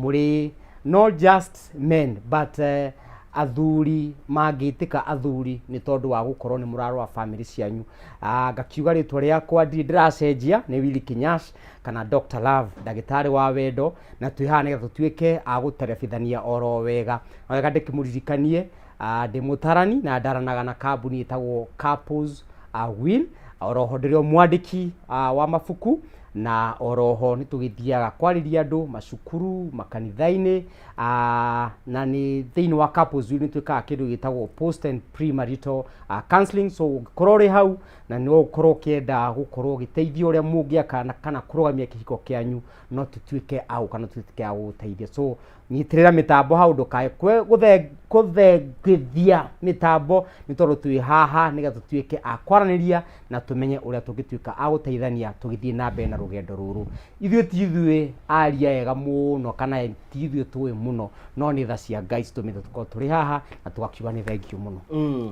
Mũrĩ not just men but athuri mangĩtĩka athuri nĩ tondũ wa gũkorwo nĩ mũrarora famĩlĩ cianyu. Ngakiuga rĩtwa rĩakwa ndirĩ ndĩracenjia, nĩ Willy Kinyash kana Dr. Love, ndagĩtarĩ wa wendo, na twĩ haha nĩgetha tũtuĩke a gũterebithania oro wega. Na wega ndĩkĩmũririkanie, ndĩ mũtarani na ndaranaga na kambuni ĩtagwo Couples Will. Oroho ndĩrĩ o mwandĩki wa mabuku, na oroho nĩ tũgĩthiaga kwarĩria andũ macukuru, makanitha-inĩ, na nĩ thĩinĩ wa Couples Will nĩ twĩkaga kĩndũ gĩtagwo post and premarital counseling. So ũngĩkorwo ũrĩ hau na no ũkorwo ũkĩenda gũkorwo ũgĩteithio ũrĩa mũngĩaka kana kũrũgamia kĩhiko kĩanyu, no tũtuĩke a gũka na tũtuĩke a gũgũteithia. So nyitĩrĩra mĩtambo hau, ndũkae kũthengithia mĩtambo, nĩ tondũ twĩ haha nĩgetha tũtuĩke a kwaranĩria na tũmenye ũrĩa tũngĩtuĩka a gũteithania tũgĩthiĩ na mbere na rũgendo rũrũ. Ithuĩ ti ithuĩ aria ega mũno kana ti ithuĩ tũĩ mũno, no nĩ tha cia Ngai citũmĩte tũkorwo tũrĩ haha na tũgakiuga nĩ thengiũ mũno.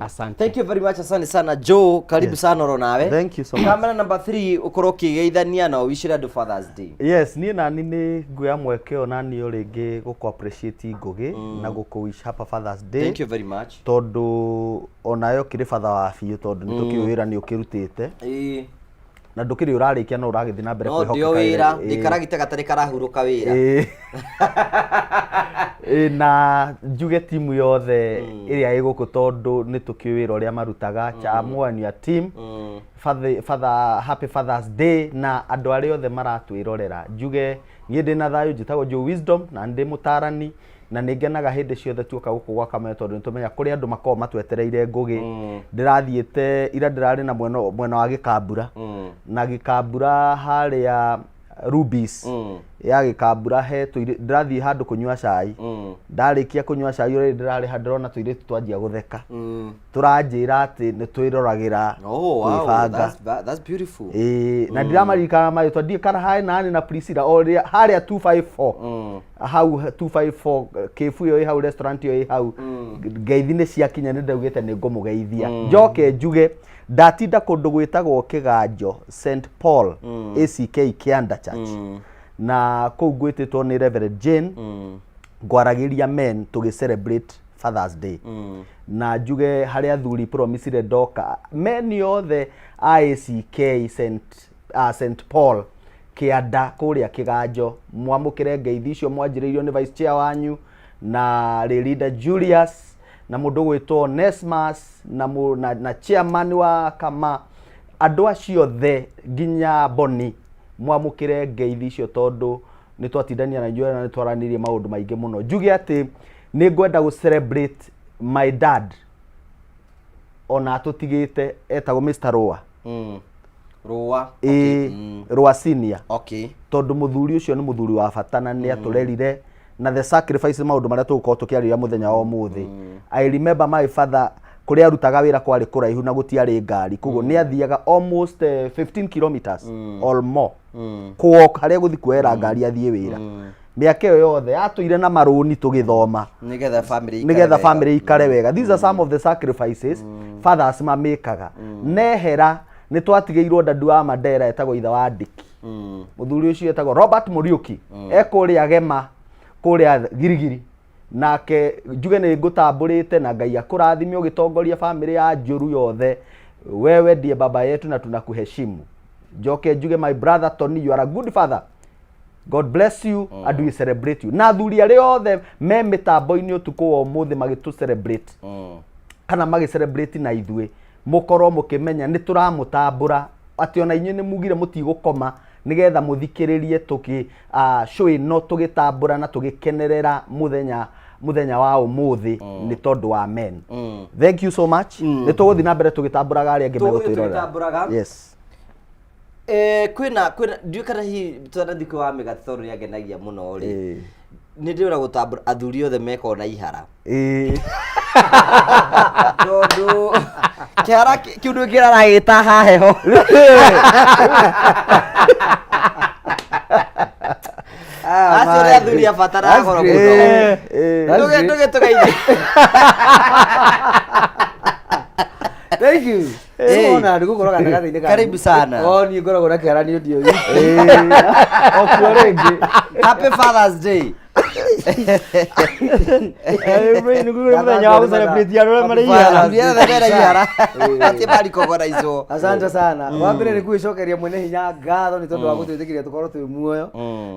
Asante. Thank you very much, asante sana Joe, karibu sana oro nawe. Thank you so much. Kamera number 3 ukorwo ũkĩgeithania na ũwicĩre andũ Father's Day. Yes, niĩ nani nĩ nguoya mweke ũyũ nani o rĩngĩ gũkũ appreciate Ngũgĩ na gũkũ wish happy Father's Day. Thank you very much. Tondũ onawe ũkĩrĩ batha wa biũ, tondũ nĩ tũkĩũĩ wĩra nĩ ũkĩrutĩte na ndũkĩrĩ ũrarĩkia no ũragĩthiĩ na mbere No ndio kwĩhokeka wĩra, wĩra. ndĩkaragita gatarĩ karahurũka wĩra. Ĩĩ, na njuge timu yothe ĩrĩa ĩ gũkũ, tondũ nĩ tũkĩũĩ wĩra ũrĩa marutaga. Chamwa and your team, father, happy Father's Day. Na andũ arĩa othe maratwĩrorera, njuge niĩ ndĩ na thayũ. Njĩtagwo Joe Wisdom na ndĩ mũtarani, na nĩ ngenaga hĩndĩ ciothe tuoka gũkũ gwa Kameme, tondũ nĩ tũmenya kũrĩ andũ makoragwo matwetereire. Ngũgĩ, ndĩrathiĩte ira, ndĩrarĩ na mwena wa Gĩkambura, na Gĩkambura harĩa Rubis ya Gĩkambura he ndĩrathiĩ handũ kũnyua cai. Ndarĩkia kũnyua cai, ũrĩa ndĩrarĩha, ndĩrona tũirĩtu twanjia gũtheka, tũranjĩra atĩ nĩ twĩroragĩra Oh, wow, Kwĩbanga. that's beautiful. Ĩĩ, na ndĩramaririkana marĩtwa, ndiĩ kana harĩ nani na Priscilla o rĩa harĩa 254 hau, 254 kĩbu ĩyo ĩ hau, restaurant ĩyo ĩ hau. Ngeithi nĩ ciakinya, nĩ ndaugĩte nĩ ngũmũgeithia. Njoke njuge ndatinda kũndũ gwĩtagwo Kĩganjo, St Paul ACK Kĩanda Church, na kũu ngwĩtĩtwo nĩ Reverend Jane, ngwaragĩria men tũgĩ celebrate Father's Day. Na njuge harĩ athuri promisire ndoka, men othe a ACK St Paul Kĩanda kũrĩa Kĩganjo, mwamũkĩre ngeithi icio mwanjĩrĩirio nĩ vice chair wanyu na Leader Julius na mũndũ gwĩtwo Nesmas na chairman wa kama andũ acio othe nginya Boni, mwamũkĩre ngeithi icio, tondũ nĩ twatindania na inyuĩ na nĩ twaranirie maũndũ maingĩ mũno. Njuge atĩ nĩ ngwenda gũ celebrate my dad, ona atũtigĩte, etagwo Mr. Rũa. Rũa. Ĩĩ, Rũa Senior, tondũ mũthuri ũcio nĩ mũthuri wa bata na nĩ atũrerire na the sacrifice, maũndũ marĩa tũgũkorwo tũkĩarĩria mũthenya wa ũmũthĩ. I remember my father, kũrĩa arutaga wĩra kwarĩ kũraihu na gũtiarĩ ngari, koguo nĩ athiaga almost 15 kilometers or more kũwalk harĩa gũthiĩ kuoera ngari athiĩ wĩra. Mĩaka ĩyo yothe atũire na marũni tũgĩthoma Nĩgetha family ikare nĩgetha wega. Family ikare wega. These are some of the sacrifices fathers mamĩkaga. Nehera nĩ twatigĩirwo dadu wa Mandera, etagwo ithe wa Ndiki. Mũthuri ũcio etagwo Robert Mũriũki, e kũrĩa Gema, kũrĩa Girigiri. Nake njuge nĩ ngũtambũrĩte na Ngai akũrathime ũgĩtongoria family ya Njũru yothe. Wewe ndiye baba yetu na tunakuheshimu. Njoke njuge my brother Tony, you are a good father, God bless you and we celebrate you. Na athuri arĩa othe me mĩtambo-inĩ ũtukũ wa ũmũthĩ magĩtũ celebrate kana magĩ celebrate na ithuĩ, mũkorwo mũkĩmenya nĩ tũramũtambũra, atĩ ona inyuĩ nĩ mugire mũtigũkoma nĩgetha mũthikĩrĩrie tũkĩ show ĩno, tũgĩtambũra na tũgĩkenerera mũthenya wa ũmũthĩ nĩ tondũ wa men. Thank you so much. Nĩ tũgũthiĩ na mbere tũgĩtambũraga arĩa angĩ Tũgũthiĩ megũtwĩrorera. Tũgĩtambũraga. Yes. Kwĩna ndiũĩ kana hihi twanathiĩ kwĩ wa mĩgate, tondũ nĩangenagia mũno rĩ, nĩ ndĩrona gũtambũra athuri othe mekorwo na ihara, tondũ kĩhara kĩu ndũ kĩraragĩta haheho. Acio nĩ athuri a bata na goro mũno. That's great. Ndũge tũgeithie. Thank you. Hey. So ona ndĩ gũkorwo gatagatĩ-inĩ kanyu. Karibu sana. Oh, niĩ ngoragwo na kĩhara nĩ ũndũ ũyũ. Okuo rĩngĩ. Happy Father's Day. Nĩ mũthenya wa gũcelebrate andũ arĩa marĩ ihara. Athuri othe mena ihara atie marikogoraicwo. Asante sana. Wa mbere nĩ kwĩcokeria mwene hinya ngatho nĩ tondũ wa gũtwĩtĩkĩria tũkorwo twĩ muoyo.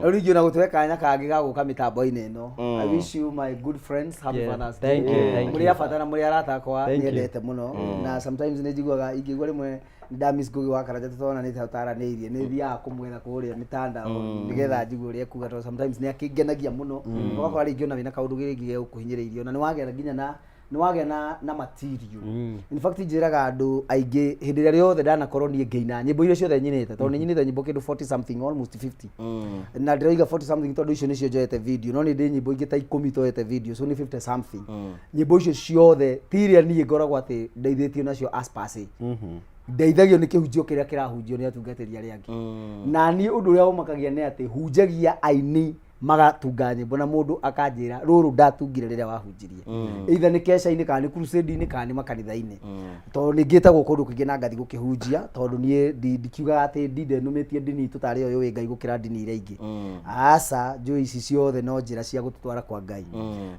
Rĩu ningĩ ona gũtũhe kanya kangĩ ga gũka mĩtambo-inĩ ĩno. I wish you my good friends happy Yeah, Father's Day. thank you, thank Mũrĩ you. a bata na mũrĩ arata akwa Thank you. nyendete mũno. Na sometimes nĩ njiguaga ingĩigua rĩmwe nĩ ndamiss Ngugi wa Karanja tũtonanĩte hau taranĩirie nĩ thiaga kũmwetha kũrĩa mĩtandao nĩgetha njigue ũrĩa ekuga tondũ sometimes nĩ akĩngenagia mũno. Ũgakora rĩngĩ ona wĩna kaũndũ rĩngĩ gegũkũhinyĩrĩirie ona nĩ wagĩa nginya na nĩ wagĩa na na material. In fact njĩraga andũ aingĩ hĩndĩ ĩrĩa rĩothe ndanakorwo niĩ ngĩina nyĩmbo iria ciothe nyinĩte tondũ nĩ nyinĩte nyĩmbo kĩndũ 40 something almost 50 na ndĩroiga 40 something tondũ icio nĩcio njoete video no nĩ ndĩ nyĩmbo ingĩ ta ikũmi toete video so nĩ 50 something. Nyĩmbo icio ciothe ti iria niĩ ngoragwo atĩ ndeithĩtio nacio as per se, ndeithagio nĩ kĩhunjio kĩrĩa kĩrahunjio nĩ atungatĩri arĩa angĩ. Na niĩ ũndũ ũrĩa ũmakagia nĩ atĩ hunjagia aini magatunga nyĩmbo na mũndũ akanjĩra rũrũ ndatungire rĩrĩa wahunjirie, either nĩ keca-inĩ kana nĩ crusade-inĩ kana nĩ makanitha-inĩ, tondũ nĩ ngĩtagwo kũndũ kũingĩ na ngathi gũkĩhunjia, tondũ niĩ ndikiugaga atĩ ndinde nũmĩtie ndini itũ tarĩ yo yũĩ Ngai gũkĩra ndini iria ingĩ. Aca, njũĩ ici ciothe no njĩra cia gũtũtwara kwa Ngai.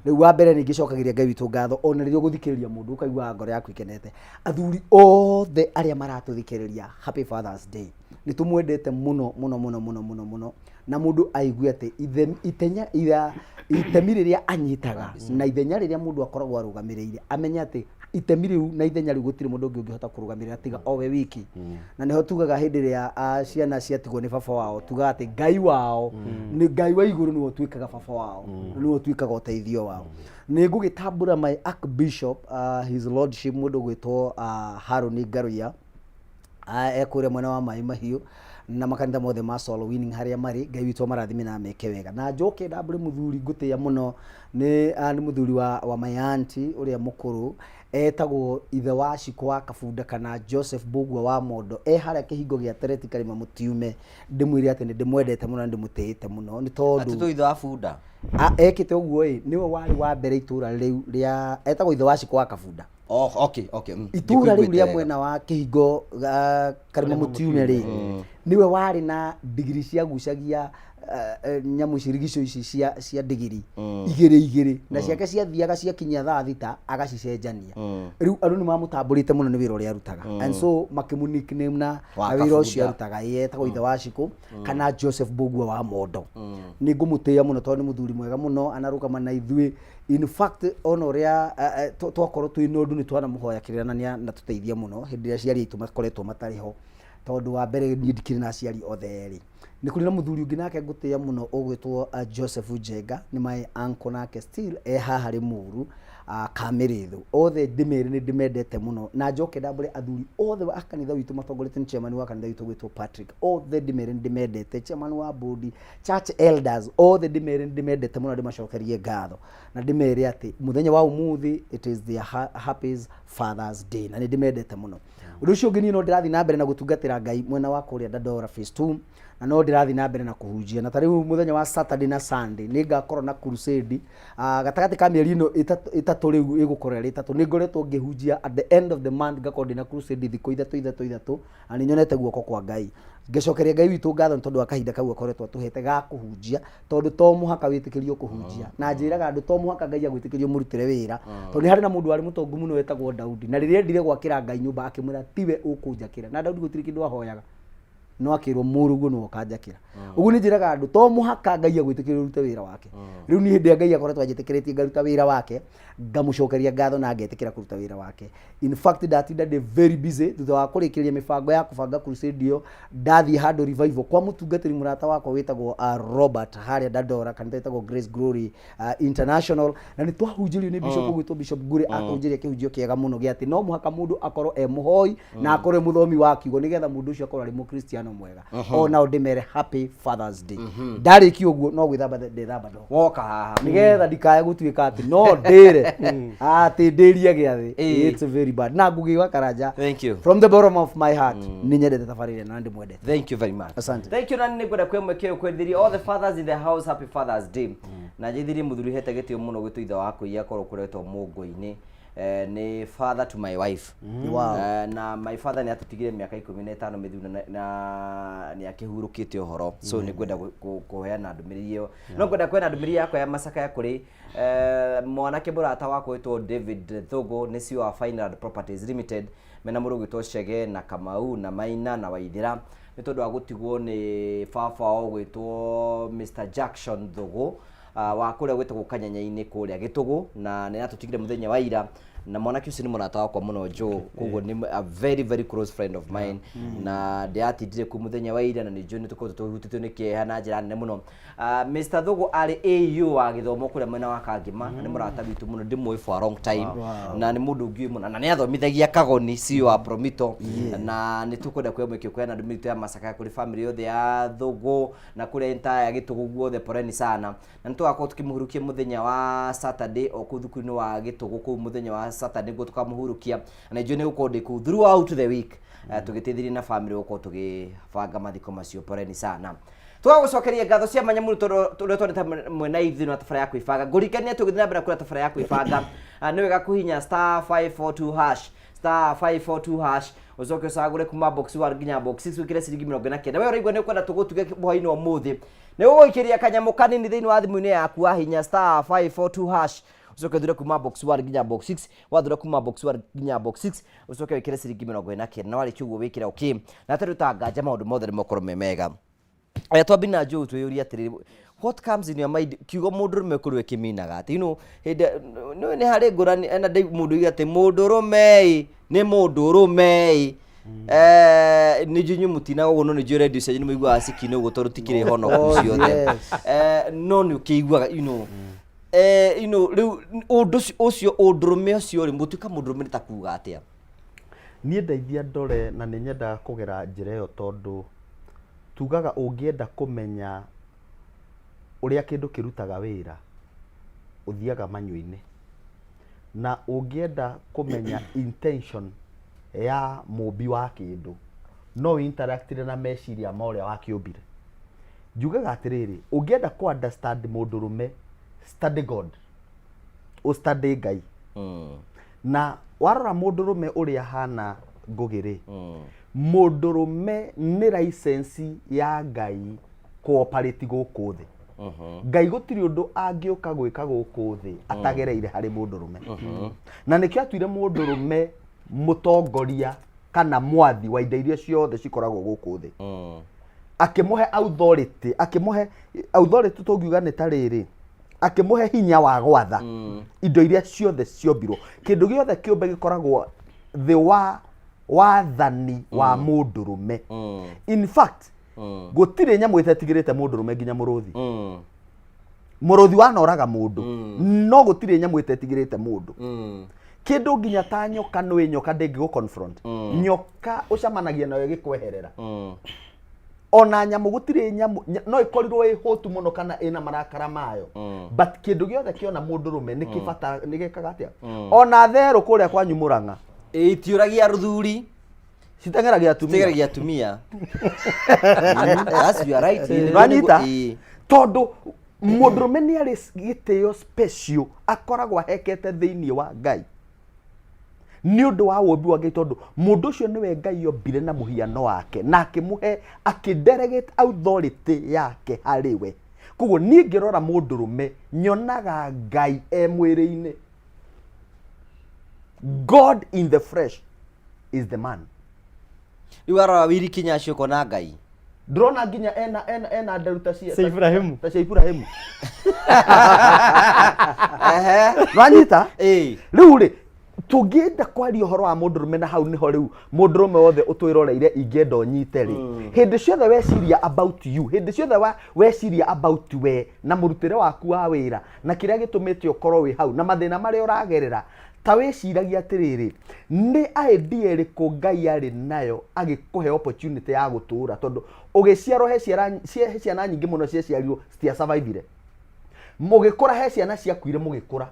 Rĩu wa mbere nĩ ngĩcokagĩria Ngai witũ ngatho ona rĩrĩa ũgũthikĩrĩria mũndũ ũkaiguaga ngoro yaku ikenete. Athuri othe arĩa maratũthikĩrĩria, happy Father's Day. Nĩ tũmwendete mũno mũno mũno mũno mũno mũno, na mũndũ aigue atĩ itenya itemi rĩrĩa anyitaga na ithenya rĩrĩa mũndũ akoragwo arũgamĩrĩire, amenye atĩ itemi rĩu na ithenya rĩu gũtirĩ mũndũ ũngĩ ũngĩhota kũrũgamĩrĩra tiga o we wiki. Na nĩho tugaga hĩndĩ ĩrĩa ciana ciatigwo nĩ baba wao, tugaga atĩ Ngai wao nĩ Ngai wa igũrũ, nĩwe ũtuĩkaga baba wao, nĩwe ũtuĩkaga ũteithio wao. Nĩ ngũgĩtambũra my archbishop, his lordship, mũndũ ũgwĩtwo Harũni Ngaruiya, ekũrĩa mwena wa Maĩ Mahiũ na makanitha mothe ma Soul Winning harĩa marĩ. Ngai witũ amarathime na ameke wega. Na njoke ndambũre mũthuri ngũtĩĩa mũno, nĩ mũthuri wa my auntie ũrĩa mũkũrũ, etagwo ithe wa Cikũ wa Kabunda kana Joseph Mbũgua wa Mondo, e harĩa kĩhingo gĩa Tereti Karĩma Mũtiume. Ndĩmwĩre atĩ nĩ ndĩmwendete mũno na ndĩmũtĩĩte mũno nĩ tondũ Atĩ ithe wa bunda. Ekĩte ũguo ĩ nĩwe warĩ wa mbere itũra rĩu rĩa etagwo ithe wa Cikũ wa Kabunda. Oh, okay. Itũra rĩu Ndikuiguĩte rĩa wega. Mwena wa kĩhingo Karĩma Mũtiume rĩ, nĩwe warĩ na ndigiri ciagucagia nyamũ ici rigico ici cia ndigiri igĩrĩ igĩrĩ, na ciake ciathiaga ciakinyia thaa 6 agacicenjania. Rĩu andũ nĩ mamũtambũrĩte mũno nĩ wĩra ũrĩa arutaga, and so makĩmũ nickname na Wa na wĩra ũcio Kabunda. arutaga. Ĩĩ, etagwo ithe wa Cikũ kana Joseph Mbũgua wa Mondo. Nĩ ngũmũtĩĩa mũno tondũ nĩ mũthuri mwega mũno, anarũgama na ithuĩ. In fact, ona ũrĩa twakorwo twĩ na ũndũ nĩ twanamũhoya kĩrĩra na nĩ anatũteithia mũno hĩndĩ ĩrĩa aciari aitũ makoretwo matarĩ ho, tondũ wa mbere niĩ ndikĩrĩ na aciari othe erĩ. Nĩ kũrĩ na mũthuri ũngĩ nake ngũtĩĩa mũno ũgwĩtwo Joseph Njenga, nĩ my uncle, nake still e haha Rĩmuru, Kamĩrĩthũ. Othe ndĩmere nĩ ndĩmendete mũno. Na njoke ndambũre athuri othe a kanitha witũ matongoretio nĩ chairman wa kanitha witũ gwĩtwo Patrick. Othe ndĩmere nĩ ndĩmendete, chairman wa board, church elders, othe ndĩmere nĩ ndĩmendete mũno, ndĩmacokerie ngatho na ndĩmere atĩ mũthenya wa ũmũthĩ it is their happy Father's Day na nĩ ndĩmendete mũno. Ũndũ ũcio ũngĩ, niĩ no ndĩrathiĩ na mbere na gũtungatĩra Ngai mwena wa kũrĩa Dandora Phase 2, na no ndĩrathiĩ na mbere na kũhunjia, na ta rĩu mũthenya wa Saturday na Sunday nĩ ngakorwo na crusade gatagatĩ ka mĩeri ĩno ĩtatũ rĩu ĩgũkorwo ĩrĩ ĩtatũ nĩ ngoretwo ngĩhunjia. At the end of the month ngakorwo ndĩna crusade thikũ ithatũ ithatũ ithatũ, na nĩ nyonete guoko kwa Ngai. Ngĩcokeria Ngai witũ ngatho nĩ tondũ wa kahinda kau akoretwo atũhete ga kũhunjia, tondũ to mũhaka wĩtĩkĩrio kũhunjia. Na njĩraga andũ to mũhaka Ngai agwĩtĩkĩrio mũrutĩre wĩra, tondũ nĩ harĩ na mũndũ warĩ mũtongu mũno wetagwo Daudi, na rĩrĩa endire gwakĩra Ngai nyũmba akĩmwĩra tiwe ũkũnjakĩra. Na Daudi gũtirĩ kĩndũ ahoyaga, no akĩrwo mũrũguo nĩwe ũkanjakĩra. Ũguo nĩ njĩraga andũ to mũhaka Ngai agwĩtĩkĩrie ũrute wĩra wake. Rĩu niĩ hĩndĩ ĩrĩa Ngai akoretwo anjĩtĩkĩrĩtie ngaruta wĩra wake, ngamũcokeria ngatho na ngetĩkĩra kũruta wĩra wake. In fact, ndatinda ndĩ very busy thutha wa kũrĩkĩrĩria mĩbango ya kũbanga crusade ĩyo. Ndathiĩ handũ revival kwa mũtungatĩri mũrata wakwa wĩtagwo Robert harĩa Dandora, kanitha wĩtagwo Grace Glory International, na nĩ twahunjĩrio nĩ bishop ũgwĩtwo Bishop Ngure. Atũhunjĩria kĩhunjio kĩega mũno gĩa atĩ no mũhaka mũndũ akorwo e mũhoi na akorwo e mũthomi wa kiugo nĩgetha mũndũ ũcio akorwo arĩ mũkristiano mwega. O nao ndĩmere happy Father's Day. Ndarĩkia ũguo no gwĩthamba ndethamba ndogo Woka haha. Nĩgetha ndikae gũtuĩka atĩ no ndĩre atĩ ndĩrie gĩathĩ. It's very bad. Na Ngugi wa Karanja, Thank you. from the bottom of my heart, nĩ nyendete tabarĩra na ndĩmwendete. Thank you very much. Asante. Thank you. Na nĩ ngwenda kwĩ mweke ũyũ kwendithĩria all the fathers in the house happy Father's Day. Na njĩthirie mũthuri hete gĩtĩo mũno gwĩtwo ithe wa kũiya akorwo kũretwo mũngũ-inĩ. Nĩ father to my wife. Wow. Na my father nĩ atũtigire mĩaka 15 mĩthiru na nĩ akĩhurũkĩte ũhoro, so nĩ ngwenda kũheana ndũmĩrĩri ĩyo, no ngwenda kũheana ndũmĩrĩri yakwa ya macakaya kũrĩ mwanake mũrata wakwa wĩtwo David Thugu, nĩ CEO wa Fineland Properties Limited, mena mũrũ ũgwĩtwo Chege na Kamau na Maina na Waithĩra, nĩ tondũ wa gũtigwo nĩ baba wao gwĩtwo Mr Jackson Thugu, wa kũrĩa gwĩtagwo Kanyanya-inĩ kũrĩa Gĩtũgũ, na nĩ atũtigire mũthenya wa ira. Na mwanake ũcio nĩ mũrata wakwa mũno Joe, koguo nĩ a very very close friend of mine, na ndĩratindire kuu mũthenya wa ira, na nĩ njũĩ nĩ tũkoretwo tũhutĩtio nĩ kĩeha na njĩra nene mũno. Mr Thugu arĩ AU wa gĩthomo kũrĩa mwena wa Kangema, na nĩ mũrata witũ mũno, ndĩmũĩ for a long time, na nĩ mũndũ ũngĩũĩ mũno, na nĩ athomithagia Kagoni, CEO wa Promito, na nĩ tũkwenda kuoya mweke kũheana ndũmĩrĩri itũ ya macakaya kũrĩ family yothe ya Thugu na kũrĩa entire ya Gĩtũgũ guothe. Poleni sana, na nĩ tũgakorwo tũkĩmũhurukia mũthenya wa Saturday o kũu thukuru-inĩ wa Gĩtũgũ kũu mũthenya wa Saturday nĩguo tũkamũhurukia, na njũĩ nĩ gũkorwo ndĩ kũu throughout the week, tũgĩteithĩrĩria na family gũkorwo tũgĩbanga mathiko macio. Poleni sana. Tũgagũcokeria ngatho cia mwanya mũno tondũ ũrĩa twanĩte mwena ithuĩ na tabara ya kwĩbanga. Ngũririkania tũgĩthiĩ na mbere kũrĩa tabara ya kwĩbanga, nĩ wega kũhinya *542#, *542#, ũcoke ũcagũre kuma box 1 nginya box 6, wĩkĩre ciringi 49. We ũraigua nĩ ũkwenda tũgũtuge hwainĩ wa ũmũthĩ, nĩ gũgũikĩria kanyamũ kanini thĩinĩ wa thimũ-inĩ yaku. Wahinya *542#, ũcoke ũthure kuma box 1 nginya box 6. Wathura kuma box 1 nginya box 6, ũcoke wĩkĩre ciringi 49, na warĩkia ũguo wĩkĩre okay, na hatarĩ ũtanganja maũndũ mothe nĩ makorwo me mega. Aya twambi na Joe twĩyũrie atĩrĩrĩ, what comes in your mind kiugo mũndũrũme kũrĩ we kĩminaga atĩ hĩndĩ nĩ harĩ ngũrani ena ndĩ mũndũ uge atĩ mũndũrũme ĩ nĩ mũndũrũme ĩ. Nĩ njũĩ inyuĩ mũtinaga ũguo, no nĩ njũĩ redio cianyu nĩ mũiguaga cikina ũguo tondũ tikĩrĩ honoku Oh, ciothe. Yes. No nĩ ũkĩiguaga rĩu ũndũ ũcio ũndũrũme ũcio rĩ, mũtuĩka mũndũrũme nĩ ta kuga atĩa? Niĩ ndeithia ndore, na nĩ nyendaga kũgera njĩra ĩyo, tondũ tugaga ũngĩenda kũmenya ũrĩa kĩndũ kĩrutaga wĩra, ũthiaga manyũ-inĩ, na ũngĩenda kũmenya intention ya mũmbi wa kĩndũ, no interact na meciria ma ũrĩa wakĩũmbire. Njugaga atĩrĩrĩ, ũngĩenda kũ understand mũndũrũme, study God, ũstudy Ngai. Na warora mũndũrũme ũrĩa hana Ngũgĩ rĩ, mũndũrũme nĩ license ya Ngai kũoperate gũkũ thĩ. Ngai gũtirĩ ũndũ angĩũka gwĩka gũkũ thĩ atagereire harĩ mũndũrũme, na nĩkĩo atuire mũndũrũme mũtongoria kana mwathi wa indo iria ciothe cikoragwo gũkũ thĩ, akĩmũhe authority, akĩmũhe authority tũngiuga nĩ ta rĩrĩ, akĩmũhe hinya wa gwatha indo iria ciothe ciombirwo. Kĩndũ gĩothe kĩũmbe gĩkoragwo thĩ wa wathani wa mũndũrũme. In fact, gũtirĩ nyamũ ĩtetigĩrĩte mũndũrũme, nginya mũrũthi. Mũrũthi wanoraga mũndũ, no gũtirĩ nyamũ ĩtetigĩrĩte mũndũ. Kĩndũ nginya ta nyoka, nĩ nyoka ndĩngĩgũ confront. Nyoka ũcemanagia nayo ĩgĩkweherera. Ona nyamũ, gũtirĩ nyamũ no ĩkorirwo ĩ hũtu mũno kana ĩna marakara mayo, but kĩndũ gĩothe kĩona mũndũrũme nĩ kĩbata nĩ gĩkaga atĩa. Ona therũ kũrĩa kwanyu Mũrang'a, Itiũragia rũthuri. Citeng'eragia atumia. Citeng'eragia atumia. That's, you are right. Nĩwanyita? Ĩĩ. Tondũ mũndũrũme nĩ arĩ gĩtĩo special akoragwo ahekete thĩinĩ wa Ngai nĩ ũndũ wa wũmbi wa Ngai, tondũ mũndũ ũcio nĩwe Ngai ombire na mũhiano wake, na akĩmũhe, akĩdelegate authority yake harĩ we. Koguo niĩ ngĩrora mũndũrũme nyonaga Ngai e mwĩrĩ-inĩ. God in the flesh is the man. Rĩu warora Willy Kinyacio ũkona Ngai. Ndĩrona nginya ena nderu ta cia Cia Ibrahimu. ta cia Ibrahimu. Wanyita? Ĩĩ. Rĩu rĩ, tũngĩenda kwaria ũhoro wa mũndũrũme, na hau nĩho rĩu mũndũrũme wothe ũtwĩroreire ingĩenda ũnyite rĩ, hĩndĩ ciothe weciria about you, hĩndĩ ciothe weciria about we na mũrutĩre waku wa wĩra na kĩrĩa gĩtũmĩte ũkorwo wĩ hau na mathĩna marĩa ũragerera, ta wĩciragia atĩrĩrĩ, nĩ idea ĩrĩkũ Ngai arĩ nayo agĩkũhe opportunity ya gũtũũra? Tondũ ũgĩciarwo he ciana nyingĩ mũno ciaciarirwo citiasurvivire. Mũgĩkũra he ciana ciakuire, mũgĩkũra,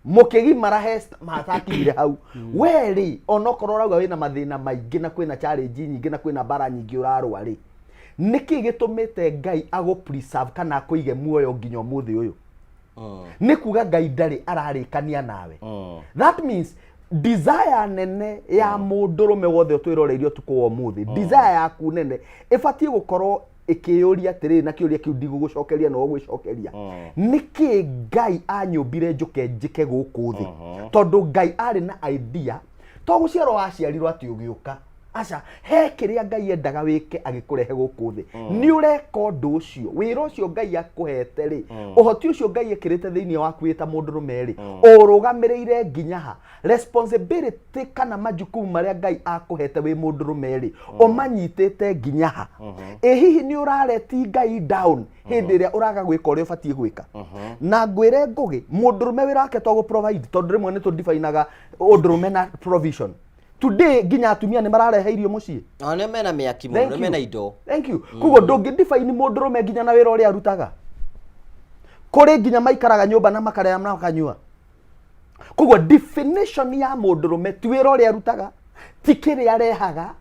mũkĩgimara he matakinyire hau. We rĩ, onokorwo ũrauga wĩna mathĩna maingĩ na kwĩna challenge nyingĩ na kwĩna mbara nyingĩ ũrarũa rĩ, nĩkĩ gĩtũmĩte Ngai agũ preserve kana akũige muoyo nginya ũmũthĩ ũyũ? Nĩ kuga Ngai ndarĩ ararĩkania nawe. That means desire nene ya mũndũrũme wothe ũtwĩroreirie ũtukũ wa ũmũthĩ, desire yaku nene ĩbatiĩ gũkorwo ĩkĩyũria atĩrĩrĩ, na kĩũria kĩu ndigũgũcokeria no ũgwĩcokeria, nĩkĩ Ngai anyũmbire njũke njĩke gũkũ thĩ? Tondũ Ngai arĩ na idea, to gũciarwo waciarirwo atĩ ũgĩũka, aca, he kĩrĩa Ngai endaga wĩke agĩkũrehe gũkũ thĩ. Nĩ ũreka ũndũ ũcio? Wĩra ũcio Ngai akũhete rĩ, ũhoti ũcio Ngai ekĩrĩte thĩinĩ waku wĩ ta mũndũrũme rĩ, ũrũgamĩrĩire nginya ha? Responsibility kana majukumu marĩa Ngai akũhete wĩ mũndũrũme rĩ, ũmanyitĩte nginya ha? Ĩ hihi nĩ ũrareti Ngai down hĩndĩ ĩrĩa ũraga gwĩka ũrĩa ũbatiĩ gwĩka? Na ngwĩre Ngũgĩ, mũndũrũme wĩra wake to gũ provide, tondũ rĩmwe nĩ tũdifainaga ũndũrũme na provision. Today nginya atumia nĩ mararehe irio mũciĩ. Ona nĩo mena mĩaki mũno, Thank nĩo you. mena indo. Thank you. Koguo ndũngĩ define mũndũrũme nginya na wĩra ũrĩa arutaga. Kũrĩ nginya maikaraga nyũmba na makarĩa na makanyua. Koguo definition ya mũndũrũme ti wĩra ũrĩa arutaga, ti kĩrĩa arehaga,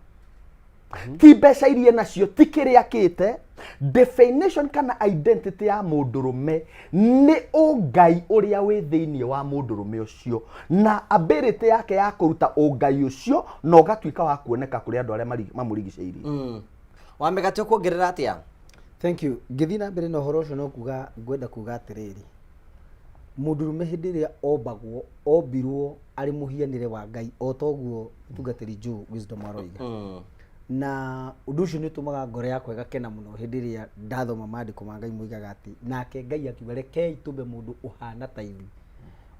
ti mbeca iria nacio, ti kĩrĩa akĩte. Definition kana identity ya mũndũrũme nĩ ũngai ũrĩa wĩ thĩinĩ wa mũndũrũme ũcio na ability yake ya kũruta ũngai ũcio na ũgatuĩka wa kuoneka kũrĩ andũ arĩa mamũrigicĩirie. Wa mĩgate ũkuongerera atĩa? Thank you. Ngĩthiĩ na mbere na ũhoro ũcio, no kuga ngwenda kuga atĩrĩrĩ, mũndũrũme hĩndĩ ĩrĩa ombagwo, ombirwo arĩ mũhianĩre wa Ngai, o toguo mũtungatĩri Joe Wisdom aroiga. Na ũndũ ũcio nĩ ũtũmaga ngoro yakwa ĩgakena mũno hĩndĩ ĩrĩa ndathoma maandĩko ma Ngai moigaga atĩ nake Ngai akiuga, rekei tũmbe mũndũ ũhana ta ithuĩ.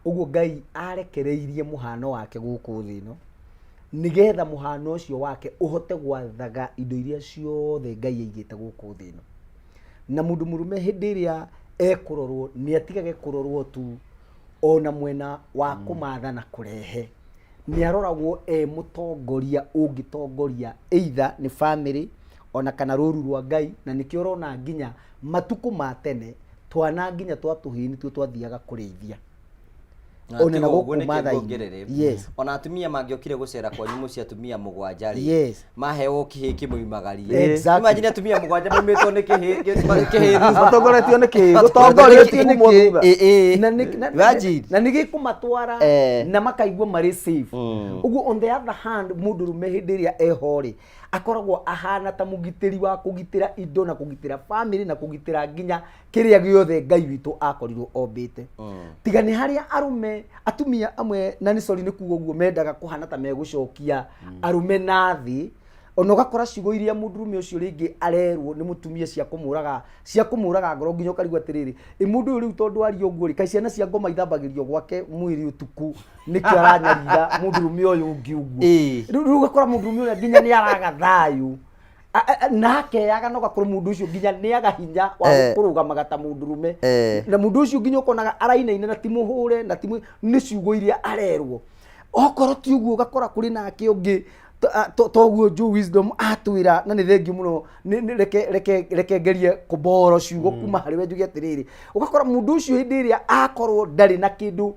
Ũguo Ngai arekereirie mũhano wake gũkũ thĩ ĩno nĩgetha mũhano ũcio wake ũhote gwathaga indo iria ciothe Ngai aigĩte gũkũ thĩ ĩno. Na mũndũ mũrũme hĩndĩ ĩrĩa ekũrorwo, nĩ atigage kũrorwo tu ona mwena wa kũmatha na kũrehe, nĩ aroragwo e mũtongoria ũngĩtongoria either nĩ family ona kana rũru rwa Ngai. Na nĩkĩo ũrona nginya matukũ ma tene twana nginya twa tũhĩĩ nĩtuo twathiaga kũrĩithia. Na Ona na tiga ũguo gũkũ nĩkĩo Maathai-inĩ. nguongerere. Yes. Ona atumia mangĩokire gũcera kwanyu mũciĩ, atumia 7 rĩ, maheo kĩhĩ kĩmoimagarie. Imagine atumia 7 maumĩtwo nĩ kĩhĩ kĩhĩ. Matongoretio nĩ kĩĩ? Matongoretio Gũtongoretio nĩ kumwo kĩĩ? thutha. Na Imagine. na nĩ gĩkũmatwara na makaigua marĩ safe. Ũguo on the other hand, mũndũrũme hĩndĩ ĩrĩa eho rĩ, akoragwo ahana ta mũgitĩri wa kũgitĩra indo na kũgitĩra family na kũgitĩra nginya kĩrĩa gĩothe Ngai witũ akorirwo ombĩte. Tiga nĩ harĩa arũme, atumia amwe, na nĩ sorry nĩ kuga ũguo, mendaga kũhana ta megũcokia arũme na thĩ. Ona ũgakora ciugo iria mũndũrũme ũcio rĩngĩ arerwo nĩ mũtumia cia kũmũraga ngoro, nginya ũkarigwo atĩrĩrĩ, ĩ mũndũ ũyũ rĩu tondũ aria ũguo rĩ, kaĩ ciana cia ngoma ithambagĩrio gwake mwĩrĩ ũtukũ, nĩkĩo aranyarira mũndũrũme ũyũ ũngĩ ũguo? Rĩu ũgakora mũndũrũme ũrĩa nginya nĩ araga thayũ na akeyaga, na ũgakorwo mũndũ ũcio nginya nĩ aga hinya wa kũrũgamaga ta mũndũrũme. Na mũndũ ũcio nginya ũkonaga arainaina na ti mũhũre na ti nĩ ciugo iria arerwo. Okorwo ti ũguo, ũgakora kũrĩ nake ũngĩ toguo Joe Wisdom atwĩra, na nĩ thengiũ mũno. Reke ngerie kũboro ciugo kuma harĩ we, njuge atĩrĩrĩ, ũgakora mũndũ ũcio hĩndĩ ĩrĩa akorwo ndarĩ na kĩndũ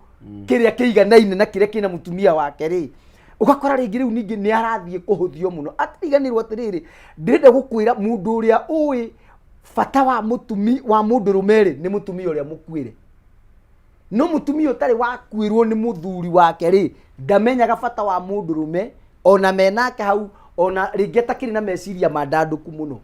kĩrĩa kĩiganaine na kĩrĩa kĩna mũtumia wake rĩ, ũgakora rĩngĩ rĩu ningĩ nĩ arathiĩ kũhũthio mũno, atiriganĩrwo atĩrĩrĩ, ndĩrenda gũkwĩra, mũndũ ũrĩa ũĩ bata wa mũtumi wa mũndũrũme rĩ, nĩ mũtumia ũrĩa mũkuĩre. No mũtumia ũtarĩ wakuĩrwo nĩ mũthuri wake rĩ, ndamenyaga bata wa mũndũrũme ona menake hau, ona rĩngĩ atakĩrĩ na meciria mandandũku mũno.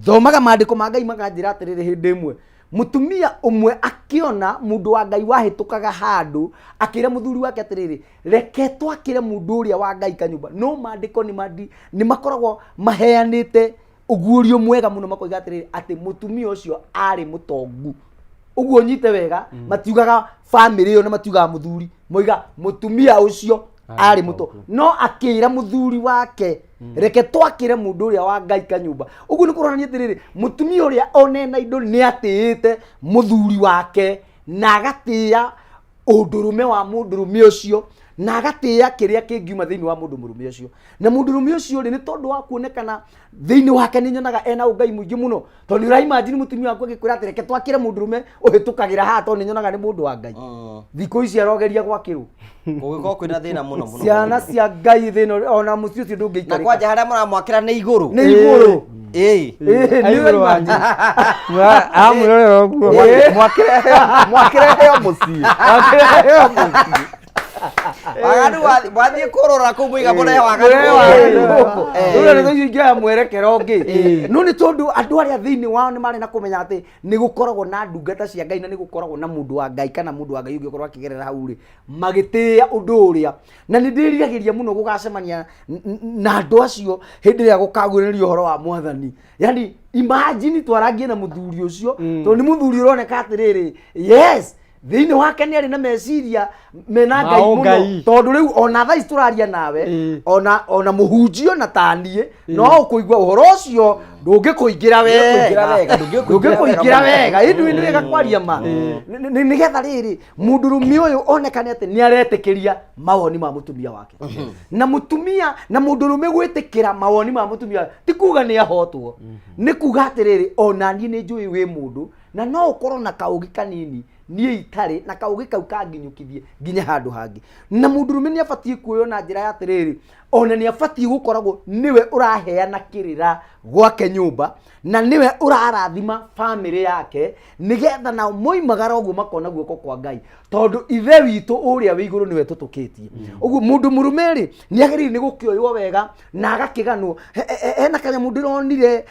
Thomaga maandĩko ma Ngai makanjĩra atĩrĩrĩ, hĩndĩ ĩmwe mũtumia ũmwe akĩona mũndũ wa Ngai wahĩtũkaga handũ, akĩra mũthuri wake atĩrĩrĩ, reke twakĩre mũndũ ũrĩa wa Ngai kanyũmba. No maandĩko nĩ makoragwo maheanĩte ũguũrio mwega mũno, makoiga atĩrĩrĩ, atĩ mũtumia ũcio arĩ mũtongu. Ũguo nyite wega, matiugaga famĩlĩ ĩyo na matiugaga mũthuri, moiga mũtumia ũcio arĩ mũtongu, no akĩra mũthuri wake, reke twakĩre mũndũ ũrĩa wa Ngai kanyũmba. Ũguo nĩ kũronania atĩrĩrĩ, mũtumia ũrĩa onena indo nĩ atĩĩte mũthuri wake na agatĩĩa ũndũrũme wa mũndũrũme ũcio. Na agatĩĩa kĩrĩa kĩngiuma thĩinĩ wa mũndũ mũrũme ũcio. Na mũndũ mũrũme ũcio rĩ, nĩ tondũ wa kuonekana thĩinĩ wake nĩ nyonaga ena ũngai mũingĩ mũno, tondũ nĩ ũraimagine mũtumia waku agĩkwĩra atĩ reke twakĩre mũndũ mũrũme ũhĩtũkagĩra haha, tondũ nĩ nyonaga nĩ mũndũ wa Ngai. Thikũ ici arogeria gwakĩrwo. Kũngĩkorwo kwĩna thĩna mũno mũno. Ciana cia Ngai thĩna ona mũciĩ ũcio Na ndũngĩikarĩka. Kwanja harĩa mũramwakĩra nĩ igũrũ. Nĩ igũrũ. Ĩĩ. Ĩĩ, nĩ Igũrũ wanyu. ũraimagine. Amwĩrorera ũguo. Mwakĩre heo mũciĩ. Mwakĩre mũciĩ. Waganu wathiĩ kũrora kũu mũiga mũrehe waganu. Rĩu nĩ icio ingĩoya mwerekero ũngĩ, no nĩ tondũ andũ arĩa thĩinĩ wao nĩ marĩ na kũmenya atĩ nĩ gũkoragwo na ndungata cia Ngai na nĩ gũkoragwo na mũndũ wa Ngai kana mũndũ wa Ngai ũngĩkorwo akĩgerera hau rĩ, magĩtĩĩa ũndũ ũrĩa. Na nĩ ndĩriragĩria mũno gũgacemania na andũ acio hĩndĩ ĩrĩa gũkaguũrĩrio ũhoro wa Mwathani. Yani imagine twarangie na mũthuri ũcio, tondũ nĩ mũthuri ũroneka atĩrĩrĩ, yes, thĩinĩ wake nĩ arĩ na meciria mena Ngai Ma mũno, ũngai. Tondũ rĩu ona thaa ici tũraria nawe, ona mũhunjio na taniĩ no ũkũigua ũhoro ũcio ndũngĩkũingĩra Ndũngĩkũingĩra wega. Wega, ndũngĩkũingĩra Ndũngĩkũingĩra wega. wega, ĩndĩ nĩ wega kwaria ma. Nĩgetha rĩrĩ mũndũrũme ũyũ onekane atĩ nĩ aretĩkĩria mawoni ma mũtumia wake, na mũtumia na mũndũrũme gwĩtĩkĩra mawoni ma mũtumia wake ti kuga nĩ ahotwo, nĩ kuga atĩrĩrĩ, ona niĩ nĩ njũĩ wĩ mũndũ na no ũkorwo na kaũgĩ kanini niĩ itarĩ na kaũgĩ kau kanginyũkithie nginya handũ hangĩ. Na mũndũrũme nĩ abatiĩ kuoywo na njĩra ya atĩrĩrĩ, ona nĩ abatiĩ gũkoragwo nĩwe ũraheana kĩrĩra gwake nyũmba na nĩwe ũrarathima bamĩrĩ yake, nĩgetha nao moimagara ũguo makona guoko kwa Ngai, tondũ Ithe witũ ũrĩa wĩ igũrũ nĩwe tũtũkĩtie. Ũguo mũndũ mũrũme rĩ, nĩ agĩrĩire nĩ gũkĩoywo wega na agakĩganwo. Hena kanyamũ ndĩronire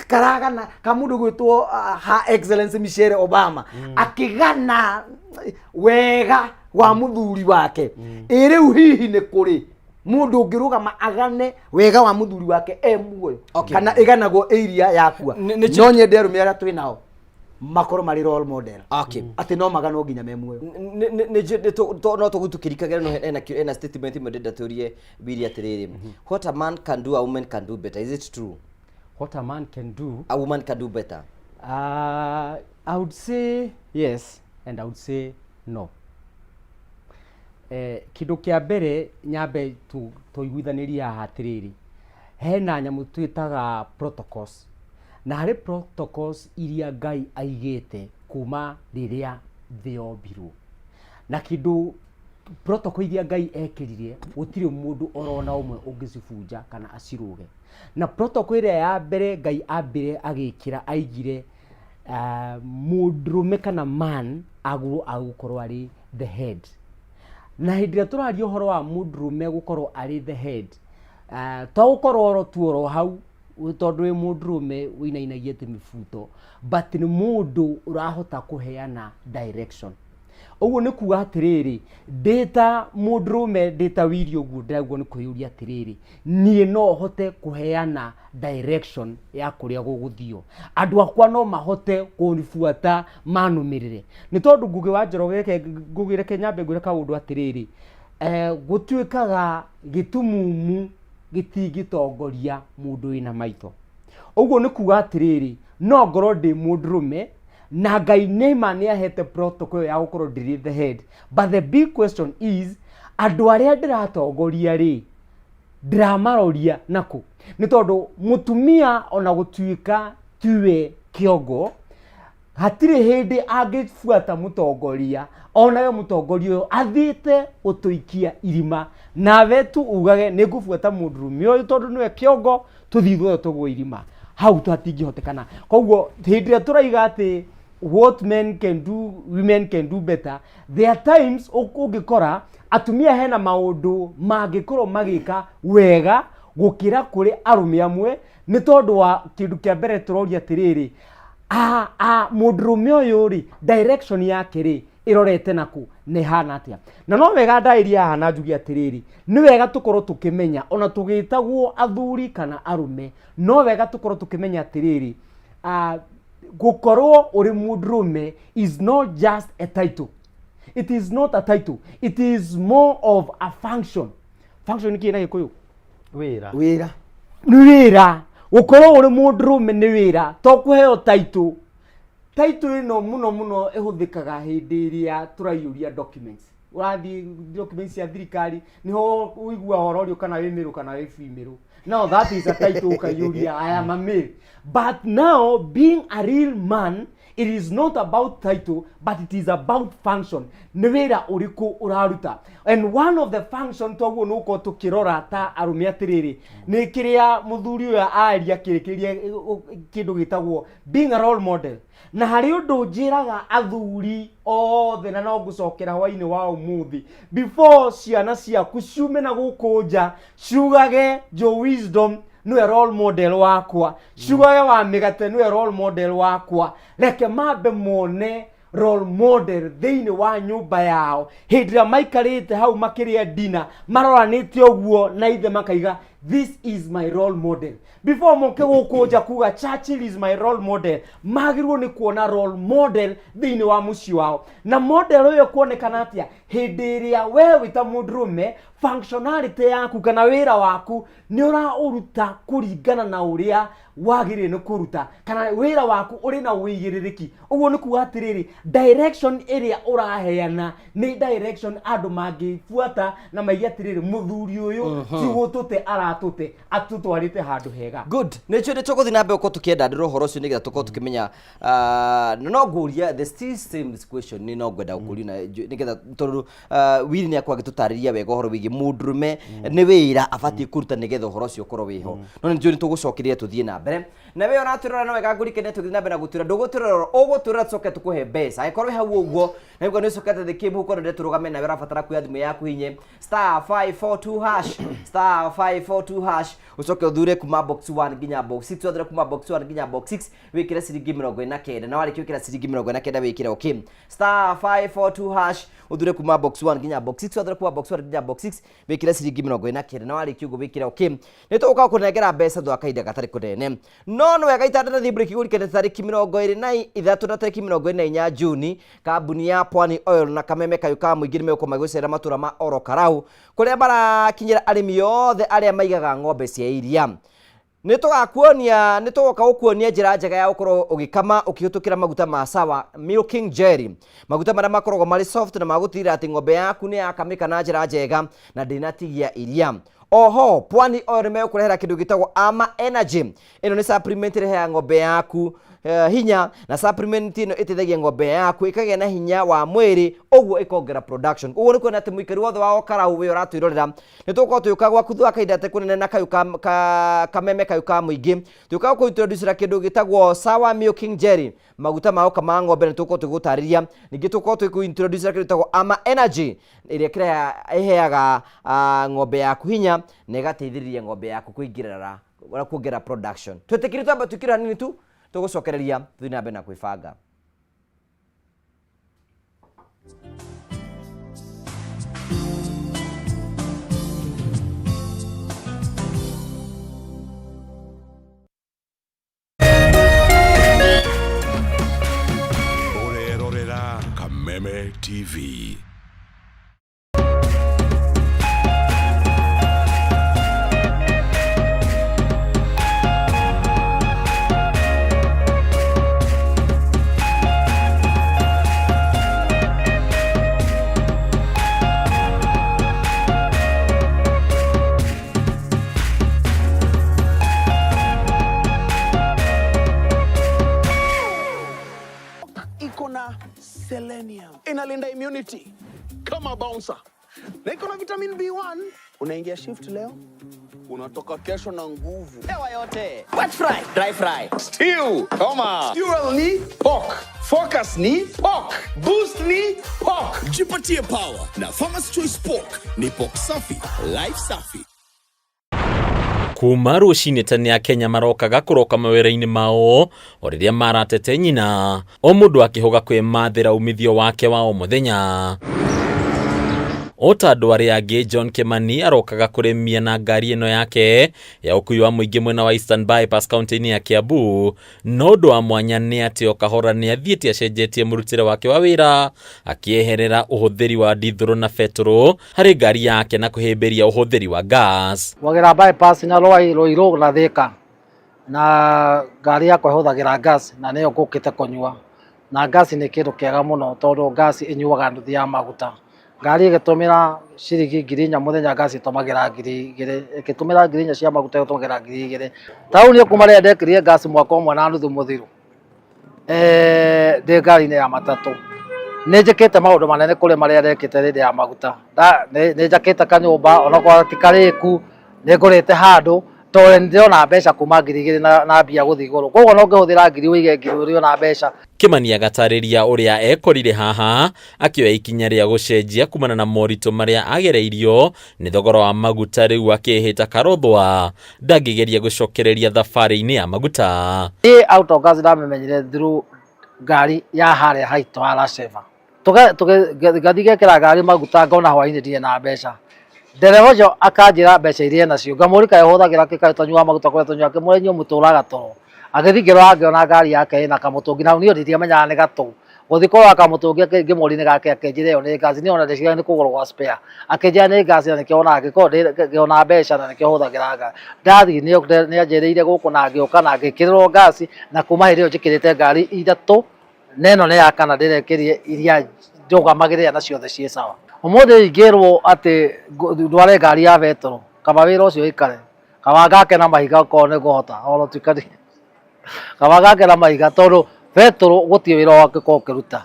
karagana ka mũndũ gwĩtwo Her Excellency Michelle Obama akĩgana wega wa mũthuri wake. Ĩ rĩu hihi nĩ kũrĩ mũndũ ũngĩrũgama agane wega wa mũthuri wake e muoyo, kana ĩganagwo ĩ iria yakua? No nyende arũme arĩa twĩ nao makorwo marĩ role model atĩ no maganwo nginya me muoyo. No tũgu tũkĩrikagĩra, no hena statement ĩmwe ndĩrenda tũrie Billy atĩrĩrĩ, what a man can do, a woman can do better, is it true? What a man can do, a woman can do better. I would say yes and I would say no. Kĩndũ kĩa mbere nyambe tũiguithanĩrie haha atĩrĩrĩ, hena nyamũ twĩtaga protocols, na harĩ protocols iria Ngai aigĩte kuma rĩrĩa thĩ yombirwo. Na kĩndũ protocol iria Ngai ekĩrire, gũtirĩ mũndũ orona ũmwe ũngĩcibunja kana acirũge. Na protocol ĩrĩa ya mbere Ngai ambire agĩkĩra, aigire mũndũrũme kana man agũrwo agũkorwo arĩ the head. Na hĩndĩ ĩrĩa tũraria ũhoro wa mũndũrũme gũkorwo arĩ the head, to gũkorwo oro tu oro hau tondũ wĩ mũndũrũme ũinainagia atĩ mĩbuto, but nĩ mũndũ ũrahota kũheana direction. Ũguo nĩ kuga atĩrĩrĩ, ndĩ ta mũndũrũme, ndĩ ta Willy ũguo, ndĩraigua nĩ kwĩyũria atĩrĩrĩ, niĩ no hote kũheana direction ya kũrĩa gũgũthio? Andũ akwa no mahote kũbuata manũmĩrĩre? Nĩ tondũ Ngũgĩ wa Njoroge, reke Ngũgĩ, reke nyambe ngwĩre kaũndũ atĩrĩrĩ, gũtuĩkaga gĩtumumu gĩtingĩtongoria mũndũ wĩna maitho. Ũguo nĩ kuga atĩrĩrĩ, no ngorwo ndĩ mũndũrũme na Ngai nĩma nĩ ahete protocol ya gũkorwo ndĩrĩ the head, but the big question is, andũ arĩa ndĩratongoria rĩ, ndĩramaroria nakũ? Nĩ tondũ mũtumia ona gũtuĩka tiwe kĩongo, hatirĩ hĩndĩ angĩbuata mũtongoria onawe mũtongoria ũyũ athiĩte gũtũikia irima, nawe tu ugage nĩ ngũbuata mũndũrũme ũyũ tondũ nĩwe kĩongo, tũthiĩ ithuothe tũgwe irima hau, hatingĩhotekana. Koguo hĩndĩ ĩrĩa tũraiga atĩ what men can do, women can do better, there are times ũngĩkora atumia hena maũndũ mangĩkorwo magĩka wega gũkĩra kũrĩ arũme amwe, nĩ tondũ wa kĩndũ kĩa mbere tũroria atĩrĩrĩ, a mũndũrũme ũyũ rĩ, direction yake rĩ, ĩrorete nakũ na ĩhana atĩa? Na no wega ndaĩria haha na njuge atĩrĩrĩ, nĩ wega tũkorwo tũkĩmenya ona tũgĩtagwo athuri kana arũme, no wega tũkorwo tũkĩmenya atĩrĩrĩ, gũkorwo ũrĩ mũndũrũme is not just a title. It is not a title, it is more of a function. Function nĩ kĩĩ na Gĩkũyũ? Wĩra. Wĩra. Nĩ wĩra. Gũkorwo ũrĩ mũndũrũme nĩ wĩra, to kũheo title. Title ĩno mũno mũno ĩhũthĩkaga hĩndĩ ĩrĩa tũraiyũria documents. Ũrathiĩ documents cia thirikari nĩho ũiguaga ũrorio kana wĩ male kana wĩ female. Now that is a title ũkaiyũria, I am a male. But now being a real man, it is not about title, but it is about function. Nĩ wĩra ũrĩkũ ũraruta? And one of the function twaguo nĩ gũkorwo tũkĩrora ta arũme atĩrĩrĩ, nĩ kĩrĩa mũthuri ũyũ aria kĩrĩkĩria kĩndũ gĩtagwo being a role model. Na harĩ ũndũ njĩraga athuri othe, na no ngũcokera hwainĩ wa ũmũthĩ, before ciana ciaku ciume na gũkũ nja ciugage Joe Wisdom nĩwe role model wakwa, ciugage wa mĩgate nĩwe role model wakwa, reke mambe mone role model thĩinĩ wa nyũmba yao. Hĩndĩ ĩrĩa maikarĩte hau makĩrĩa dina maroranĩte ũguo na ithe makaiga, "This is my role model." Before moke gũkũ nja kuga "Churchill is my role model", magĩrĩirwo nĩ kuona role model thĩinĩ wa mũciĩ wao. Na model ũyũ kuonekana atĩa? Hĩndĩ ĩrĩa we wĩ ta mũndũrũme, functionality yaku kana wĩra waku nĩ ũraũruta kũringana na ũrĩa wagĩrĩire nĩ kũruta, kana wĩra waku ũrĩ na ũigĩrĩrĩki. Ũguo nĩ kuga atĩrĩrĩ, direction ĩrĩa ũraheana nĩ direction andũ mangĩbuata na maige atĩrĩrĩ, mũthuri ũyũ ti gũtũte aratũte, atũtwarĩte handũ hega. Good, nä nä tå gå thiä na mbere gå tå kä enda ndä ũhoro ũcio nä getha tå korwo tå kä menya. No ngũria the still same question, nĩ no ngwenda gũkũria na nĩgetha tondũ Willy nĩ akorwo agĩtũtarĩria wega ũhoro wĩgiĩ mũndũrũme nĩ wĩra abatiĩ kũruta nĩgetha ũhoro ũcio ũkorwo wĩho. No nĩ njũĩ nĩ tũgũcokeria tũthiĩ na mbere na we ũratwĩrora no wega ngũrikene tũgĩthiĩ na mbere na gũtwĩra ndũgũtwĩrora, ũgũtwĩrora tũcoke tũkũhe mbeca angĩkorwo wĩ hau ũguo na nĩguo nĩ ũcokete thĩ kĩmũhuko na tũrũgame nawe. Ũrabatara kuoya thimũ yaku hinye *542#, *542#, ũcoke ũthure kuma box 1 nginya box 6. Wathure kuma box 1 nginya box 6, wĩkĩre ciringi 49, na warĩkia gwĩkĩra ciringi 49 wĩkĩre okay. *542# ũthure kuma box 1 nginya box 6. Wathure kuma box 1 nginya box 6, wĩkĩre ciringi 49, na warĩkia ũguo wĩkĩre okay. Nĩ tũgũka kũnengera mbeca thutha wa kahinda gatarĩ kũnene. No nĩ wega itanda thiĩ break, gũrikane tarĩki 23 na tarĩki 24 Juni, kambuni ya Pwani Oil na kameme kayũ ka mũingĩ nĩ megũkorwo magĩcerera matũra ma Oro Karau kũrĩa marakinyĩra arĩmi othe arĩa maigaga ng'ombe cia iria. Nĩ tũgakuonia, nĩ tũgoka gũkuonia njĩra njega ya gũkorwo ũgĩkama ũkĩhĩtũkĩra maguta ma Sawa Milking Jelly, maguta marĩa makoragwo marĩ soft na magũtigĩrĩra atĩ ng'ombe yaku nĩ yakamĩka na njĩra njega na ndĩnatigia iria. Oho Pwani Oil nĩ megũkũrehera kĩndũ gĩtagwo Ama Energy. Ĩno nĩ supplement ĩrehaga ng'ombe yaku hinya, na supplement ĩno ĩteithagia ng'ombe yaku ĩkagĩa na hinya wa mwĩrĩ, ũguo ĩkongerera production. Ũguo nĩ kuona atĩ mũikari wothe wa Okarau wĩ ũratwĩrorera, nĩ tũgũkorwo tũgĩũka gwaku thutha wa kahinda gatarĩ kũnene na kayũ kameme kayũ ka mũingĩ, tũgĩũka gũkũ kĩndũ gĩtagwo Sawa Milking Jelly, maguta ma gũkama ng'ombe, nĩ tũgũkorwo tũgĩgũtarĩria. Ningĩ tũgũkorwo tũgĩkũ-introduce kĩndũ gĩtagwo Ama Energy ĩrĩa kĩrĩa ĩheaga ng'ombe yaku hinya na ĩgateithĩrĩria ng'ombe yaku kũingĩrĩra na kuongerera production. Twĩtĩkĩrie twambe twĩkĩre hanini tu, tũgũcokereria tũthiĩ na mbere na kwĩbanga. Ũrerorera Kameme TV. Iko na selenium, inalinda immunity kama bouncer, na iko na vitamin B1. Unaingia shift leo, unatoka kesho na nguvu. Hewa yote. Wet fry, dry fry, stew, koma. Fuel ni pork, focus ni pork, boost ni pork. Jipatie power na Farmer's Choice Pork. Ni pork safi, life safi. Kuma rũcinĩ tene Akenya marokaga kũroka mawĩra-inĩ mao o rĩrĩa maratete nyina, o mũndũ akĩhũga kwĩmathĩra umithio wake wa o mũthenya. O ta andũ arĩa angĩ, John Kimani arokaga kũrĩmia na ngari ĩno yake ya ũkui wa mũingĩ mwena wa Eastern Bypass kaunti-inĩ ya Kiambu. No ũndũ wa mwanya nĩ atĩ o kahora nĩ athiĩte acenjetie mũrutĩre wake wa wĩra, akĩeherera ũhũthĩri wa ndithũrũ na betũrũ harĩ ngari yake na kũhĩmbĩria ũhũthĩri wa gas. Wagera bypass na Rwai Ruiru na Thika na ngari yakwa ĩhũthagĩra gas na nĩyo ngũkĩte kũnyua, na gas nĩ kĩndũ kĩega mũno tondũ gas ĩnyuaga nuthu ya maguta. Ngari ĩgĩtũmĩra ciringi 4,000 mũthenya, ngasi ĩtũmagĩra 2,000, ĩgĩtũmĩra 4,000 cia maguta ĩtũmagĩra 2,000. Ta rĩu niĩ kuma rĩrĩa ndekĩrire ngasi mwaka ũmwe na nuthu mũthiru, ndĩ ngari-inĩ ya matatũ, nĩ njĩkĩte maũndũ manene kũrĩ marĩa ndekĩte hĩndĩ ya maguta. Nĩ njakĩte kanyũmba onokorwo ti karĩku, nĩ ngũrĩte handũ, tondũ nĩ ndĩrona mbeca kuma 2,000 na mbia gũthiĩ igũrũ. Koguo ona ũngĩhũthĩra ngiri ũige ngiri ũrĩona mbeca. Kĩmani agatarĩria ũrĩa ekorire haha akĩoya ikinya rĩa gũcenjia kumana na moritũ marĩa agereirio nĩ thogora wa maguta rĩu akĩhĩta karothwa ndangĩgeria gũcokereria thabarĩ-inĩ ya maguta. Niĩ Autogas ndamĩmenyire through ngari ya harĩa haitũ ha Laseva. Ngathiĩ ngekĩra ngari maguta ngona hwainĩ ndirĩ na mbeca. Ndereba ũcio akanjĩra mbeca iria enacio, ngamũria kaĩ ũhũthagĩra kĩ kaĩ ũtanyuaga maguta kũrĩa tũnyuaga, ngĩmũria inyuĩ mũtũraga toro. Agĩthiĩ ngĩrora ngĩona ngari yake ĩna kamũtũngi na niĩ ndiamenyaga nĩ gatũ. Gũthiĩ kũrora kamũtũngi ngĩmũria nĩ gakĩ akĩnjĩra ĩyo nĩ ngasi, niĩ ona ndeciragia nĩ kũgũrũ gwa spare. Akĩnjĩra nĩ ngasi na nĩkĩo wonaga ngĩkorwo ngĩona mbeca na nĩkĩo hũthagĩra ngari. Ndathiĩ nĩ anjĩrĩire gũkũ na ngĩũka na ngĩkĩrĩrwo ngasi na kuma hĩndĩ ĩyo njĩkĩrĩte ngari ithatũ na ĩno nĩ ya kana ndĩrekĩrire iria ndũgamagĩrĩra na ciothe ciĩ sawa. Ũmũthĩ ingĩrwo atĩ ndware ngari ya betũrũ, kaba wĩra ũcio ũikare, kaba ngake na mahiga okorwo nĩ ngũhota ona gũtuĩka kaba ngake na mahiga tondũ betũrũ gũtirĩ wĩra ũngĩkorwo ũkĩruta,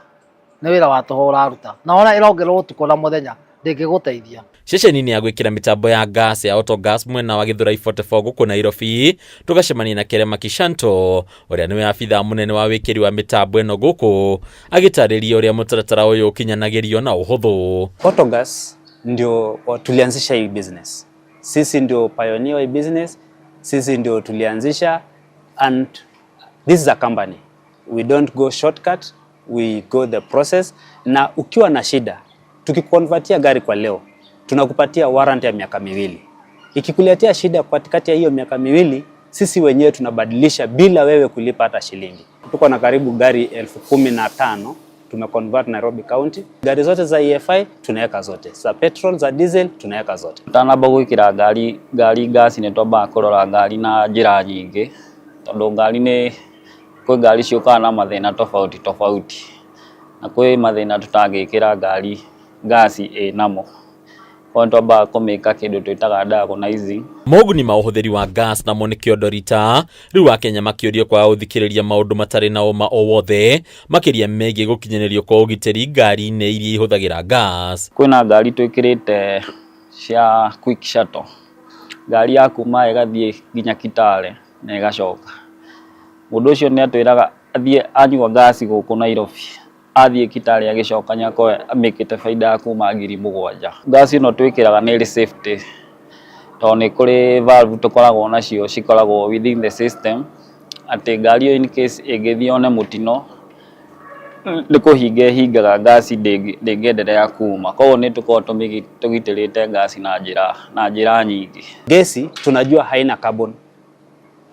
nĩ wĩra wa tũhũ ũraruta na ona ĩrongererwo ũtukũ na mũthenya ndĩngĩgũteithia. Ceceni-inĩ ya gwĩkĩra mĩtambo ya gas ya Autogas mwena wa Githurai 44 gũkũ Nairobi, tũgacemania na Kerema Kishanto ũrĩa nĩwe abithaa mũnene wa wĩkĩri wa mĩtambo ĩno gũkũ, agĩtarĩria ũrĩa mũtaratara ũyũ ũkinyanagĩrio na ũhũthũ. Autogas ndio tulianzisha hii business. Sisi ndio pioneer wa hii business, sisi ndio tulianzisha and this is a company. We don't go shortcut, we go the process. Na ukiwa na shida, tukikonvertia gari kwa leo, tunakupatia warranty ya miaka 2. Ikikuletea shida katikati ya hiyo miaka 2, sisi wenyewe tunabadilisha bila wewe kulipa hata shilingi. Tuko na karibu gari 15,000 tumeconvert Nairobi County. Gari zote za EFI tunaweka zote, za petrol, za diesel tunaweka zote. Tutanamba gwikira ngari ngasi nĩ twambaga kũrora ngari na njĩra nyingĩ, tondũ ngari nĩ kwĩ ngari ciũkaga na mathĩna tofauti tofauti, na kwĩ mathĩna tũtangĩkĩra ngari ngasi ĩnamo. Koguo nĩ twambaga kũmĩka kĩndũ twĩtaga diagnosing. Moguni ma ũhũthĩri wa gas namo nĩ kĩondo rita, rĩu Akenya makĩũrio kwaga gũthikĩrĩria maũndũ matarĩ na ũma o wothe, makĩria megiĩ gũkinyanĩrio kwa ũgitĩri ngari-inĩ iria ihũthagĩra gas. Kwĩna ngari twĩkĩrĩte cia quick shuttle, ngari ya kuma ĩgathiĩ nginya Kitale na ĩgacoka. Mũndũ ũcio nĩ atwĩraga athiĩ anyua ngasi gũkũ Nairobi, athiĩ Kitale agĩcoka nĩ akorwo amĩkĩte baida ya kuma 7,000. Ngasi ĩno twĩkĩraga nĩ ĩrĩ safety, tondũ nĩ kũrĩ valve tũkoragwo nacio cikoragwo within the system, atĩ ngari ĩyo in case ĩngĩthiĩ yone mũtino, nĩ kũhinga ĩhingaga ngasi ndĩngĩendelea kuma. Koguo nĩ tũkoragwo tũgitĩrĩte ngasi na njĩra nyingĩ. Gesi tunajua haina carbon,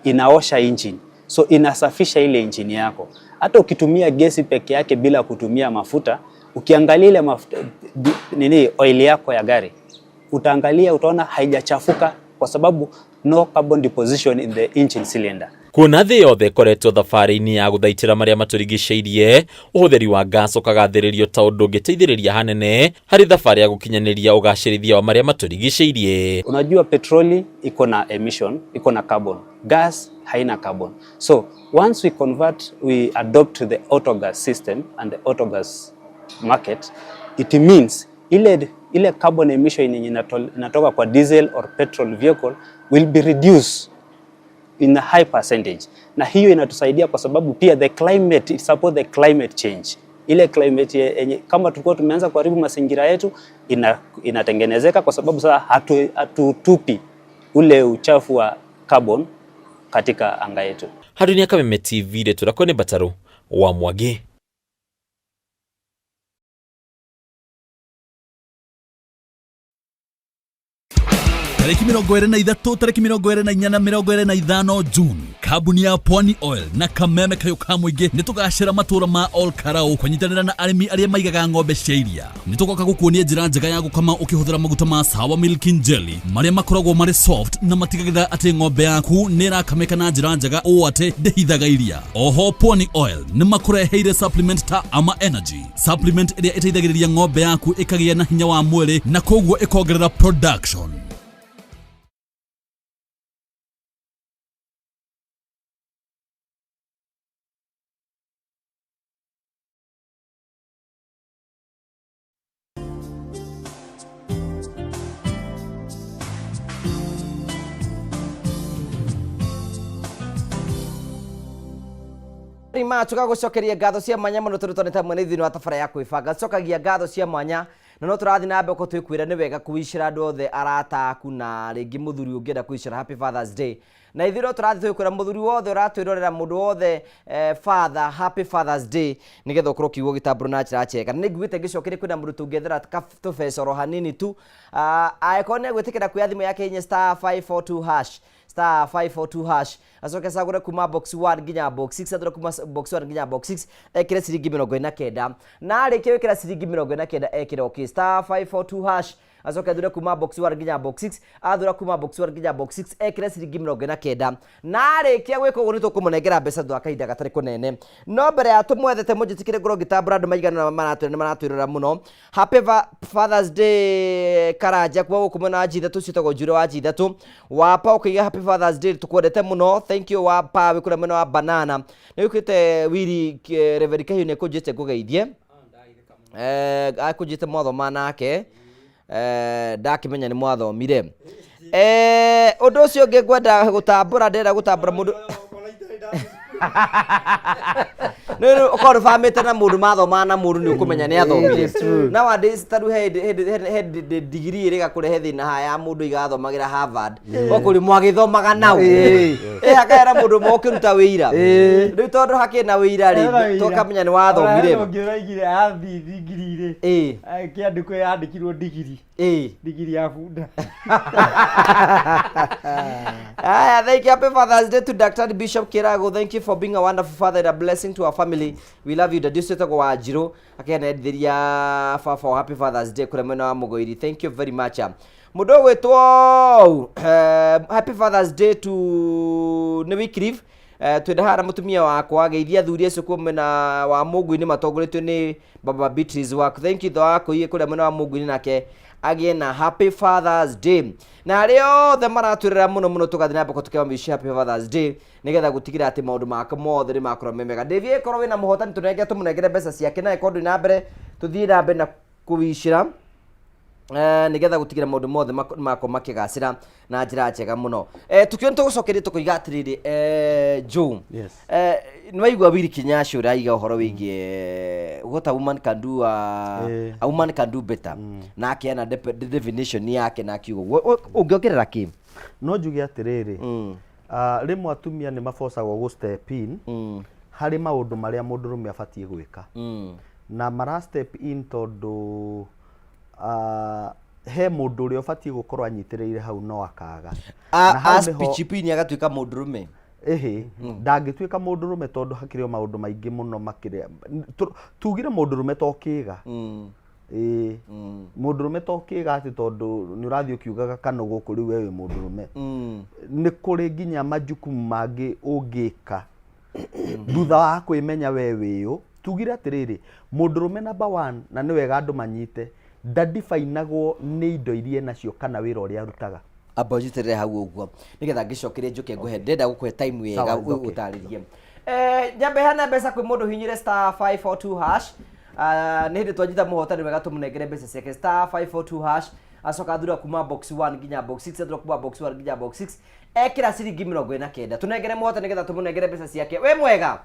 inaosha engine, so inasafisha ile engine yako. Hata ukitumia gesi peke yake bila kutumia mafuta, ukiangalia ile mafuta, nini oil yako ya gari, utaangalia utaona haijachafuka kwa sababu no carbon deposition in the engine cylinder. Kuona thĩ yothe ĩkoretwo thabarĩ-inĩ ya gũthaitĩra marĩa matũrigicĩirie, ũhũthĩri wa gas ũkagathĩrĩrio ta ũndũ ũngĩteithĩrĩria hanene harĩ thabarĩ ya gũkinyanĩria ũgacĩrithia wa marĩa matũrigicĩirie. Unajua petroli iko na emission, iko na carbon. Gas haina carbon. So once we convert, we adopt the autogas system and the autogas market, it means ile carbon emission yenye inatoka kwa diesel or petrol vehicle will be reduced in a high percentage. Na hiyo inatusaidia kwa sababu pia the climate, it support the climate change. Ile climate yenye kama tulikuwa tumeanza kuharibu mazingira yetu inatengenezeka kwa sababu sasa hatutupi ule uchafu wa carbon katika anga yetu. Handũ-inĩ ya Kameme TV rĩtwa rĩakwa nĩ Mbatarũ wa Mwangi. Tarĩki 23, tarĩki 24 na 25 June. Kambuni ya Pwani Oil na kameme kayũ ka mũingĩ nĩ tũgacĩra matũra ma Ol Karau kũnyitanĩra na arĩmi arĩa maigaga ng'ombe cia iria. Nĩ tũgoka gũkuonia njĩra njega ya gũkama ũkĩhũthĩra maguta ma Sawa Milking Jelly marĩa makoragwo marĩ soft na matigagĩrĩra atĩ ng'ombe yaku nĩ ĩrakamĩka na njĩra njega ũũ atĩ ndĩhithaga iria. Oho Pwani Oil nĩ makũreheire supplement ta Ama Energy, supplement ĩrĩa ĩteithagĩrĩria ng'ombe yaku ĩkagĩa na hinya wa mwĩrĩ na koguo ĩkongerera production. Rima tugagucokeria ngatho cia mwanya muno tondu twonete hamwe na ithuĩ wa tabara ya kwĩbanga. Tucokagia ngatho cia mwanya na no tũrathiĩ na mbere twĩkwĩra nĩ wega kũwicĩra andũ othe arata aku na rĩngĩ mũthuri ũngĩenda kũwicĩra happy Father's Day. Na ithuĩ no tũrathiĩ twĩkwĩra mũthuri wothe ũratwĩrorera, mũndũ wothe, father, happy Father's Day, nĩgetha ũkorwo ũkĩigua gĩtambũro na njĩra njega. Na nĩnguĩte ngĩcokeria kwĩna mũndũ tũngĩethera tũbeca oro hanini tu. Angĩkorwo nĩ egwĩtĩkĩra kuoya thimũ yake hinya star 542 hash, star 542 hash, acoke acagũre kuma box 1 nginya box 6, athure kuma box 1 nginya box 6, ekĩre ciringi 49, na arĩkia gwĩkĩra ciringi 49 ekĩre okay, star 542 hash, acoke athure kuma box 1 nginya box 6, athura kuma box 1 nginya box 6 ekĩre ciringi 49, na arĩkia gwĩka ũguo nĩ tũkũmũnengera mbeca thutha wa kahinda gatarĩ kũnene. No mbere ya tũmwethete, mũnjĩtĩkĩre ngorwo ngĩtambũra andũ maigana ũna maratwĩra nĩ maratwĩrora mũno. Happy Father's Day Karanja kuma gũkũ mwena wa G3, ciĩtagwo Njure wa G3. Wapa ũkĩiga happy Father's Day, tũkwendete mũno, thank you Wapa wĩ kũrĩa mwena wa Banana. Nĩ wĩkĩte Willy, Reverend Kahiũ nĩ akũnjĩte ngũgeithie, akũnjĩte mwathoma nake, ndakĩmenya nĩ mwathomire. Ũndũ ũcio ũngĩ ngwenda gũtambũra, ndĩrenda gũtambũra mũndũ nĩ ũkorwo ndũbamĩte na mũndũ mathomaga na mũndũ nĩ ũkũmenya nĩ athomire. Nowadays ta rĩu he hĩndĩ degree ĩrĩga kũrehe thĩna haha ya mũndũ igathomagĩra Harvard, ũkũri mwagĩthomaga nau akahera mũndũ ũmwe ũkĩruta wĩira. Rĩu tondũ hakĩrĩ na wĩira rĩ, tũkamenya nĩ wathomire. Ũngĩ ũraigire athiĩ thingiri-rĩ, kĩandĩkwo yandĩkirwo ndigiri, ndigiri ya bunda. Aya, thank you. Happy Father's Day to Dr. Bishop Kirago. Thank you for being a wonderful father and a blessing to our family. We love you. Daddy ũcio wa Njirũ akenenderia baba wa happy Father's Day kũrĩa mwena wa Mũgoiri. Thank you very much. Mũndũ ũgwĩtwo happy Father's Day to nĩ Wycliffe, twĩna haha na mũtumia wakwa, geithia athuri acio kuo mwena wa Mũngũ-inĩ matongoretio nĩ baba Beatrice waku. Thank you thoa kũiye kũrĩa mwena wa Mũngũ-inĩ, nake agĩe na happy Father's Day. Na arĩa othe maratwĩrĩra mũno mũno, tũgathiĩ na mbere tũkĩmamicia happy Father's Day nĩgetha gũtigĩrĩra atĩ maũndũ make mothe nĩ makorwo me mega. Ndĩthiĩ ĩkorwo wĩna mũhotani tũnengere, tũmũnengere mbeca ciake, na ĩkorwo ndũrĩ na mbere, tũthiĩ na mbere na kũwicĩra nĩgetha gũtigĩra maũndũ mothe makorwo makĩgacĩra na njĩra njega mũno. Tukio nĩ tũgũcokeria tũkoiga atĩrĩrĩ, Joe. Yes. Nĩ waigua Willy Kinyaci ũraiga ũhoro wĩgiĩ what a woman can do, a woman can do better, na akeana definition yake na akiuga ũguo. Ũngĩongerera kĩ? No njuge atĩrĩrĩ, rĩmwe atumia nĩ mabocagwo gũ step in harĩ maũndũ marĩa mũndũrũme abatiĩ gwĩka, na mara step in tondũ he mũndũ ũrĩa ũbatiĩ gũkorwo anyitĩrĩire hau no akaga. Na hau nĩho- Pichipini agatuĩka mũndũrũme. Ĩhĩ, ndangĩtuĩka mũndũrũme tondũ hakĩrĩ o maũndũ maingĩ mũno makĩrĩa. Tugire mũndũrũme to kĩga. Ĩĩ, mũndũrũme to kĩga atĩ tondũ nĩ ũrathiĩ ũkiugaga kana gũkũ rĩu we wĩ mũndũrũme. Nĩ kũrĩ nginya majukumu mangĩ ũngĩka thutha wa kwĩmenya we wĩũ. Tugire atĩrĩrĩ, mũndũrũme number one, na nĩ wega andũ manyite, ndadifainagwo nĩ indo iria enacio kana wĩra ũrĩa arutaga. Amba ũnjitĩrĩre hau ũguo nĩgetha ngĩcokerie njũke ngũhe, ndĩrenda gũkũhe time wega. Sawa, it's okay. Ũtarĩrie. Nyambe hana mbeca kwĩ mũndũ hinyire star 542 hash. Nĩ hĩndĩ twanyita mũhotani wega tũmũnengere mbeca ciake, star 542 hash, acoka athura kuma box 1 nginya box 6, athura kuma box 1 nginya box 6, ekĩra ciringi 49. Tũnengere mũhotani nĩgetha tũmũnengere mbeca ciake. Wĩ mwega?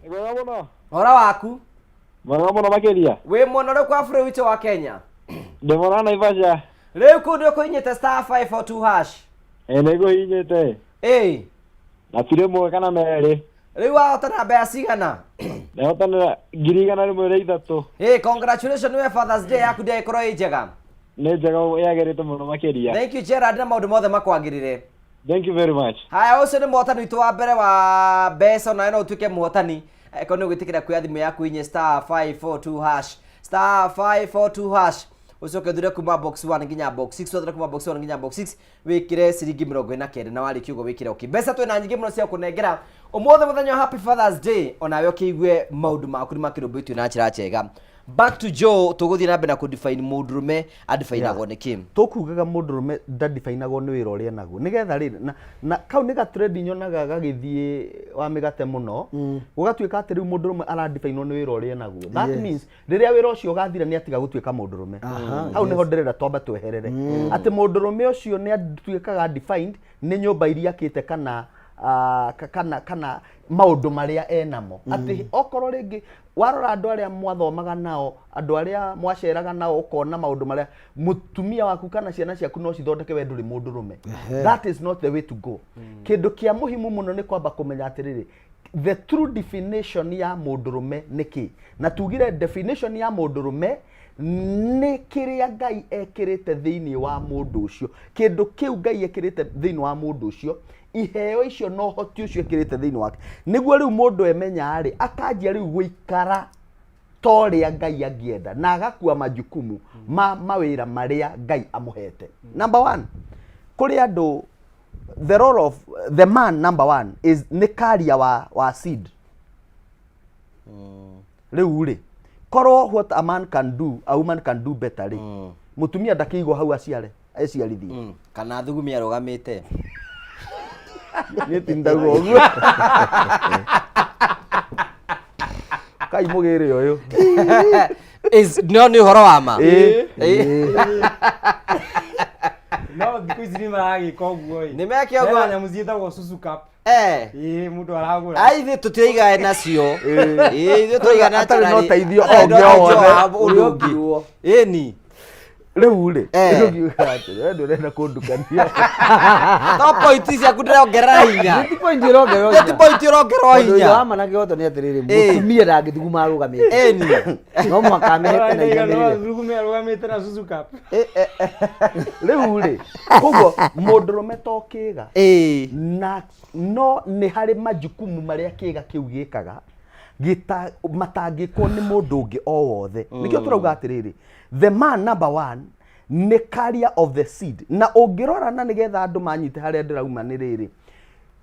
Mwega mũno. Hora waku? Mwega mũno makĩria. Wĩ mwena ũrĩkũ wa bũrũri witũ wa Kenya? Ndĩ mwena wa Naivasha. Rĩu kũu nĩ ũkũhinyĩte star 542 hash? Ĩ, nĩguo hinyĩte. Ĩ. Na ti rĩmwe kana merĩ. Rĩu wahotana mbeca cigana? Ndahotanĩra 103,000. Ĩ, congratulations we, Father's Day yaku ndĩgĩkorwo ĩ njega. Nĩ njega, yagĩrĩte mũno makĩria. Thank you Gerard, na maũndũ mothe makwagĩrĩre. Thank you very much. Haya, ũcio nĩ mũhotani witũ wa mbere wa mbeca, onawe no ũtuĩke mũhotani angĩkorwo nĩ ũgwĩtĩkĩra kuoya thimũ yaku inye star 542 hash, star 542 hash, ũcoke ũthure kuma box 1 nginya box 6, ũthure kuma box 1 nginya box 6, wĩkĩre ciringi 49, na warĩkia ũguo wĩkĩre okay. Mbeca twĩna nyingĩ mũno cia kũnengera ũmũthĩ mũthenya wa Happy Father's Day, onawe ũkĩigue maũndũ maku nĩ makĩrũmbũitio na njĩra njega. Back to Joe, tũgũthiĩ na mbere na kũdefine mũndũrũme adefinagwo nĩ kĩ? Tũkugaga mũndũrũme ndadefinagwo nĩ wĩra ũrĩa enaguo, nĩgetha rĩrĩ na kau nĩ gatrendi nyonaga gagĩthiĩ wa mĩgate mũno, gũgatuĩka atĩ rĩu mũndũrũme aradefinwo nĩ wĩra ũrĩa enaguo. That means rĩrĩa wĩra ũcio ũgathira nĩ atiga gũtuĩka mũndũrũme. Hau nĩho ndĩrenda twambe tweherere atĩ mũndũrũme ũcio nĩ atuĩkaga defined nĩ nyũmba iria akĩte kana kana maũndũ marĩa enamo, atĩ okorwo rĩngĩ warora andũ arĩa mwathomaga nao, andũ arĩa mwaceraga nao, ũkona maũndũ marĩa mũtumia waku kana ciana ciaku no cithondeke, we ndũrĩ mũndũrũme. That is not the way to go. Kĩndũ kĩa muhimu mũno nĩ kwamba kũmenya atĩrĩrĩ, the true definition ya mũndũrũme nĩ kĩ? Na tugire definition ya mũndũrũme nĩ kĩrĩa Ngai ekĩrĩte thĩinĩ wa mũndũ ũcio, kĩndũ kĩu Ngai ekĩrĩte thĩinĩ wa mũndũ ũcio, iheo icio na ũhoti ũcio ekĩrĩte thĩinĩ wake, nĩguo rĩu mũndũ emenya rĩ, akanjia rĩu gũikara ta ũrĩa Ngai angĩenda na agakua majukumu ma mawĩra marĩa Ngai amũhete. Number one, kũrĩ andũ, the role of the man number one is nĩ carrier wa seed. Rĩu rĩ, korwo what a man can do, a woman can do better rĩ, mũtumia ndakĩigwo hau aciare eciarithie. Kana thugumi arũgamĩte. Niĩ ti ndauga ũguo, kai mũgĩrĩ ũyũ. No nĩ ũhoro wa ma. Ĩĩ. No thikũ ici nĩ maragĩka ũguo ĩ. Nĩ meke ũguo. Hena nyamũ ciĩtagwo susu cup. Ĩĩ, mũndũ aragũra. Ai, ithuĩ tũtiraigae nacio. Ĩĩ, ithuĩ tũraiga na Atarĩ na naturally. ũteithio Atarĩ na ũngĩ o ũteithio wothe. wa ũndũ ũngĩ. Ĩni. Rĩu rĩ, ũngiuga atĩrĩ, we ndũrenda kũndukania. To point ciaku ndĩrongerera hinya. Ti point ĩrongererwo hinya. Ti point ĩrongererwo Tondũ hinya. ũira wa ma na kĩhoto nĩ atĩrĩrĩ, mũtumia ndangĩthuguma arũgamĩte. Ĩni. No mũhaka amĩhete na inamĩrĩre. Thugume arũgamĩte na susu cup. Rĩu rĩ, koguo mũndũrũme to kĩga na no nĩ harĩ majukumu marĩa kĩga kĩu gĩkaga gĩta matangĩkwo nĩ mũndũ ũngĩ o wothe. Nĩkĩo tũrauga atĩrĩrĩ, the man number one nĩ carrier of the seed. Na ũngĩrora, na nĩgetha andũ manyite harĩa ndĩrauma, nĩ rĩrĩ,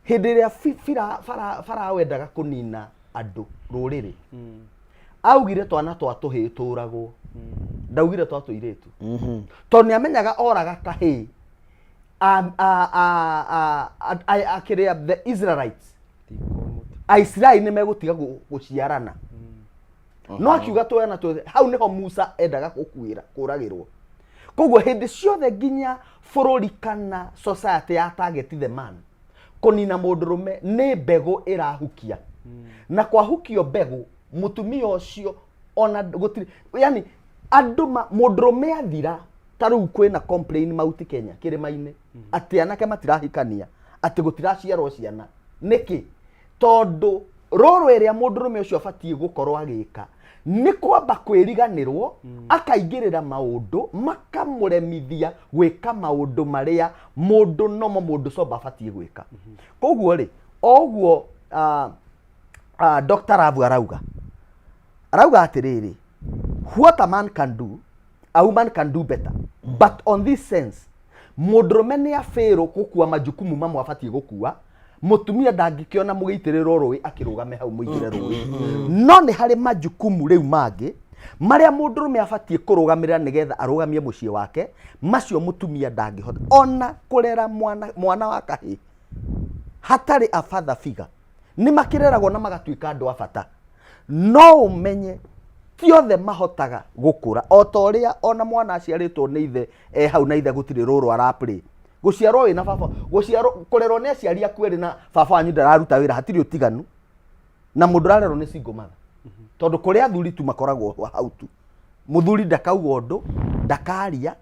hĩndĩ ĩrĩa Farao endaga kũnina andũ rũrĩrĩ, augire twana twa tũhĩĩ tũragwo, ndaugire twa tũirĩtu, tondũ nĩ amenyaga oraga kahĩĩ akĩrĩa the Israelites, Aisiraeli nĩ megũtiga gũciarana. No akiuga twana twothe. Hau nĩho Musa endaga gũkuĩra, kũragĩrwo. Koguo hĩndĩ ciothe nginya bũrũri kana society ya target the man, kũnina mũndũrũme, nĩ mbegũ ĩrahukia, na kwahukio mbegũ, mũtumia ũcio ona gũtirĩ, yani andũ mũndũrũme athira. Ta rĩu kwĩna complain Mount Kenya kĩrĩma-inĩ atĩ anake matirahikania, atĩ gũtiraciarwo ciana. Nĩkĩ? Tondũ rũrũ ĩrĩa mũndũrũme ũcio abatiĩ gũkorwo agĩka nĩ kwamba kwĩriganĩrwo, akaingĩrĩra maũndũ makamũremithia gwĩka maũndũ marĩa mũndũ nomo mũndũ sober abatiĩ gwĩka. Koguo rĩ, o ũguo Dr. Ravu arauga atĩrĩrĩ, what a man can do, a woman can do better, but on this sense mũndũrũme nĩ abĩrwo gũkua majukumu mamwe abatiĩ gũkua. Mũtumia ndangĩkĩona mũgĩitĩrĩrwo rũĩ akĩrũgame hau mũingĩre rũĩ, no nĩ harĩ majukumu rĩu mangĩ marĩa mũndũrũme abatiĩ kũrũgamĩrĩra nĩgetha arũgamie mũciĩ wake, macio mũtumia ndangĩhota ona kũrera mwana wa kahĩĩ hatarĩ a father figure. Nĩ makĩreragwo na magatuĩka andũ a bata, no ũmenye ti othe mahotaga gũkũra o ta ũrĩa ona mwana aciarĩtwo nĩ ithe e hau na ithe gũtirĩ rũrũ araplay. Gũciarwo wĩna baba, gũciarwo, kũrerwo nĩ aciari aku erĩ na baba wanyu ndararuta wĩra, hatirĩ ũtiganu na mũndũ ũrarerwo nĩ single mother, tondũ kũrĩ athuri tu makoragwo hau tu, mũthuri ndakauga ũndũ, ndakaria.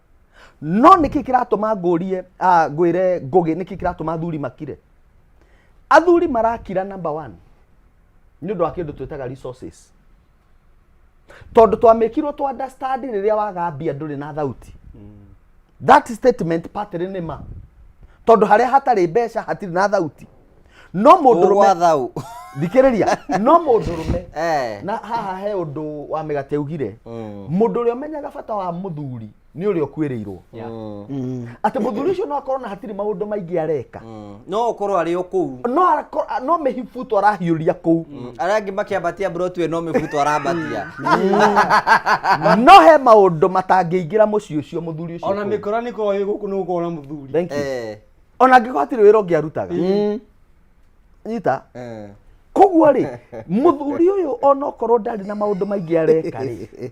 No nĩkĩ kĩratũma ngũrie, ngwĩre Ngũgĩ, nĩkĩ kĩratũma athuri makire? Athuri marakira number one nĩ ũndũ wa kĩndũ twĩtaga resources, tondũ twamĩkirwo tũ understand rĩrĩa waga mbia ndũrĩ na thauti. That statement partly nĩ ma, Tondũ harĩa hatarĩ mbeca hatirĩ na thauti. No mũndũrũme Gwa thau. Thikĩrĩria, no mũndũrũme Eh. na haha he ũndũ wa mĩgate augire, mũndũ ũrĩa ũmenyaga bata wa mũthuri nĩ ũrĩa ũkuĩrĩirwo. Atĩ mũthuri ũcio no akorwo na hatirĩ maũndũ maingĩ areka. No ũkorwo arĩ o kũu. No akorwo no mĩhibuto arahiũria kũu. Arĩa angĩ makĩambatia mburoti we no mĩbuto arambatia. No he maũndũ matangĩingĩra mũciĩ ũcio mũthuri ũcio Ona kũu. mĩkora nĩ korwo ĩ gũkũ nĩ gũkorwo na mũthuri. Thank you. Eh. Ona angĩkorwo hatirĩ wĩra ũngĩ arutaga. Nyita. Eh. Koguo rĩ, mũthuri ũyũ onokorwo ndarĩ na maũndũ maingĩ areka rĩ,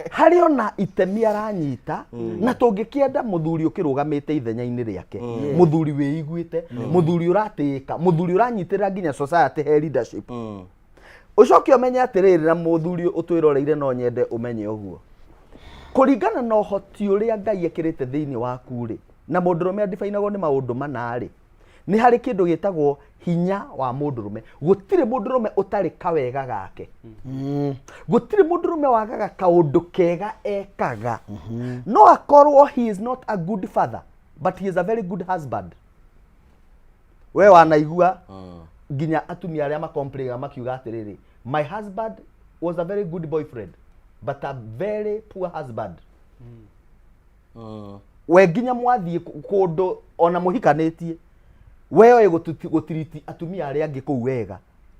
harĩ ona itemi aranyita, na tũngĩkĩenda mũthuri ũkĩrũgamĩte ithenya-inĩ rĩake, mũthuri wĩiguĩte, mũthuri ũratĩĩka, mũthuri ũranyitĩrĩra nginya society he leadership. Ũcoke ũmenye atĩrĩrĩ, na mũthuri ũtwĩroreire no nyende ũmenye ũguo, kũringana na ũhoti ũrĩa Ngai ekĩrĩte thĩinĩ waku rĩ, na mũndũrũme adibainagwo nĩ maũndũ mana rĩ, nĩ harĩ kĩndũ gĩtagwo hinya wa mũndũrũme. Gũtirĩ mũndũrũme ũtarĩ kawega gake. Gũtirĩ mũndũrũme wagaga kaũndũ kega ekaga. No akorwo he is not a good father, but he is a very good husband. We wanaigua nginya atumia arĩa makomplainaga makiuga atĩrĩrĩ, my husband was a very good boyfriend but a very poor husband. We nginya mwathiĩ kũndũ ona mũhikanĩtie, we oĩ gũtiriti atumia arĩa angĩ kũu wega,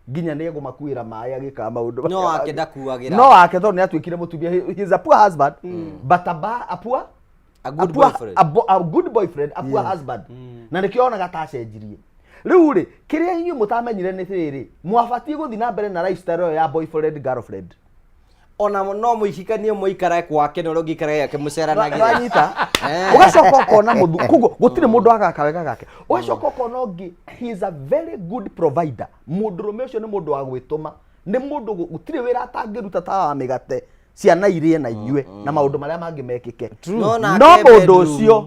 nginya nĩ egũmakuĩra maĩ agĩkaga maũndũ No marĩa wake mangĩ. ndakuagĩra. No wake tondũ nĩ atuĩkire mũtumia. He is a poor husband, but a poor A good a poor, boyfriend. a good boyfriend, a poor husband. Na nĩkĩo onaga ta acenjirie. Rĩu rĩ, kĩrĩa inyuĩ mũtamenyire nĩ rĩrĩ, mwabatiĩ gũthiĩ na mbere na lifestyle ĩyo ya boyfriend girlfriend. Ona no mũhikanie mũikare kwake na ũrĩa ũngĩikara gwake mũceranagĩre. Wanyita? Eh. Ũgacoka ũkona mũthu, koguo gũtirĩ mũndũ agaga kawega gake. Ũgacoka ũkona ũngĩ, he is a very good provider. Mũndũrũme ũcio nĩ mũndũ wa gwĩtũma, nĩ mũndũ gũtirĩ wĩra atangĩruta ta wa mĩgate, ciana irĩe na inyue na maũndũ marĩa mangĩ mekĩke. No nake No mũndũ bedroom. ũcio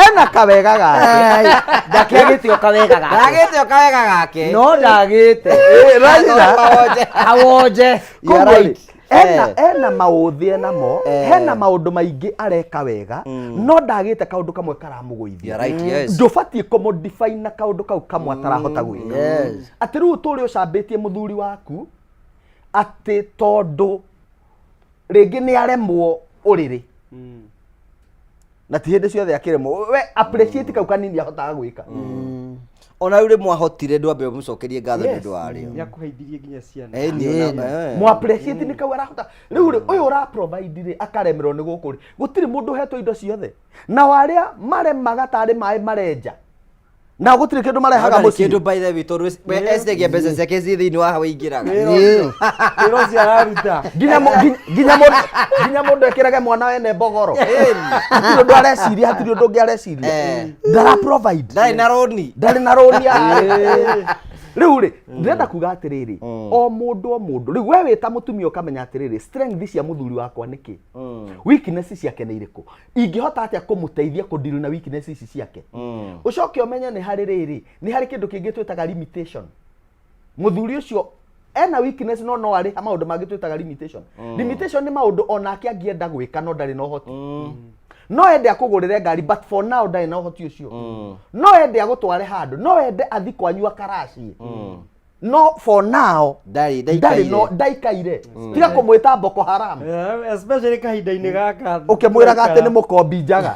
Ena kawega gake. Ndakĩagĩte o kawega gake. Ndagĩte o kawega gake. No ndagĩte. Ranyita. Kawonje. You are Koguo rĩ, right. ena ena maũthĩ enamo, hena maũndũ maingĩ areka wega, no ndagĩte kaũndũ kamwe karamũgũithia. You are right, yes. Ndũbatiĩ kũmũdefine na kaũndũ kau kamwe atarahota gwĩka. Atĩ rĩu ũtũre ũcambĩtie mũthuri waku atĩ tondũ rĩngĩ nĩ aremwo ũrĩrĩ, na ti hĩndĩ ciothe akĩremwo, we appreciate kau kanini ahotaga gwĩka. Ona rĩu rĩmwe ahotire ndwambe ũmũcokerie ngatho nĩ ũndũ warĩo. Nĩakũheithirie nginya ciana. Eh, nĩ ona- eh. Mũ appreciate nĩ kau arahota. Rĩu rĩ, ũyũ ũra provide rĩ, akaremerwo nĩ gũkũ rĩ, gũtirĩ mũndũ ũhetwo indo ciothe, nao arĩa maremaga tarĩ maĩ marenja, na gũtirĩ kĩndũ marehaga Ndarĩ mũciĩ. kĩndũ by the way tondũ we eciragia mbeca ciake ciĩ thĩinĩ wa hau aingĩraga. Wĩra ũcio araruta. Nginya mũndũ ekĩrage mwana wene mbogoro, hatirĩ ũndũ areciria, hatirĩ ũndũ ũngĩ areciria, ndara provide, Ndarĩ na rũni. Ndarĩ na rũni. Rĩu rĩ, ndĩrenda kuga atĩrĩrĩ, o mũndũ o mũndũ, rĩu we wĩ ta mũtumia ũkamenya atĩrĩrĩ, strength cia mũthuri wakwa nĩ kĩ, weakness ciake nĩ irĩkũ, ingĩhota atĩa kũmũteithia kũdeal na weakness ici ciake. Ũcoke ũmenye nĩ harĩ rĩrĩ, nĩ harĩ kĩndũ kĩngĩ twĩtaga limitation. Mũthuri ũcio ena weakness, no no arĩ maũndũ mangĩ twĩtaga limitation. Limitation nĩ maũndũ onake angĩenda gwĩka no ndarĩ na ũhoti. No ende akũgũrĩre ngari, but for now ndarĩ na ũhoti ũcio. No ende agũtware handũ, no ende athi kwanyu akaracie, no for now Ndarĩ ndarĩ no ndaikaire. Ndaikaire. Tiga kũmwĩta Boko Haram. Especially kahinda-inĩ gaka. Ũkĩmwĩraga atĩ nĩ mũkombi njaga.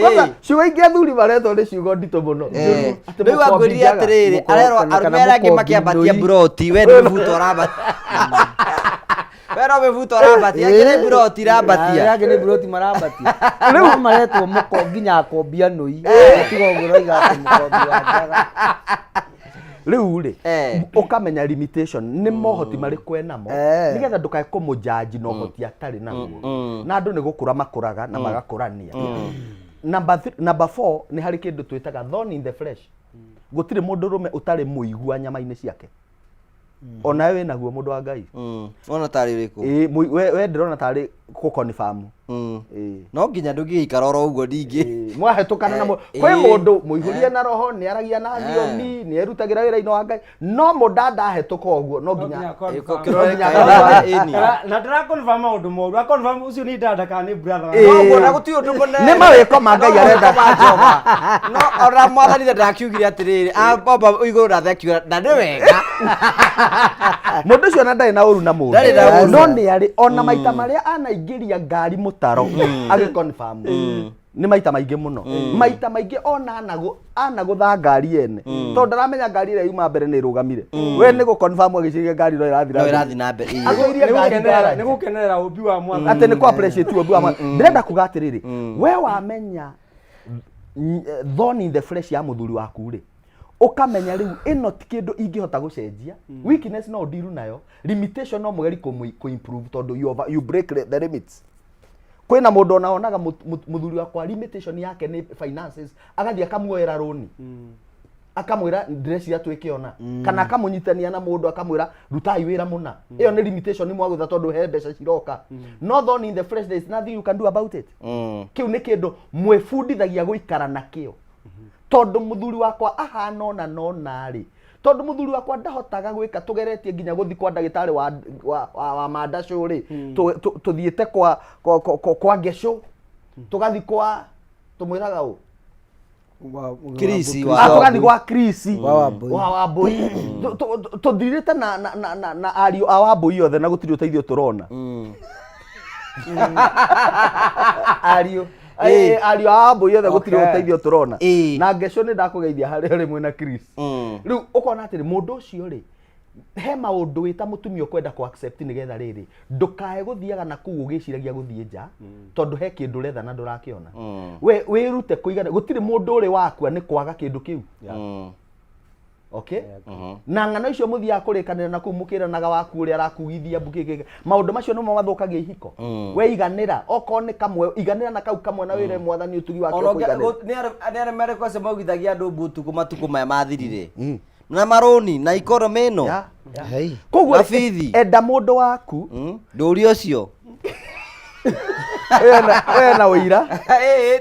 Kwanza ciugo ingĩ athuri maretwo nĩ ciugo nditũ mũno. Atĩ Rĩu mũkombi angwĩrire njaga. atĩrĩrĩ, arerwo kana arũme arĩa angĩ mũkombi makĩambatia nũi. mburoti, we nĩ mĩbuto ũrambatia. We no mĩbuto ũrambatia, angĩ nĩ mburoti irambatia. Arĩa angĩ nĩ mburoti marambatia. Rĩu maretwo mũko nginya akombi anũi. Tiga ũguo ũroiga atĩ mũkombi wa njaga. Rĩu rĩ, ũkamenya limitation nĩ mohoti marĩkũ enamo, nĩgetha ndũkae kũmũjaji na ũhoti atarĩ naguo. Na andũ nĩ gũkũra makũraga na magakũrania. Number four, nĩ harĩ kĩndũ twĩtaga thorn in the flesh. Gũtirĩ mũndũrũme ũtarĩ mũigua nyama-inĩ ciake. Onawe wĩ naguo, mũndũ wa Ngai. Wona tarĩ ũrĩkũ? Ĩĩ, we ndĩrona tarĩ gũkonifam. No nginya ndũngĩgĩikara oro ũguo ningĩ. Mwahetũkana na kwĩ mũndũ mũihũrie na roho nĩ aragia na thiomi, nĩ erutagĩra wĩra-inĩ wa Ngai, no mũndanda ahetũka ũguo no nginya no nginya Na ndĩra confirm maũndũ moru, a confirm ũcio nĩ dada kana nĩ brother. Noguo na gũtirĩ ũndũ mũnene. Nĩ mawĩko ma Ngai arenda. Ma Jehova. No ona mwathani ndakiugire atĩrĩrĩ, ambomba igũrũ na thĩ akiuga na nĩ wega. Mũndũ ũcio ona ndarĩ na ũru na mũndũ. Ndarĩ na ũru. No nĩ arĩ ona maita marĩa anaingĩria ngari mũtaro agĩ confirm nĩ maita maingĩ mũno, maita maingĩ ona anagũtha ngari ene, tondũ ndaramenya ngari ĩrĩa yuma mbere nĩ ĩrũgamire, we nĩ gũ confirm agĩciria ngari no ĩrathiĩ No ĩrathiĩ na mbere. Agũirie ngari Nĩ gũkenerera ũmbi wa mwathani. Atĩ nĩ kũ appreciate ũmbi wa mwathani. Ndĩrenda kuga atĩrĩrĩ, we wamenya thorn in the flesh ya mũthuri waku rĩ, ũkamenya rĩu ĩno ti kĩndũ ingĩhota gũcenjia. Weakness no ũndiru nayo, limitation no mũgeri kũ improve, tondũ you break the limits. Kwĩna mũndũ ona onaga mũthuri wakwa limitation yake nĩ finances, agathiĩ akamuoera rũni, akamwĩra ndĩreciria twĩke ona, kana akamũnyitania na mũndũ akamwĩra rutai wĩra mũna. Ĩyo nĩ limitation mwagũtha, tondũ he mbeca ciroka, no thorn in the flesh, there is nothing you can do about it. Kĩu nĩ kĩndũ mwĩbundithagia gũikara nakĩo, tondũ mũthuri wakwa ahana ona nona rĩ, tondũ mũthuri wakwa ndahotaga gwĩka, tũgeretie nginya gũthiĩ kwa ndagĩtarĩ wa mandacũ rĩ, tũthiĩte kwa ngecũ, tũgathiĩ kwa tũmwĩraga ũ? Chris. Ah, tũgathiĩ gwa Chris Wa Wambui. Wa Wambui. Tũthirĩte na ariũ a Wambui othe na gũtirĩ ũteithio tũrona. Ariũ. Ariũ a Wambui othe gũtirĩ ũteithio tũrona. Na ngecũ nĩ ndakũgeithia harĩa ũrĩ mwĩna Chris. Rĩu ũkona atĩrĩ, mũndũ ũcio rĩ, he maũndũ wĩ ta mũtumia ũkwenda kũ accept nĩgetha rĩrĩ ndũkae gũthiaga na kũu ũgĩciragia gũthiĩ nja, tondũ he kĩndũ ũretha na ndũrakĩona. We wĩrute kũigana, gũtirĩ mũndũ ũrĩ wakua nĩ kwaga kĩndũ kĩu. Okay, na ng'ano icio mũthiaga kũrĩkanĩra na kũu mũkĩranaga waku ũrĩa arakugithia mbu kĩ maũndũ macio nĩmo mathũkagia ihiko. We iganĩra, okorwo nĩ kamwe, iganĩra na kau kamwe na wĩre mwathani ũtugi wake Ona ũkũiganĩra. Nĩ arĩa marĩkũ acio maugithagia andũ mbu ũtukũ matukũ maya mathirire na marũni na ikonomĩ ĩno? Koguo Na bithi. Enda mũndũ waku. Ndũri ũcio. Ũyũ ena ũira. Ĩĩ,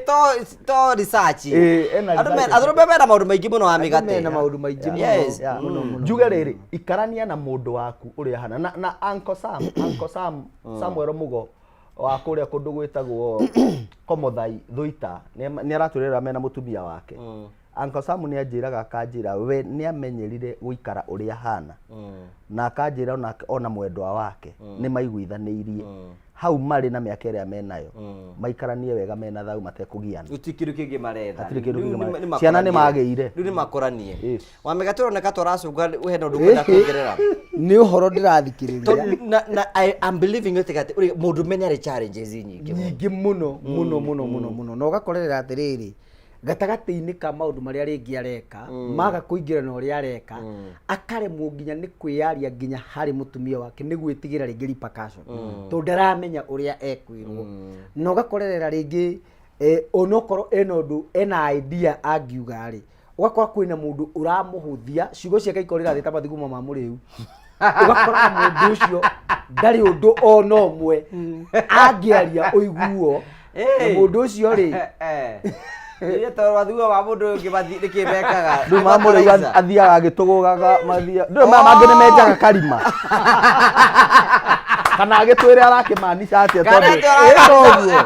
to research. Ĩĩ, ena research. Andũ mena maũndũ maingĩ mũno wa mĩgate. Mena maũndũ maingĩ mũno. Yes. Yeah. Njuge rĩrĩ, ikarania na mũndũ waku ũrĩa ahana na Uncle Sam, Samuel Mugo wa kũrĩa kũndũ gwĩtagwo Komothai Thũita, nĩ aratwĩrĩra mena mũtumia wake. Uncle Sam nĩ anjĩraga, akanjĩra we nĩ amenyerire gũikara ũrĩa ahana, na akanjĩra ona mwendwa wake nĩ maiguithanĩirie hau marĩ na mĩaka ĩrĩa menayo, maikaranie wega mena thayũ matekũgiana. Gũtirĩ kĩndũ kĩngĩ maretha. Hatirĩ kĩndũ Rĩu kĩngĩ nĩ Ciana nĩ makũranie. magĩire. Rĩu nĩ makũranie. Wa mĩgate ũroneka tũracũnga hena ũndũ ũkwenda kuongerera. Nĩ ũhoro ndĩrathikĩrĩria. Tondũ na I am believing atĩ atĩ mũndũ mene arĩ challenges nyingĩ mũno. Nyingĩ mũno mũno mũno mũno mũno, na ũgakorerera atĩrĩrĩ, gatagatĩ-inĩ ka maũndũ marĩa rĩngĩ areka maga kũingĩra na ũrĩa areka, akaremwo nginya nĩ kwĩyaria nginya harĩ mũtumia wake nĩ gwĩtigĩra rĩngĩ repercussion, tondũ ndaramenya ũrĩa ekwĩrwo. Na ũgakorerera rĩngĩ onokorwo ena ũndũ, ena idea angiuga rĩ, ũgakora kwĩna mũndũ ũramũhũthia, ciugo ciake ikorĩra thĩ ta mathugumo ma mũrĩu. Ũgakora mũndũ ũcio ndarĩ ũndũ ona ũmwe angĩaria ũiguo na mũndũ ũcio rĩ. Iria tondũ mathugumo ma mũndũ ũyũ ũngĩ nĩkĩ mekaga? Rĩu mamũrĩu athiaga agĩtũgũgaga mathia ndũĩ maya mangĩ nĩ menjaga karima kana agĩtwĩre arakĩmanisha atĩa? Kana tondũ atĩ ĩ toguo.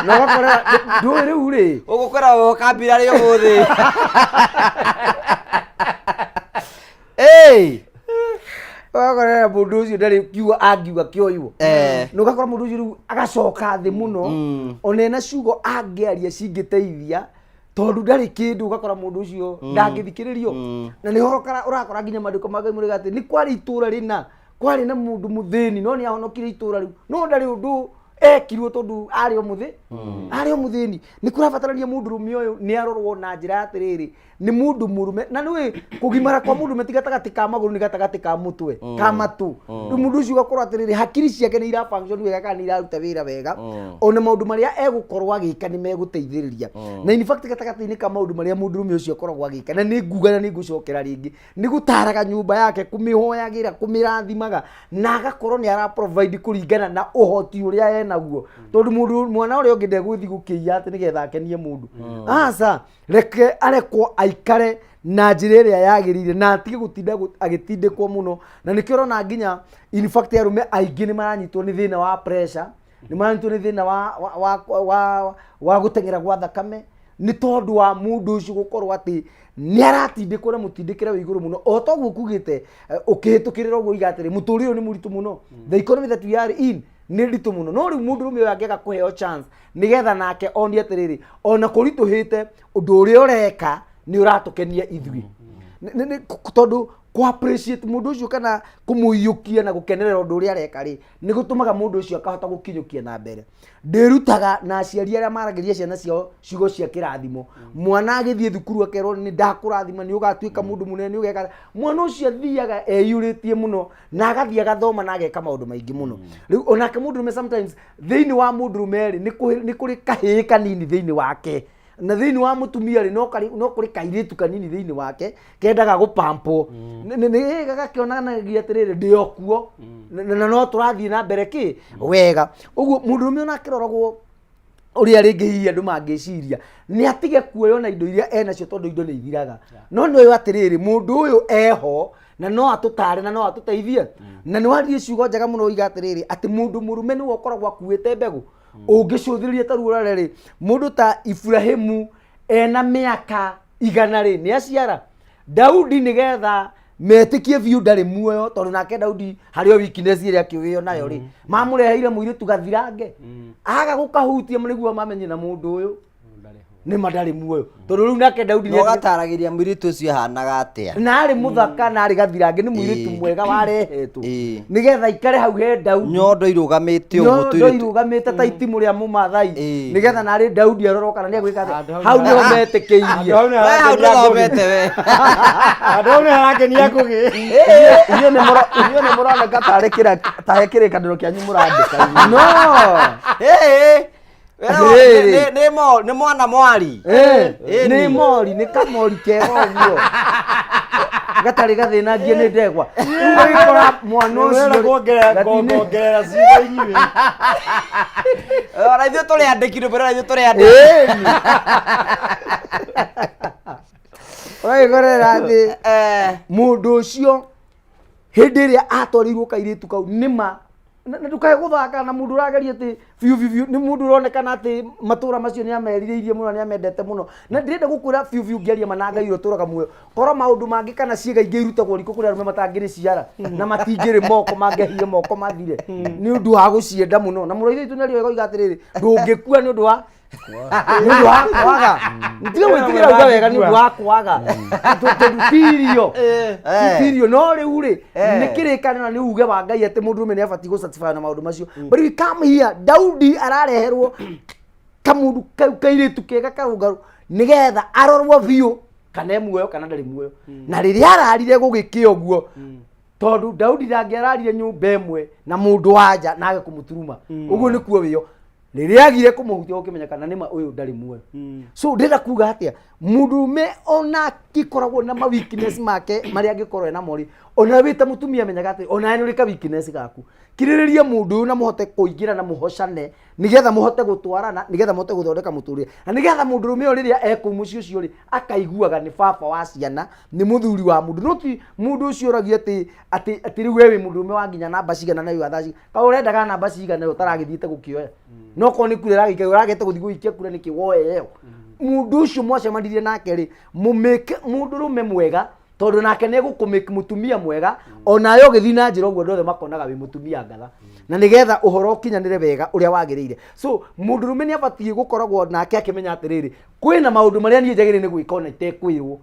Na ũgakora ndũĩ rĩu rĩ. Ũgũkora ũkambira rĩ ũmũthĩ. Ĩĩ. Ũgakorera mũndũ ũcio ndarĩ kiugo angiuga kĩoywo, na ũgakora mũndũ ũcio rĩu agacoka thĩ mũno, ona ena ciugo angĩaria cingĩteithia, tondũ ndarĩ kĩndũ. Ũgakora mũndũ ũcio ndangĩthikĩrĩrio. Na nĩ ũhoro ũrakora nginya maandĩko ma Ngai mũrĩga atĩ nĩ kwarĩ itũra rĩna kwarĩ na mũndũ mũthĩni, no nĩ ahonokire itũra rĩu, no ndarĩ ũndũ ekirwo tondũ arĩ o mũthĩni. Nĩ kũrabatarania mũndũrũme ũyũ nĩ arorwo na njĩra ya atĩrĩrĩ, nĩ mũndũ mũrũme, na nĩũĩ kũgimara kwa mũndũrũme ti gatagatĩ ka magũrũ, nĩ gatagatĩ ka mũtwe ka matũ. Rĩu mũndũ ũcio ũgakorwo atĩrĩrĩ, hakiri ciake nĩ ira function wega kana nĩ iraruta wĩra wega, ona maũndũ marĩa egũkorwo agĩka nĩ megũteithĩrĩria. Na in fact gatagatĩ-inĩ ka maũndũ marĩa mũndũrũme ũcio akoragwo agĩka, na nĩ nguga na nĩ ngũcokera rĩngĩ, nĩ gũtaraga nyũmba yake, kũmĩhoyagĩra, kũmĩrathimaga, na agakorwo nĩ ara provide kũringana na ũhoti ũrĩa enaguo tondũ mũndũ mwana ũrĩa ũngĩ ndegũthiĩ gũkĩiya atĩ nĩgetha akenie mũndũ aca reke arekwo aikare na njĩra ĩrĩa yagĩrĩire na atige gũtinda agĩtindĩkwo mũno na nĩkĩo ũrona nginya in fact arũme aingĩ nĩ maranyitwo nĩ thĩna wa pressure nĩ maranyitwo nĩ thĩna wa, wa, wa, wa, wa gũteng'era gwa thakame nĩ tondũ wa mũndũ ũcio gũkorwo atĩ nĩ aratindĩkwo na mũtindĩkĩre wĩ igũrũ mũno o toguo kugĩte ũkĩhĩtũkĩrĩra ũguo iga atĩrĩ mũtũrĩre ũyũ nĩ mũritũ mũno the economy that we are in nĩ nditũ mũno no rĩu mũndũrũme ũyũ angĩaga kũheo chance nĩgetha nake onie atĩrĩrĩ ona kũritũhĩte ũndũ ũrĩa ũreka nĩ ũratũkenia ithuĩ Tondũ kũ appreciate mũndũ ũcio kana kũmũiyũkia na gũkenerera ũndũ ũrĩa areka rĩ nĩ gũtũmaga mũndũ ũcio akahota gũkinyũkia na mbere ndĩrutaga na aciari arĩa maragĩria ciana ciao ciugo cia kĩrathimo mwana agĩthiĩ thukuru akerwo nĩ ndakũrathima nĩ ũgatuĩka mũndũ mũnene nĩ ũgeka mwana ũcio athiaga eyurĩtie mũno na agathiĩ agathoma na ageka maũndũ maingĩ mũno rĩu onake mũndũrũme sometimes thĩinĩ wa mũndũrũme rĩ nĩ kũrĩ kahĩĩ kanini thĩinĩ wake na thĩinĩ wa mũtumia rĩ no kũrĩ kairĩtu kanini thĩinĩ wake kendaga gũpampwo nĩ gagakĩonanagia atĩrĩrĩ ndĩ o kuo na no tũrathiĩ na mbere kĩ wega ũguo mũndũrũme ona akĩroragwo ũrĩa rĩngĩ hihi andũ mangĩciria nĩ atige kuoywo na indo iria enacio tondũ indo nĩ ithiraga no nĩ ũyũ atĩrĩrĩ mũndũ ũyũ eho na no atũtare na no atũteithie na nĩ waririe ciugo njega mũno ũiga atĩrĩrĩ atĩ mũndũ mũrũme nĩwe ũkoragwo akuĩte mbegũ ũngĩcũthĩrĩria ta ruo rũrĩa rĩ mũndũ ta Iburahĩmu ena mĩaka 100 rĩ nĩ aciara Daudi nĩgetha metĩkie biũ ndarĩ muoyo tondũ nake Daudi harĩ o weakness ĩrĩa akĩũĩo nayo rĩ mamũreheire mũirĩtu gathirange aga gũkahutia nĩguo mamenye na mũndũ ũyũ nĩ ma ndarĩ muoyo tondũ rĩu nake Daudi na ũgataragĩria mũirĩtu ũcio ahanaga atĩa na arĩ mũthaka na arĩ gathirange nĩ mũirĩtu mwega warehetwo nĩgetha aikare hau he Daudi nyondo irũgamĩte ũguo nyondo tũirĩtu irũgamĩte ta itimũ rĩa mũmathai nĩgetha narĩ Daudi arorwo kana nĩ agwĩka atĩa hau nĩho metĩkĩirie Hau nĩ We hau ndũthomete we Handũ hau nĩ harakenia Ngũgĩ. Inyuĩ nĩ inyuĩ nĩ mũroneka tarĩ kĩra tahe kĩrĩkanĩro kĩanyu mũrandĩka no Ĩĩ. Atĩrĩrĩ. Nĩ mwana mwari Nĩ mori nĩ kamori kega ũguo gatarĩ gathĩnangie nĩ ndegwa rĩu ũgĩkora mwana ũcio Nĩwĩra kuongerera gatinĩ- kuongerera ciugo inyuĩ. Ona ithuĩ tũrĩ andĩki rwĩmbo rũrĩa ithuĩ tũrĩ andĩki Ĩni. Ũgagĩkorera atĩ mũndũ ũcio hĩndĩ ĩrĩa atwarirwo kairĩtu kau nĩma na ndukae gũthaka na mũndũ ũrageria atĩ biũ biũ biũ nĩ mũndũ ũronekana atĩ matũra macio nĩ amerirĩirie mũno nĩ amendete mũno na ndĩrenda gũkwĩra biũ biũ ngĩaria ma na Ngai ũrĩa ũtũraga muoyo korwo maũndũ mangĩ kana ciĩga ingĩ irutagwo riko kũrĩ arũme matangĩrĩ ciara na matingĩrĩ moko mangĩahire moko mathire nĩ ũndũ wa gũcienda mũno na mũrũ ithe witũ nĩarĩ oiga atĩrĩrĩ ndũngĩkua nĩ ũndũ wa nĩ ũndũ wa kwaga tiga gwĩtigĩra uga wega nĩ ũndũ wa kwaga tondũ ti irio ti irio no rĩu rĩ nĩ kĩrĩkanĩro na nĩ uge wa Ngai atĩ mũndũrũme nĩ abatiĩ gũ satisfy na maũndũ macio but we come here Daudi arareherwo kamũndũ kau kairĩtu kega karũngaru nĩgetha arorwo biũ kana e muoyo kana ndarĩ muoyo na rĩrĩa ararire gũgĩkĩa ũguo tondũ Daudi ndangĩararire nyũmba ĩmwe na mũndũ wa nja na age kũmũturuma ũguo nĩkuo wĩyo rĩrĩa agire kũmũhutia gũkĩmenya kana nĩma ũyũ ndarĩ muoyo so ndĩrenda kuga atĩa mũndũrũme ona akĩkoragwo na ma weakness make marĩa angĩkorwo enamo rĩ ona wĩ ta mũtumia menyaga atĩ ona nĩ ũrĩ ka weakness gaku kirĩrĩria mũndũ ũyũ na mũhote kũingĩra na mũhocane nĩgetha mũhote gũtwarana nĩgetha mũhote gũthondeka mũtũrĩre na nĩgetha mũndũrũme ũyũ rĩrĩa ekũu mũciĩ ũcio rĩ akaiguaga nĩ baba wa ciana nĩ mũthuri wa mũndũ no ti mũndũ ũcio ũragia atĩ atĩ atĩ rĩu we wĩ mũndũrũme wa nginya namba cigana na wĩ wa thaa cigana kaĩ ũrendaga namba cigana we ũtaragĩthiĩte gũkĩoya no korwo nĩ kura ĩragĩikio ũragĩte gũthiĩ gũikia kura nĩkĩ woe ĩyo mũndũ ũcio mwacemanirie nake rĩ mũmĩke mũndũrũme mwega tondũ nake nĩ egũkũmĩke mũtumia mwega onawe ũgĩthiĩ na njĩra ũguo andũ othe makonaga wĩ mũtumia ngatha na nĩgetha ũhoro ũkinyanĩre wega ũrĩa wagĩrĩire so mũndũrũme nĩ abatiĩ gũkoragwo nake akĩmenya atĩrĩrĩ kwĩna maũndũ marĩa niĩ njagĩrĩire nĩ gwĩka ona itekwĩrwo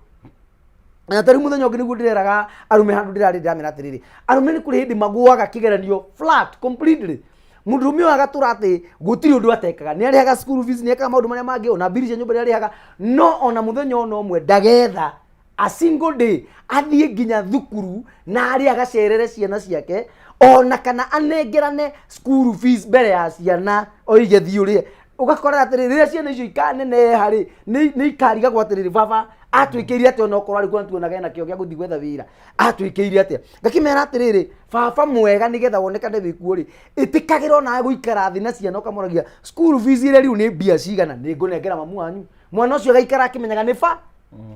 na tarĩu mũthenya ũngĩ nĩguo ndĩreraga arũme handũ ndĩrarĩ ndĩramera atĩrĩrĩ arũme nĩ kũrĩ hĩndĩ magũaga kĩgeranio flat completely mũndũrũme ũyũ agatũra atĩ gũtirĩ ũndũ atekaga nĩ arĩhaga school fees nĩ ekaga maũndũ marĩa mangĩ ona mbiri cia nyũmba nĩ arĩhaga no ona mũthenya ona ũmwe ndagetha a single day athiĩ nginya thukuru na arĩ agacerere ciana ciake ona kana anengerane school fees mbere ya ciana oige thiĩ ũrĩe Ũgakora atĩrĩrĩ, rĩrĩa ciana icio ikaneneha rĩ, nĩ ikarigagwo atĩrĩrĩ, baba atwĩkĩire atĩa? Onokorwo arĩ kuo tuonaga ena kĩo gĩa gũthiĩ gwetha wĩra, atwĩkĩire atĩa? Ngakĩmera atĩrĩrĩ, baba mwega nĩgetha wonekane wĩkuo rĩ, ĩtĩkagĩra onawe gũikara thĩ na ciana ũkamoragia school fees ĩrĩa rĩu nĩ mbia cigana, nĩ ngũnengera mamu wanyu. Mwana ũcio agaikara akĩmenyaga nĩ ba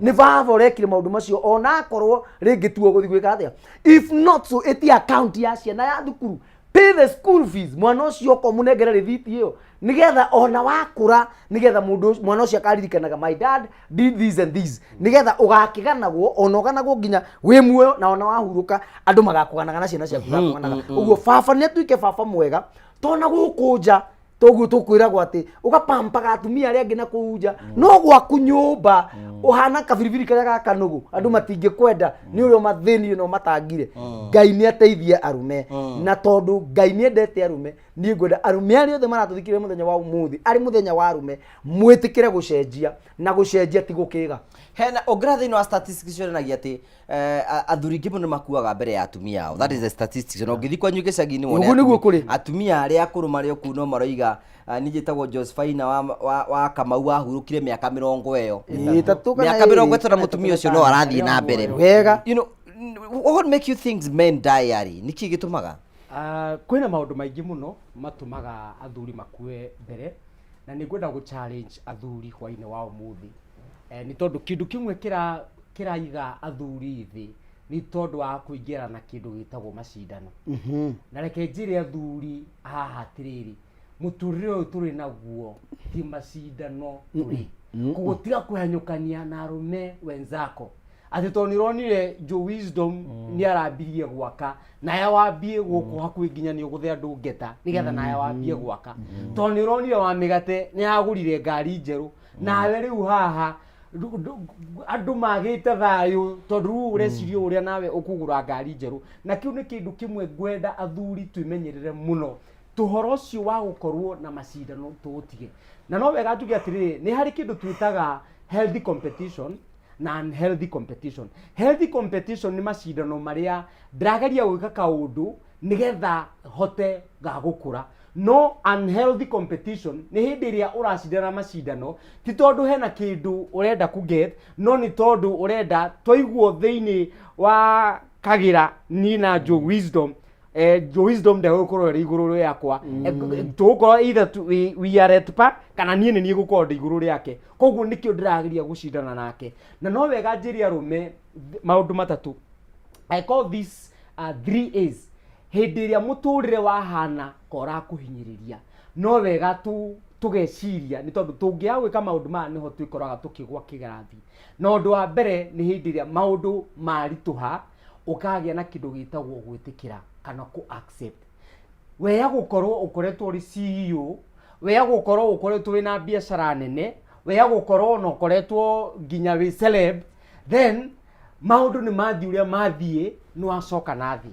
nĩ baba ũrekire maũndũ macio, onakorwo rĩngĩ tuo gũthiĩ gwĩka atĩa. If not so, ĩtia account ya ciana ya thukuru, pay the school fees, mwana ũcio oka ũmũnengere rĩthiti ĩyo, nĩgetha ona wakũra, nĩgetha mũndũ mwana ũcio akaririkanaga, my dad did this and this, nĩgetha ũgakĩganagwo, ona ũganagwo nginya wĩ muoyo, na ona wahurũka andũ magakũganaga na ciana ciaku igakũganaga. Ũguo baba nĩ atuĩke baba mwega, tona gũkũ nja toguo tũkwĩragwo atĩ ũgapampaga atumia arĩa angĩ na kũu nja, no gwaku nyũmba ũhana kabiribiri karĩa ga kanũgũ, andũ matingĩkwenda nĩ ũrĩa ũmathĩnire na ũmatangire. Ngai nĩ ateithie arume, na tondũ Ngai nĩ endete arume, niĩ ngwenda arume arĩa othe maratũthikĩrĩria mũthenya wa ũmũthĩ, arĩ mũthenya wa arume, mwĩtĩkĩre gũcenjia, na gũcenjia ti gũkĩga. Hena ũngĩra thĩinĩ wa statistics cionanagia atĩ athuri aingĩ mũno makuaga mbere ya atumia ao. That is the statistics. Na ũngĩthiĩ kwanyu gĩcagi-inĩ wone Ũguo nĩguo kũrĩ. Atumia arĩa akũrũ marĩ o kũu no maroiga, niĩ njĩtagwo Josephine wa Kamau, wahurũkire mĩaka 20 ĩyo. 3 kana Mĩaka 30 2 na mũtumia ũcio no arathiĩ na mbere. Wega. What make you think men die early? Nĩkĩ gĩtũmaga? Kwĩna maũndũ maingĩ mũno matũmaga athuri makue mbere, na nĩ ngwenda gũ challenge athuri hwainĩ wa ũmũthĩ. Nĩ tondũ kĩndũ kĩmwe kĩraiga athuri thĩ nĩ tondũ wa kũingĩra na kĩndũ gĩtagwo macindano. Na reke njĩre athuri haha atĩrĩrĩ, mũtũrĩre ũyũ tũrĩ naguo ti macindano tũrĩ. Koguo tiga kũhanyũkania na arũme wenzako atĩ tondũ nĩ ũronire Joe Wisdom nĩ arambirie gwaka, nawe wambie gũkũ hakuhĩ nginya nĩ ũgũthe andũ ngeta nĩgetha nawe wambie gwaka, tondũ nĩ ũronire wa mĩgate nĩ agũrire ngari njerũ, nawe rĩu haha andũ magĩte thayũ tondũ rĩu ũreciria ũrĩa nawe ũkũgũra ngari njerũ. Na kĩu nĩ kĩndũ kĩmwe ngwenda athuri twĩmenyerere mũno, tũhoro ũcio wa gũkorwo na macindano tũũtige. Na no wega njuge atĩrĩrĩ, nĩ harĩ kĩndũ twĩtaga healthy competition na unhealthy competition. Healthy competition nĩ macindano marĩa ndĩrageria gwĩka kaũndũ nĩgetha hote ga gũkũra. No unhealthy competition nĩ hĩndĩ ĩrĩa ũracindana macindano ti tondũ hena kĩndũ ũrenda kũ get, no nĩ tondũ ũrenda twaiguo thĩinĩ wa kagĩra niĩ na Joe Wisdom, Joe Wisdom ndegũkorwo ĩrĩ igũrũ rĩakwa. Tũgũkorwo either we are at par, kana niĩ nĩ niĩ gũkorwo ndĩ igũrũ rĩake, koguo nĩkĩo ndĩrageria gũcindana nake. Na no wega njĩre arũme maũndũ matatũ, I call this three A's. Hĩndĩ ĩrĩa mũtũrĩre wahana ka ũrakũhinyĩrĩria, no wega tũgeciria, nĩ tondũ tũngĩaga gwĩka maũndũ maya nĩho twĩkoraga tũkĩgwa kĩrathi. Na ũndũ wa mbere nĩ hĩndĩ ĩrĩa maũndũ maritũha, ũkagĩa na kĩndũ gĩtagwo gwĩtĩkĩra kana kũ accept. Weya gũkorwo ũkoretwo ũrĩ CEO, weya gũkorwo ũkoretwo wĩna biacara nene, weya gũkorwo na ũkoretwo nginya wĩ celeb, then maũndũ nĩ mathiĩ ũrĩa mathiĩ, nĩ wacoka na thĩ.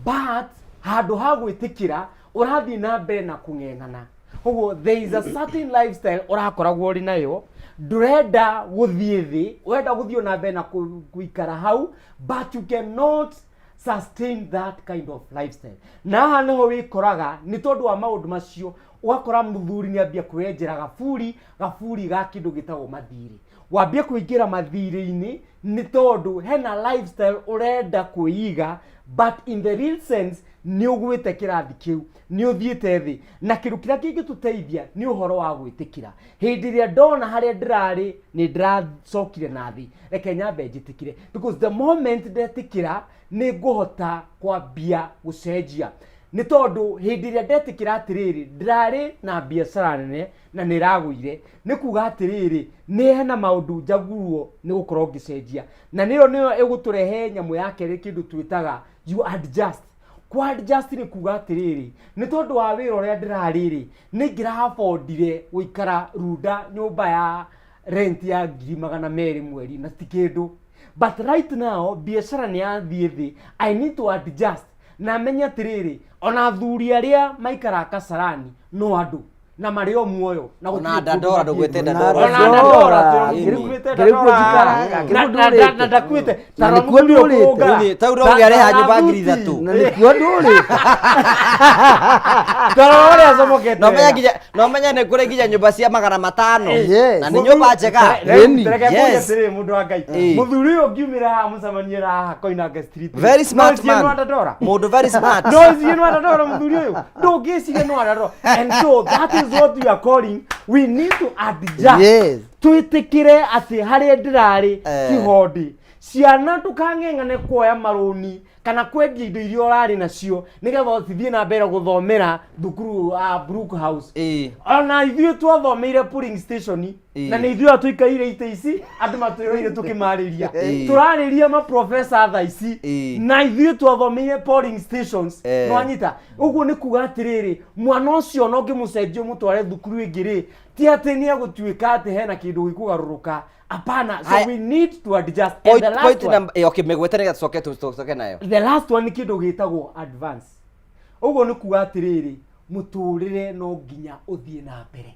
But handũ ha gwĩtĩkĩra, ũrathiĩ na mbere na kũng'eng'ana. Koguo there is a certain lifestyle ũrakoragwo ũrĩ nayo, ndũrenda gũthiĩ thĩ, ũrenda gũthiĩ na mbere na gũikara hau, but you cannot sustain that kind of lifestyle. Na haha nĩho wĩkoraga nĩ tondũ wa maũndũ macio, ũgakora mũthuri nĩ ambia kwĩyenjera gaburi, gaburi ga kĩndũ gĩtagwo mathirĩ. Wambia kũingĩra mathirĩ-inĩ nĩ tondũ hena lifestyle ũrenda kwĩiga, but in the real sense nĩ ũgwĩte kĩrathi kĩu, nĩ ũthiĩte thĩ. Na kĩndũ kĩrĩa kĩngĩtũteithia nĩ ũhoro wa gwĩtĩkĩra. Hĩndĩ ĩrĩa ndona harĩa ndĩrarĩ nĩ ndĩracokire na thĩ, reke nyambe njĩtĩkĩre, because the moment ndetĩkĩra nĩ ngũhota kwambia gũcenjia. Nĩ tondũ hĩndĩ ĩrĩa ndetĩkĩra atĩrĩrĩ, ndĩrarĩ na biacara nene na nĩ ĩragũire, nĩ kuga atĩrĩrĩ, nĩ hena maũndũ njagũrwo nĩ gũkorwo ngĩcenjia. Na nĩyo nĩyo ĩgũtũrehe nyamũ ya kerĩ, kĩndũ twĩtaga you adjust. Ku adjust nĩ kuga atĩrĩrĩ, nĩ tondũ wa wĩra ũrĩa ndĩrarĩ rĩ, nĩ ingĩrabondire gũikara Runda nyũmba ya rent ya 200,000 mweri na ti kĩndũ, but right now biacara nĩ yathiĩ thĩ, I need to adjust na menye atĩrĩrĩ, ona athuri arĩa maikaraga Kasarani no andũ na marĩ o muoyo na Ona gũtirĩ kũndũ Dandora, mathiĩte. ndũgwĩte Dandora. Ona Dandora, Ĩni. tũgwĩte ndakuĩte Kĩrĩ kuo njikaraga, kĩrĩ kuo ndũrĩte. na ndakuĩte. Na nĩkuo ndũrĩte. Nini, tau ndauge arĩha nyũmba 3,000. Na nĩkuo ndũrĩte. Tarora ũrĩa acomokete. No menye nginya, no menye nĩ kũrĩ nginya nyũmba cia 500. Yes. Na nĩ nyũmba njega. Ĩni. Reke ngũrie Yes. atĩrĩrĩ, mũndũ wa Ngai. Ĩĩ. Mũthuri ũyũ ũngiumĩra haha mũcemanie na haha Koinange Street. Very smart No icie man. no andadora. Mũndũ very smart. No icie no andadora mũthuri ũyũ. Ndũngĩciria no andadora. And so that is what we are calling, we need to adjust. Yes. Twĩtĩkĩre atĩ harĩa ndĩrarĩ Eh. tihondi. Ciana ndũkang'eng'ane kuoya marũni kana kwendia indo iria ũrarĩ nacio nĩgetha ũcithiĩ na mbere gũthomera thukuru wa Brook House. Ĩĩ. Ona ithuĩ twathomeire polling station Ĩĩ. na nĩ ithuĩ aya tũikaire itĩ ici andũ matwĩroire tũkĩmarĩria. Ĩĩ. Tũrarĩria maprofesa thaa ici Ĩĩ. na ithuĩ twathomeire polling stations. Eh. Nĩwanyita ũguo nĩ kuga atĩrĩrĩ, mwana ũcio no ngĩmũcenjia ũmũtware thukuru ĩngĩ rĩ, ti atĩ nĩ egũtuĩka atĩ hena kĩndũ gĩkũgarũrũka. Hapana. So Haya. we need to adjust. And Point, the last point one, number, okay, mĩgwete nĩgetha tũcoke tũcoke nayo. the last one nĩ kĩndũ gĩtagwo advance. Ũguo nĩ kuga atĩrĩrĩ, mũtũrĩre no nginya ũthiĩ na mbere.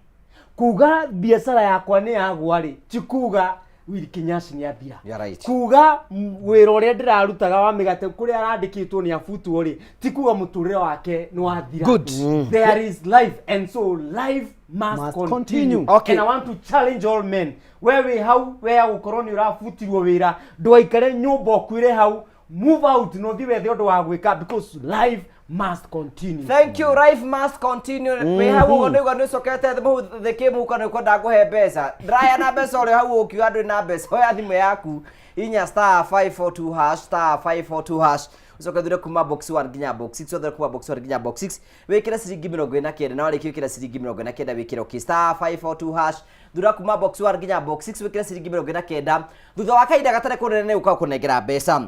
Kuga biacara yakwa nĩ yagwa rĩ, ti kuga Willy Kinyaci nĩ athira. You are right. Kuga wĩra ũrĩa ndĩrarutaga wa mĩgate kũrĩa arandĩkĩtwo nĩ abutwo rĩ, ti kuga mũtũrĩre wake nĩ wathira. Good. There is life, and so life must Must continue. continue. Okay. And I want to challenge all men. We wĩ hau, we ya gũkorwo nĩ ũrabutirwo wĩra, ndũgaikare nyũmba ũkuire hau, move out na ũthiĩ wethe ũndũ wa gwĩka, because life must continue. Thank you, life must continue. Wĩ hau ũguo nĩguo nĩ ũcokete thĩ kĩmũhuko nĩ ũkwenda ngũhe mbeca. Ndĩraheana mbeca ũrĩ hau ũkiuga ndũrĩ na mbeca. Oya thimũ yaku, inya star 542 hash, star 542 hash. Ũcoke thure kuma box 1 nginya box 6, ũthure kuma box 1 nginya box 6. Wĩkĩre ciringi 49, na warĩkia wĩkĩre ciringi 49 wĩkĩre okay, star 542 hash. Thura kuma box 1 nginya box 6 wĩkĩre ciringi 49. Thutha wa kahinda gatarĩ kũnene nĩ ũkaga kũnengera mbeca.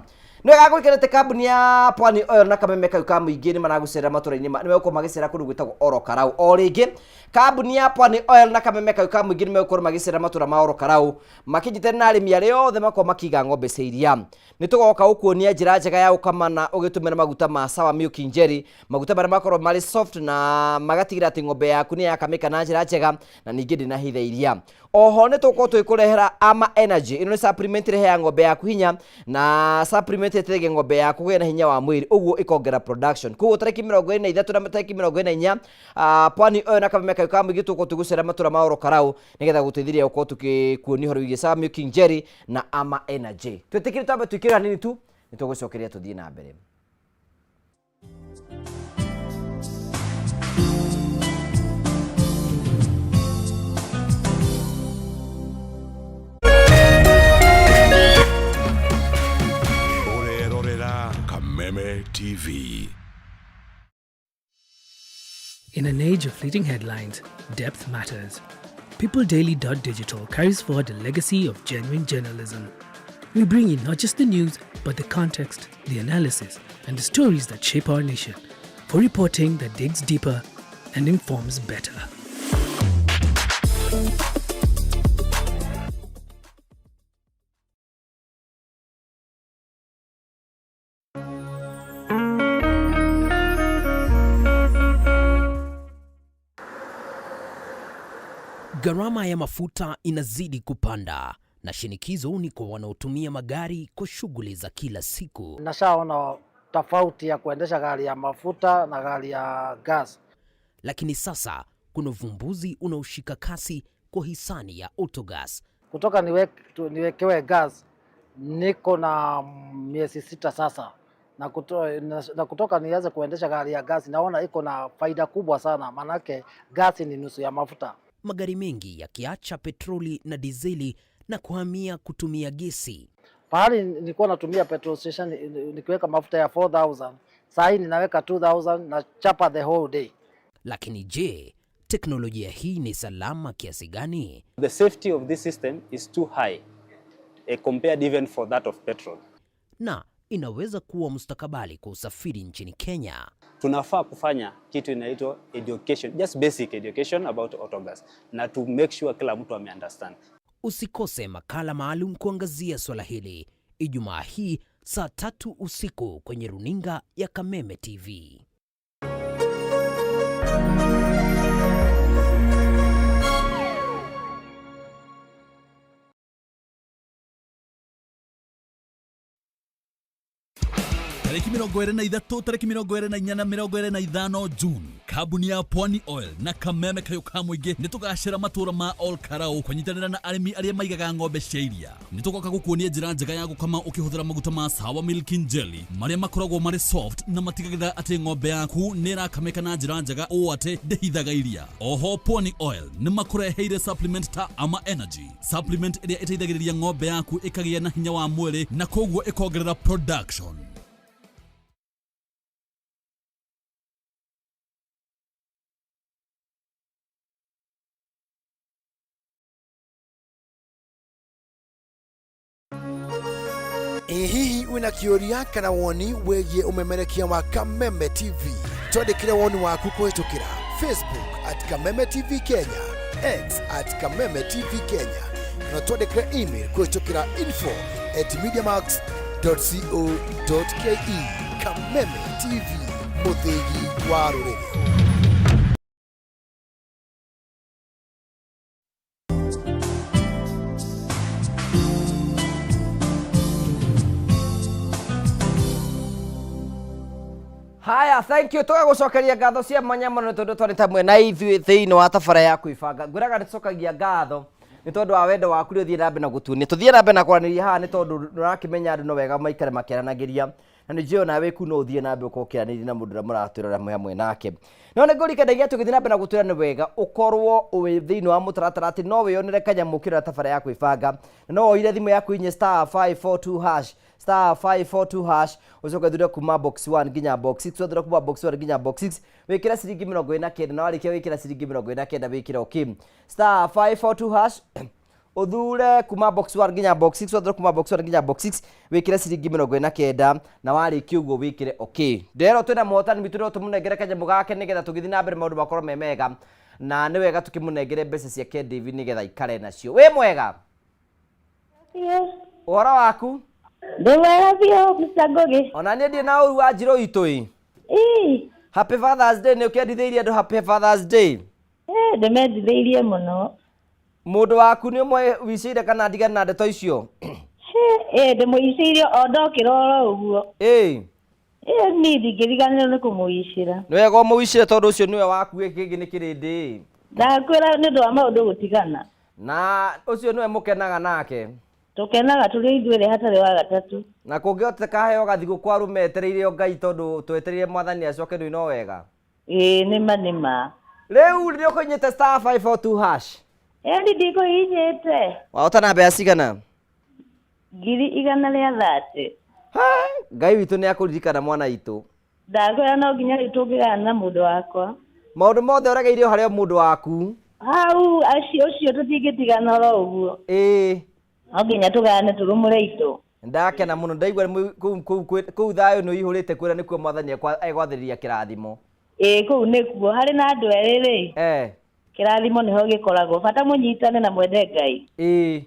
Nĩ wega gwĩkĩrĩte kambuni ya Pwani Oil na kameme kau ka mũingĩ nĩ maragũcerera matũra-inĩ nĩ megũkorwo magĩcera kũndũ gwĩtagwo Oro Karau. O rĩngĩ kambuni ya Pwani Oil na kameme kau ka mũingĩ nĩ megũkorwo magĩcera matũra ma Oro Karau makĩnyitanĩra na arĩmi arĩa othe makorwo makĩiga ng'ombe cia iria. Nĩ tũgoka gũkuonia njĩra njega ya gũkama na ũgĩtũmĩra maguta ma Sawa Milk Jelly, maguta marĩa makorwo marĩ soft na magatigĩrĩra atĩ ng'ombe yaku nĩ yakamĩka na njĩra njega na ningĩ ndĩnahitha iria. Oho nĩ tũgũkorwo tũgĩkũrehera Ama Energy. Ĩno nĩ supplement ĩrehaga ng'ombe yaku hinya, na supplement ĩteithagia ng'ombe yaku kũgĩa na hinya wa mwĩrĩ, ũguo ĩkongerera production. Koguo tarĩki 23 na tarĩki 24, Pwani Oil na kameme kau ka mũingĩ tũgũkorwo tũgĩcera matũra ma Oro Karau nĩgetha gũteithĩrĩria gũkorwo tũgĩkuonia ũhoro wĩgiĩ Sawa Milk Jelly na Ama Energy. Twĩtĩkĩre twambe twĩkĩre hanini tu, nĩ tũgũcokeria tũthiĩ na mbere. Ũrerorera Kameme TV. In an age of fleeting headlines, depth matters. PeopleDaily.digital carries forward a legacy of genuine journalism. We bring you not just the news, but the context, the analysis, and the stories that shape our nation, for reporting that digs deeper and informs better. Gharama ya mafuta inazidi kupanda na shinikizo ni kwa wanaotumia magari kwa shughuli za kila siku. Nashaona tofauti ya kuendesha gari ya mafuta na gari ya gas. Lakini sasa kuna uvumbuzi unaoshika kasi kwa hisani ya Autogas. Kutoka niwekewe gas niko na miezi 6 sasa, na kutoka nianze kuendesha gari ya gas naona iko na faida kubwa sana, manake gas ni nusu ya mafuta. Magari mengi yakiacha petroli na dizeli na kuhamia kutumia gesi. Pahali nilikuwa natumia petrol station nikiweka mafuta ya 4,000, saa hii ninaweka 2,000 na chapa the whole day. Lakini je, teknolojia hii ni salama kiasi gani? The safety of this system is too high compared even for that of petrol. Na inaweza kuwa mustakabali kwa usafiri nchini Kenya. Tunafaa kufanya kitu inaitwa education, just basic education about autogas, na to make sure kila mtu ame-understand. Usikose makala maalum kuangazia swala hili Ijumaa hii saa 3 usiku kwenye runinga ya Kameme TV. Tarĩki 23, tarĩki 24 na 25 June, kambuni ya Pwani Oil na Kameme Kayũ ka Mũingĩ nĩ tũgacera matũra ma Ol Karau kũnyitanĩra na arĩmi arĩa maigaga ng'ombe cia iria. Nĩ tũgoka gũkuonia njĩra njega ya gũkama ũkĩhũthĩra maguta ma Sawa Milk and Jelly marĩa makoragwo marĩ soft na matigagĩrĩra atĩ ng'ombe yaku nĩ ĩrakamĩka na njĩra njega ũũ atĩ ndĩhithaga iria. Oho Pwani Oil nĩ makũreheire supplement ta Ama Energy, supplement ĩrĩa ĩteithagĩrĩria ng'ombe yaku ĩkagĩa na hinya wa mwĩrĩ na koguo ĩkongerera production. Ĩ hihi wĩna kĩũria kana woni wĩgiĩ ũmemerekia wa Kameme TV? Twandĩkĩre woni waku kũhĩtũkĩra Facebook at Kameme TV Kenya, X at Kameme TV Kenya, kana twandĩkĩre email kũhĩtũkĩra info at mediamax.co.ke. Kameme TV, mũthĩgi wa rũrĩrĩ. Haya, thank you. Tũgagũcokeria ngatho cia mwanya mũno nĩ tondũ twarĩ tamwe na ithuĩ thĩinĩ wa tabara ya kwĩbanga. Ngwĩraga nĩ tũcokagia ngatho nĩ tondũ wa wendo waku rĩ ũthiĩ na mbere na gũtuonia. Tũthiĩ na mbere na kwaranĩria haha nĩ tondũ nĩũrakĩmenya andũ no wega maikare makĩaranagĩria na nĩ njũĩ onawe wĩ kuu no ũthiĩ na mbere ũkorwo ũkĩaranĩria na mũndũ ũrĩa mũratwĩrora mwĩ hamwe nake. No nĩ ngũririkanagia tũgĩthiĩ na mbere na gũtwĩra nĩ wega ũkorwo wĩ thĩinĩ wa mũtaratara atĩ no wĩyonere kanyamũ ũkĩrora tabara ya kwĩbanga na no woire thimũ yaku inye star 542 hash star 542 hash ũcoke ũthure kuma box 1 nginya box 6 wathura kuma box 1 nginya box 6 wĩkĩre ciringi 49 na warĩkia wĩkĩra ciringi 49 wĩkĩre okay star 542 hash uthure kuma box 1 nginya box 6 wathura kuma box 1 nginya box 6 wikire ciringi 49 na warĩkia ũguo wĩkĩre okay ndero twĩna mũhotani witũ no tũmũnengere kanyamũ gake nĩgetha tũgĩthiĩ na mbere maũndũ makorwo me mega na nĩ wega tũkĩmũnengere mbeca ciake David nĩgetha aikare nacio. Wĩ mwega? Ũhoro waku? Ndĩ mwega biũ Mr. Ngugi. Ona niĩ ndirĩ na ũru wa njirũ itũ ĩ. Ĩĩ. Happy Father's Day nĩ ũkĩendithĩirie andũ Happy Father's Day. Eh, ndĩmendithĩirie mũno. Mũndũ waku nĩ ũmwe wicĩire kana ndigane na ndeto icio? Ĩĩ ndĩmũicĩirie o ndokĩra oro ũguo. Ĩĩ. Ĩĩ niĩ ndingĩriganĩrwo nĩ kũmũicĩra. Nĩ wega ũmũicĩre tondũ ũcio nĩwe waku gĩkĩ kĩngĩ nĩ kĩrĩndĩ. Ndakwĩra nĩ ũndũ wa maũndũ gũtigana. Na ũcio nĩwe mũkenaga nake. Tũkenaga tũrĩ ithuerĩ hatarĩ wa gatatũ. Na kũngĩhoteka heo gathigũkũ arũme etereire o Ngai tondũ twetereire mwathani acoke rĩu no wega. Ĩĩ nĩma nĩma. Rĩu nĩ ũkũhinyĩte star 542 hash. Ĩni ndikũhinyĩte. Wahotana mbeca cigana? 130,000. Ngai witũ nĩ akũririkana mwana witũ. Ndakwĩra no nginya rĩu tũngĩgana na mũndũ wakwa. Maũndũ mothe ũregeire o harĩ o mũndũ waku. Hau acio ũcio tũtingĩtigana oro ũguo. Ĩĩ. No nginya tũgayane tũrũmũre itũ. Ndakena mũno ndaigua kũu kũu kũu thayũ nĩ ũihũrĩte kwĩra nĩkuo mwathani egwathĩrĩria kĩrathimo. Ĩĩ kũu nĩkuo harĩ na andũ erĩ rĩ. Eh. Kĩrathimo nĩho gĩkoragwo bata mũnyitane na mwende Ngai. Ĩĩ.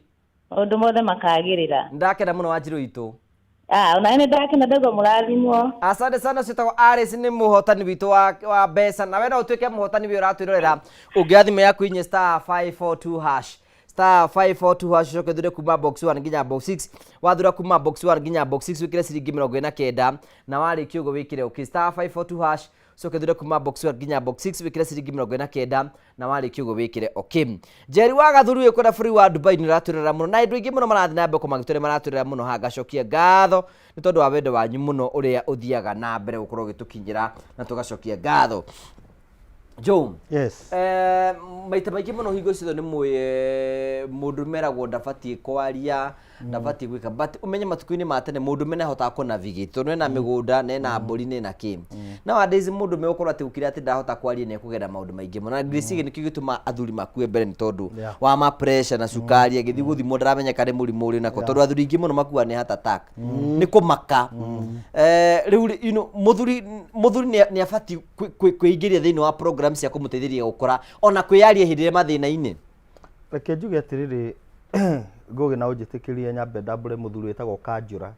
Maũndũ mothe makagĩrĩra. Ndakena mũno Wanjirũ witũ. Ah, ona nĩ ndakena ndaigua mũrathimwo. Asante sana ũcio wĩtagwo Alice nĩ mũhotani witũ wa, wa mbeca nawe no ũtuĩke mũhotani wĩ ũratwĩrorera ũngĩoya thimũ yaku inye star 542 hash star 542 hash ũcoke ũthure kuma box 1 nginya box 6 wathura kuma box 1 nginya box 6 wĩkĩre ciringi 49 na warĩkia ũguo wĩkĩre okay star 542 hash ũcoke ũthure kuma box 1 nginya box 6 wĩkĩre ciringi 49 na warĩkia ũguo wĩkĩre okay Njeri wa Gathuru wĩ kũrĩa bũrũri wa Dubai nĩ ũratwĩrora mũno na andũ aingĩ mũno marathiĩ na mbere kũmagĩtũrĩa maratwĩrora mũno haha ngacokia ngatho nĩ tondũ wa wendo wanyu mũno ũrĩa ũthiaga na mbere gũkorwo ũgĩtũkinyĩra na tũgacokia ngatho Joe. Yes. Eh, maita maingĩ mũno hingo ciothe nĩ mũĩ mũndũ meragwo ndabatiĩ kwaria ndabatiĩ gwĩka but ũmenye matukũ-inĩ ma tene mũndũ mene ahotaga kũ navigate tondũ ena mĩgũnda na ena mbũri na ena kĩ nowadays mũndũ megũkorwo atĩ gũkira atĩ ndahota kwaria nĩ ekũgera maũndũ maingĩ mũno na ngwĩciria nĩkĩo gĩtũma athuri makue mbere nĩ tondũ wa ma pressure na cukari agĩthiĩ gũthimwo ndaramenyeka nĩ mũrimũ ũrĩ nako tondũ athuri aingĩ mũno makuaga nĩ heart attack nĩ kũmaka Eh, rĩu rĩ, you know, mũthuri mũthuri nĩ nĩ abatiĩ kwĩingĩria thĩinĩ wa program cia kũmũteithĩrĩria gũkũra ona kwĩyaria hĩndĩ ĩrĩa mathĩna-inĩ. Reke njuge atĩrĩrĩ Ngũgĩ na ũnjĩtĩkĩrie nyambe ndambũre mũthuri wĩtagwo Kanjũra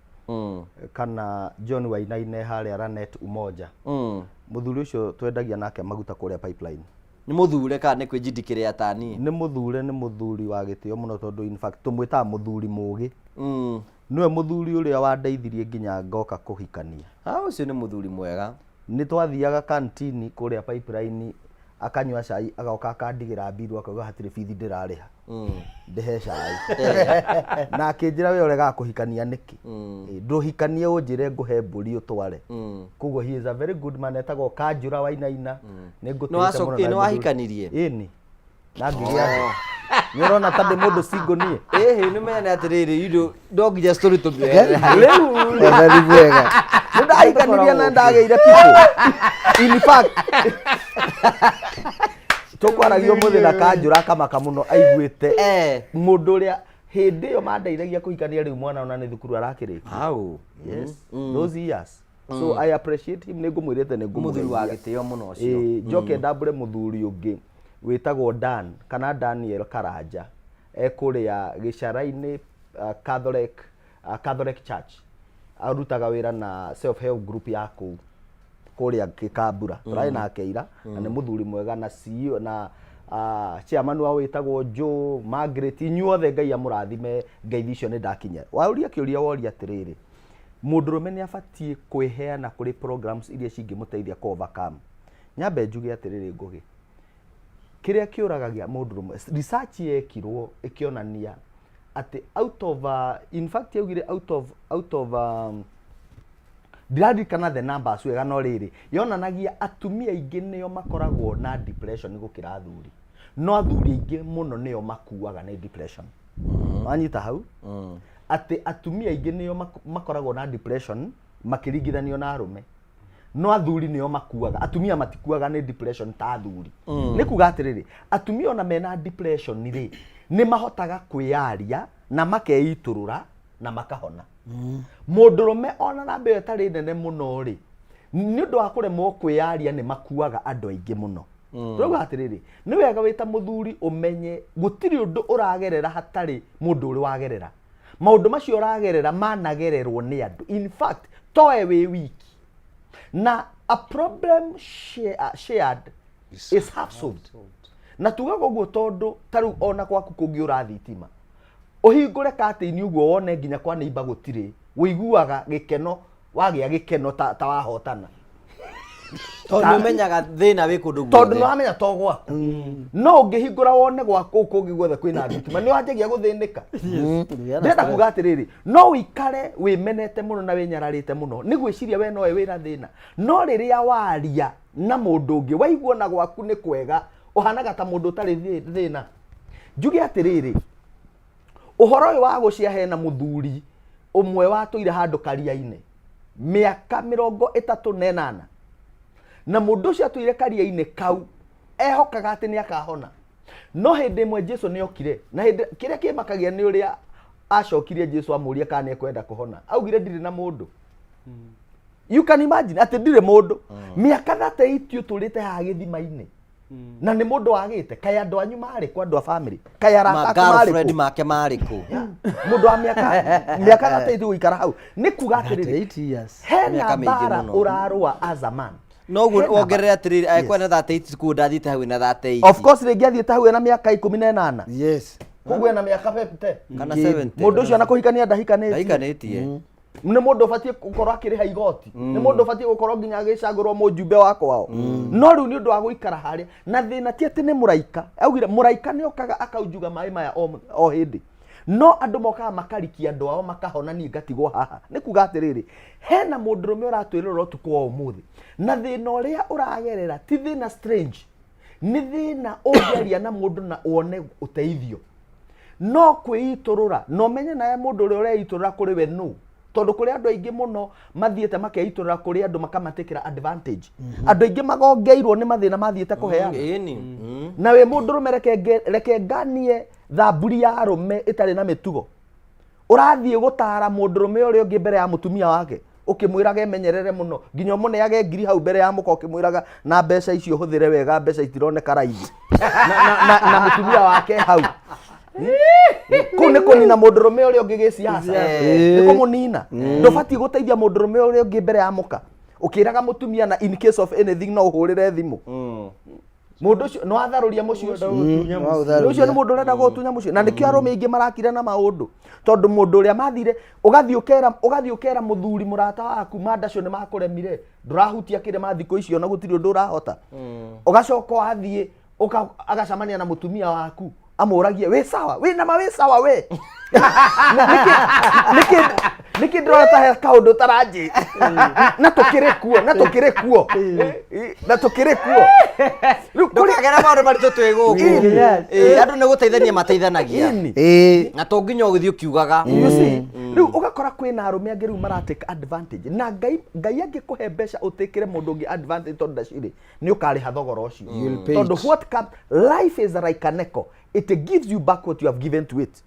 kana John Wainaine harĩa Lanet Umoja. Mũthuri ũcio twendagia nake maguta kũrĩa Pipeline. Nĩ mũthure kana nĩ kwĩnjindikĩrĩa ta niĩ? Nĩ mũthure, nĩ mũthuri wa gĩtĩo mũno tondũ in fact tũmwĩtaga mũthuri mũgĩ. Nĩwe mũthuri ũrĩa wandeithirie nginya ngoka kũhikania. Ah, ũcio nĩ mũthuri mwega. Nĩ twathiaga kantini kũrĩa Pipeline akanyua cai agoka akandigĩra mbiru akauga hatirĩ bithi ndĩrarĩha. Ndĩhe cai. Na akĩnjĩra we ũregaga kũhikania nĩkĩ? Ĩ, Ndũhikanie ũnjĩre ngũhe mbũri ũtware. Koguo he is a very good man etagwo Kanjũra Wainaina. Nĩ ngũtĩĩte mũno na Nĩ nĩ mũthuri- wahikanirie? Ĩni. Na ngĩgĩa nda. Nĩ ũrona ta ndĩ mũndũ single niĩ? Ĩhĩ, nĩ menya nĩ atĩrĩrĩ, indo no nginya story tũmĩoere. Rĩu Etheri mwega. nĩ ndahikanirie na ndagĩire people. In fact, tũkwaragia ũmũthĩ na kanjũra akamaka mũno aiguĩte mũndũ ũrĩa hĩndĩ ĩyo mandeithagia kũhikania rĩu mwana ona nĩ thukuru arakĩrĩkia. Hau. Yes. Those years. So I appreciate him nĩ ngũmwĩrĩte nĩ Mũthuri wa ngũmũgeithia. gĩtĩo mũno ũcio. Ĩĩ, njoke ndambũre mũthuri ũngĩ wĩtagwo Dan kana Daniel Karanja ekũrĩa gĩcarainĩ Catholic, Catholic Church arutaga wĩra na self help group ya kũu kũrĩa Gĩkambura tũrarĩ nake ira na nĩ mũthuri mwega na CEO na chairman wao wĩtagwo Joe Margaret inyuothe Ngai amũrathime ngeithi icio nĩ ndakinya waũria kĩũria woria atĩrĩrĩ mũndũrũme nĩ abatiĩ kwĩheana kũrĩ programs iria cingĩmũteithia kũ overcome nyambe njuge atĩrĩrĩ Ngũgĩ kĩrĩa kĩũragagia mũndũrũme research yekirwo ĩkĩonania atĩ out of in fact yaugire out of out of ndiraririkana the numbers wega no rĩrĩ yonanagia atumia aingĩ nĩo makoragwo na depression gũkĩra athuri no athuri aingĩ mũno nĩo makuaga nĩ depression wanyita hau atĩ atumia aingĩ nĩo makoragwo na depression makĩringithanio na arũme no athuri nĩo makuaga atumia matikuaga nĩ depression ta athuri nĩ kuga atĩrĩrĩ atumia ona mena depression rĩ nĩ mahotaga kwĩyaria na makeitũrũra na makahona mũndũrũme ona namba ĩyo ĩtarĩ nene mũno rĩ nĩ ũndũ wa kũremwo kwĩyaria nĩ makuaga andũ aingĩ mũno tũrauga atĩrĩrĩ nĩ wega wĩ ta mũthuri ũmenye gũtirĩ ũndũ ũragerera hatarĩ mũndũ ũrĩ wagerera maũndũ macio ũragerera managererwo nĩ andũ in fact toe wĩ wiki na a problem shared is half solved na tugaga ũguo tondũ ta rĩu ona gwaku kũngĩũra thitima ũhingũre katĩini ũguo wone nginya kwa neighbor gũtirĩ ũiguaga gĩkeno wagĩa gĩkeno ta, ta wahotana Tondũ nĩ ũmenyaga thĩna wĩ kũndũ tondũ guothe. nĩ wamenya to gwaku no ũngĩhingũra wone gwaku kũngĩ guothe kwĩna thitima nĩ wanjagia gũthĩnĩka ndĩrenda kuga atĩrĩrĩ no ũikare wĩmenete mũno na wĩnyararĩte mũno nĩ gwĩciria we nowe wĩna thĩna no rĩrĩa waria na mũndũ ũngĩ waigua na gwaku nĩ kwega ũhanaga ta mũndũ ũtarĩ thĩna njuge atĩrĩrĩ ũhoro ũyũ wa gũcia hena mũthuri ũmwe watũire handũ karia-inĩ mĩaka 38 na mũndũ ũcio atũire karia-inĩ kau ehokaga atĩ nĩ akahona no hĩndĩ ĩmwe Jesu nĩ okire na hĩndĩ kĩrĩa kĩmakagia nĩ ũrĩa acokirie Jesu amũria kana nĩ ekwenda kũhona augire ndirĩ na mũndũ you can imagine atĩ ndirĩ mũndũ mĩaka 38 ũtũrĩte haha gĩthima-inĩ na nĩ mũndũ wagĩte kaĩ andũ anyu marĩ kũ andũ a family kaĩ arata aku marĩ girlfriend kũ make marĩ kũ mũndũ wa mĩaka 38 gũikara hau nĩ kuga atĩrĩrĩ hena Mĩaka mĩingĩ mbara mũno. ũrarũa as a man no ũguo Hena wongerere atĩrĩrĩ Yes. angĩkorwo ena 38 kuo ndathiĩte hau ena 38 of course rĩngĩ athiĩte hau ena mĩaka 18 yes koguo ena mĩaka 50 Kana 70. mũndũ ũcio ona kũhikania ndahikanĩtie Ndahikanĩtie. Nĩ mũndũ ũbatiĩ gũkorwo akĩrĩha igoti nĩ mũndũ ũbatiĩ gũkorwo nginya agĩcagũrwo mũjumbe wa kwao no rĩu nĩ ũndũ wa gũikara harĩa na thĩna ti atĩ nĩ mũraika augire mũraika nĩ okaga akaunjuga maĩ maya o hĩndĩ no andũ mokaga makarikia andũ ao makahona niĩ ngatigwo haha nĩ kuga atĩrĩrĩ hena mũndũrũme ũratwĩrora ũtukũ wa ũmũthĩ na thĩna ũrĩa ũragerera ti thĩna strange nĩ thĩna ũngĩaria na mũndũ na wone ũteithio no kwĩitũrũra na ũmenye nawe mũndũ ũrĩa ũreitũrũra kũrĩ we nũ tondũ kũrĩ andũ aingĩ mũno mathiĩte makeitũrũra kũrĩ andũ makamatikĩra advantage andũ aingĩ magongeirwo nĩ mathĩna mathiĩte kũheana Ĩni. Na wĩ mũndũrũme reke nganie thamburi ya arũme ĩtarĩ na mĩtugo ũrathiĩ gũtara mũndũrũme ũrĩa ũngĩ mbere ya mũtumia wake ũkĩmwĩraga emenyerere mũno nginya ũmũneage ngiri hau mbere ya mũka ũkĩmwĩraga na mbeca icio hũthĩre wega mbeca itironeka raithi na mũtumia wake hau kũu nĩ kũnina mũndũrũme ũrĩa ũngĩ gĩciaca nĩ kũmũnina ndũbatiĩ gũteithia mũndũrũme ũrĩa ũngĩ mbere ya mũka ũkĩraga mũtumia na in case of anything no ũhũrĩre thimũ. Mũndũ ũcio nĩ watharũria mũciĩ ũcio. Gũtunya mũciĩ. Nĩ ũcio nĩ mũndũ ũrenda gũtunya mũciĩ, na nĩkĩo arũme aingĩ marakira na maũndũ, tondũ mũndũ ũrĩa mathire, ũgathiĩ ũkera mũthuri mũrata waku mandacio nĩ makũremire, ndũrahutia kĩrĩma thikũ icio na gũtirĩ ũndũ ũrahota. Ũgacoka wathiĩ agacemania na mũtumia waku, amũragie wĩ sawa, wĩ nama, wĩ sawa we? Nĩkĩ ndĩrona ta he kaũndũ taranjĩ na tũkĩrĩ kuo, na tũkĩrĩ kuo, na tũkĩrĩ kuo Rĩu Ndũkagera maũndũ maritũ twĩ gũkũ. Ĩni. Ĩĩ, andũ nĩ gũteithania mateithanagia. Ĩni. Na to nginya ũgĩthiĩ ũkiugaga. You see, rĩu ũgakora kwĩna arũme angĩ rĩu maratake advantage, na Ngai angĩkũhe mbeca ũtĩkĩre mũndũ ũngĩ advantage tondũ ndacirĩ, nĩ ũkarĩha thogora ũcio. You'll pay Tondũ it. what comes, life is like an echo, it gives you back what you have given to it.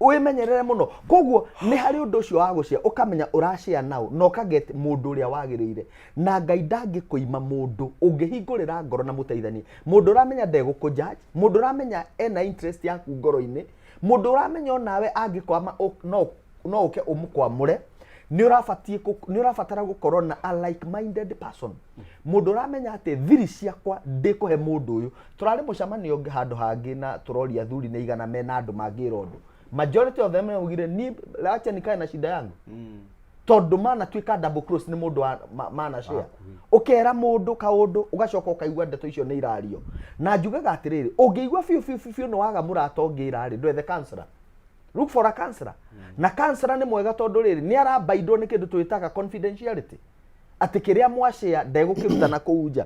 Wĩmenyerere mũno. Koguo nĩ harĩ ũndũ ũcio wa gũcia, ũkamenya ũracĩa naũ na ũkaget mũndũ ũrĩa wagĩrĩire, na Ngai ndangĩkũima mũndũ ũngĩhingũrĩra ngoro na mũteithanie, mũndũ ũramenya ndegũkũ judge, mũndũ ũramenya ena interest yaku ngoro-inĩ, mũndũ ũramenya onawe angĩkwama no ũke ũmũkwamũre. Nĩ ũrabatara gũkorwo na a like minded person, mũndũ ũramenya atĩ thiri ciakwa ndĩkũhe mũndũ ũyũ. Tũrarĩ mũcemanio ũngĩ handũ hangĩ na tũroria athuri nĩ igana mena andũ mangĩra ũndũ, majority of them maugire ni acha nikae na shida yangu, tondũ manatuĩka double cross nĩ mũndũ wa mana share. Ũkera mũndũ kaũndũ, ũgacoka ũkaigua ndeto icio nĩ irario. Na njugaga atĩrĩrĩ, ũngĩigua biũ biũ biũ biũ nĩ waga mũrata ũngĩra rĩ, ndwethe counselor, look for a counselor. Na counselor nĩ mwega tondũ rĩrĩ, nĩ arabaindwo nĩ kĩndũ twĩtaga confidentiality, atĩ kĩrĩa mwacĩa ndegũkĩruta na kũu nja.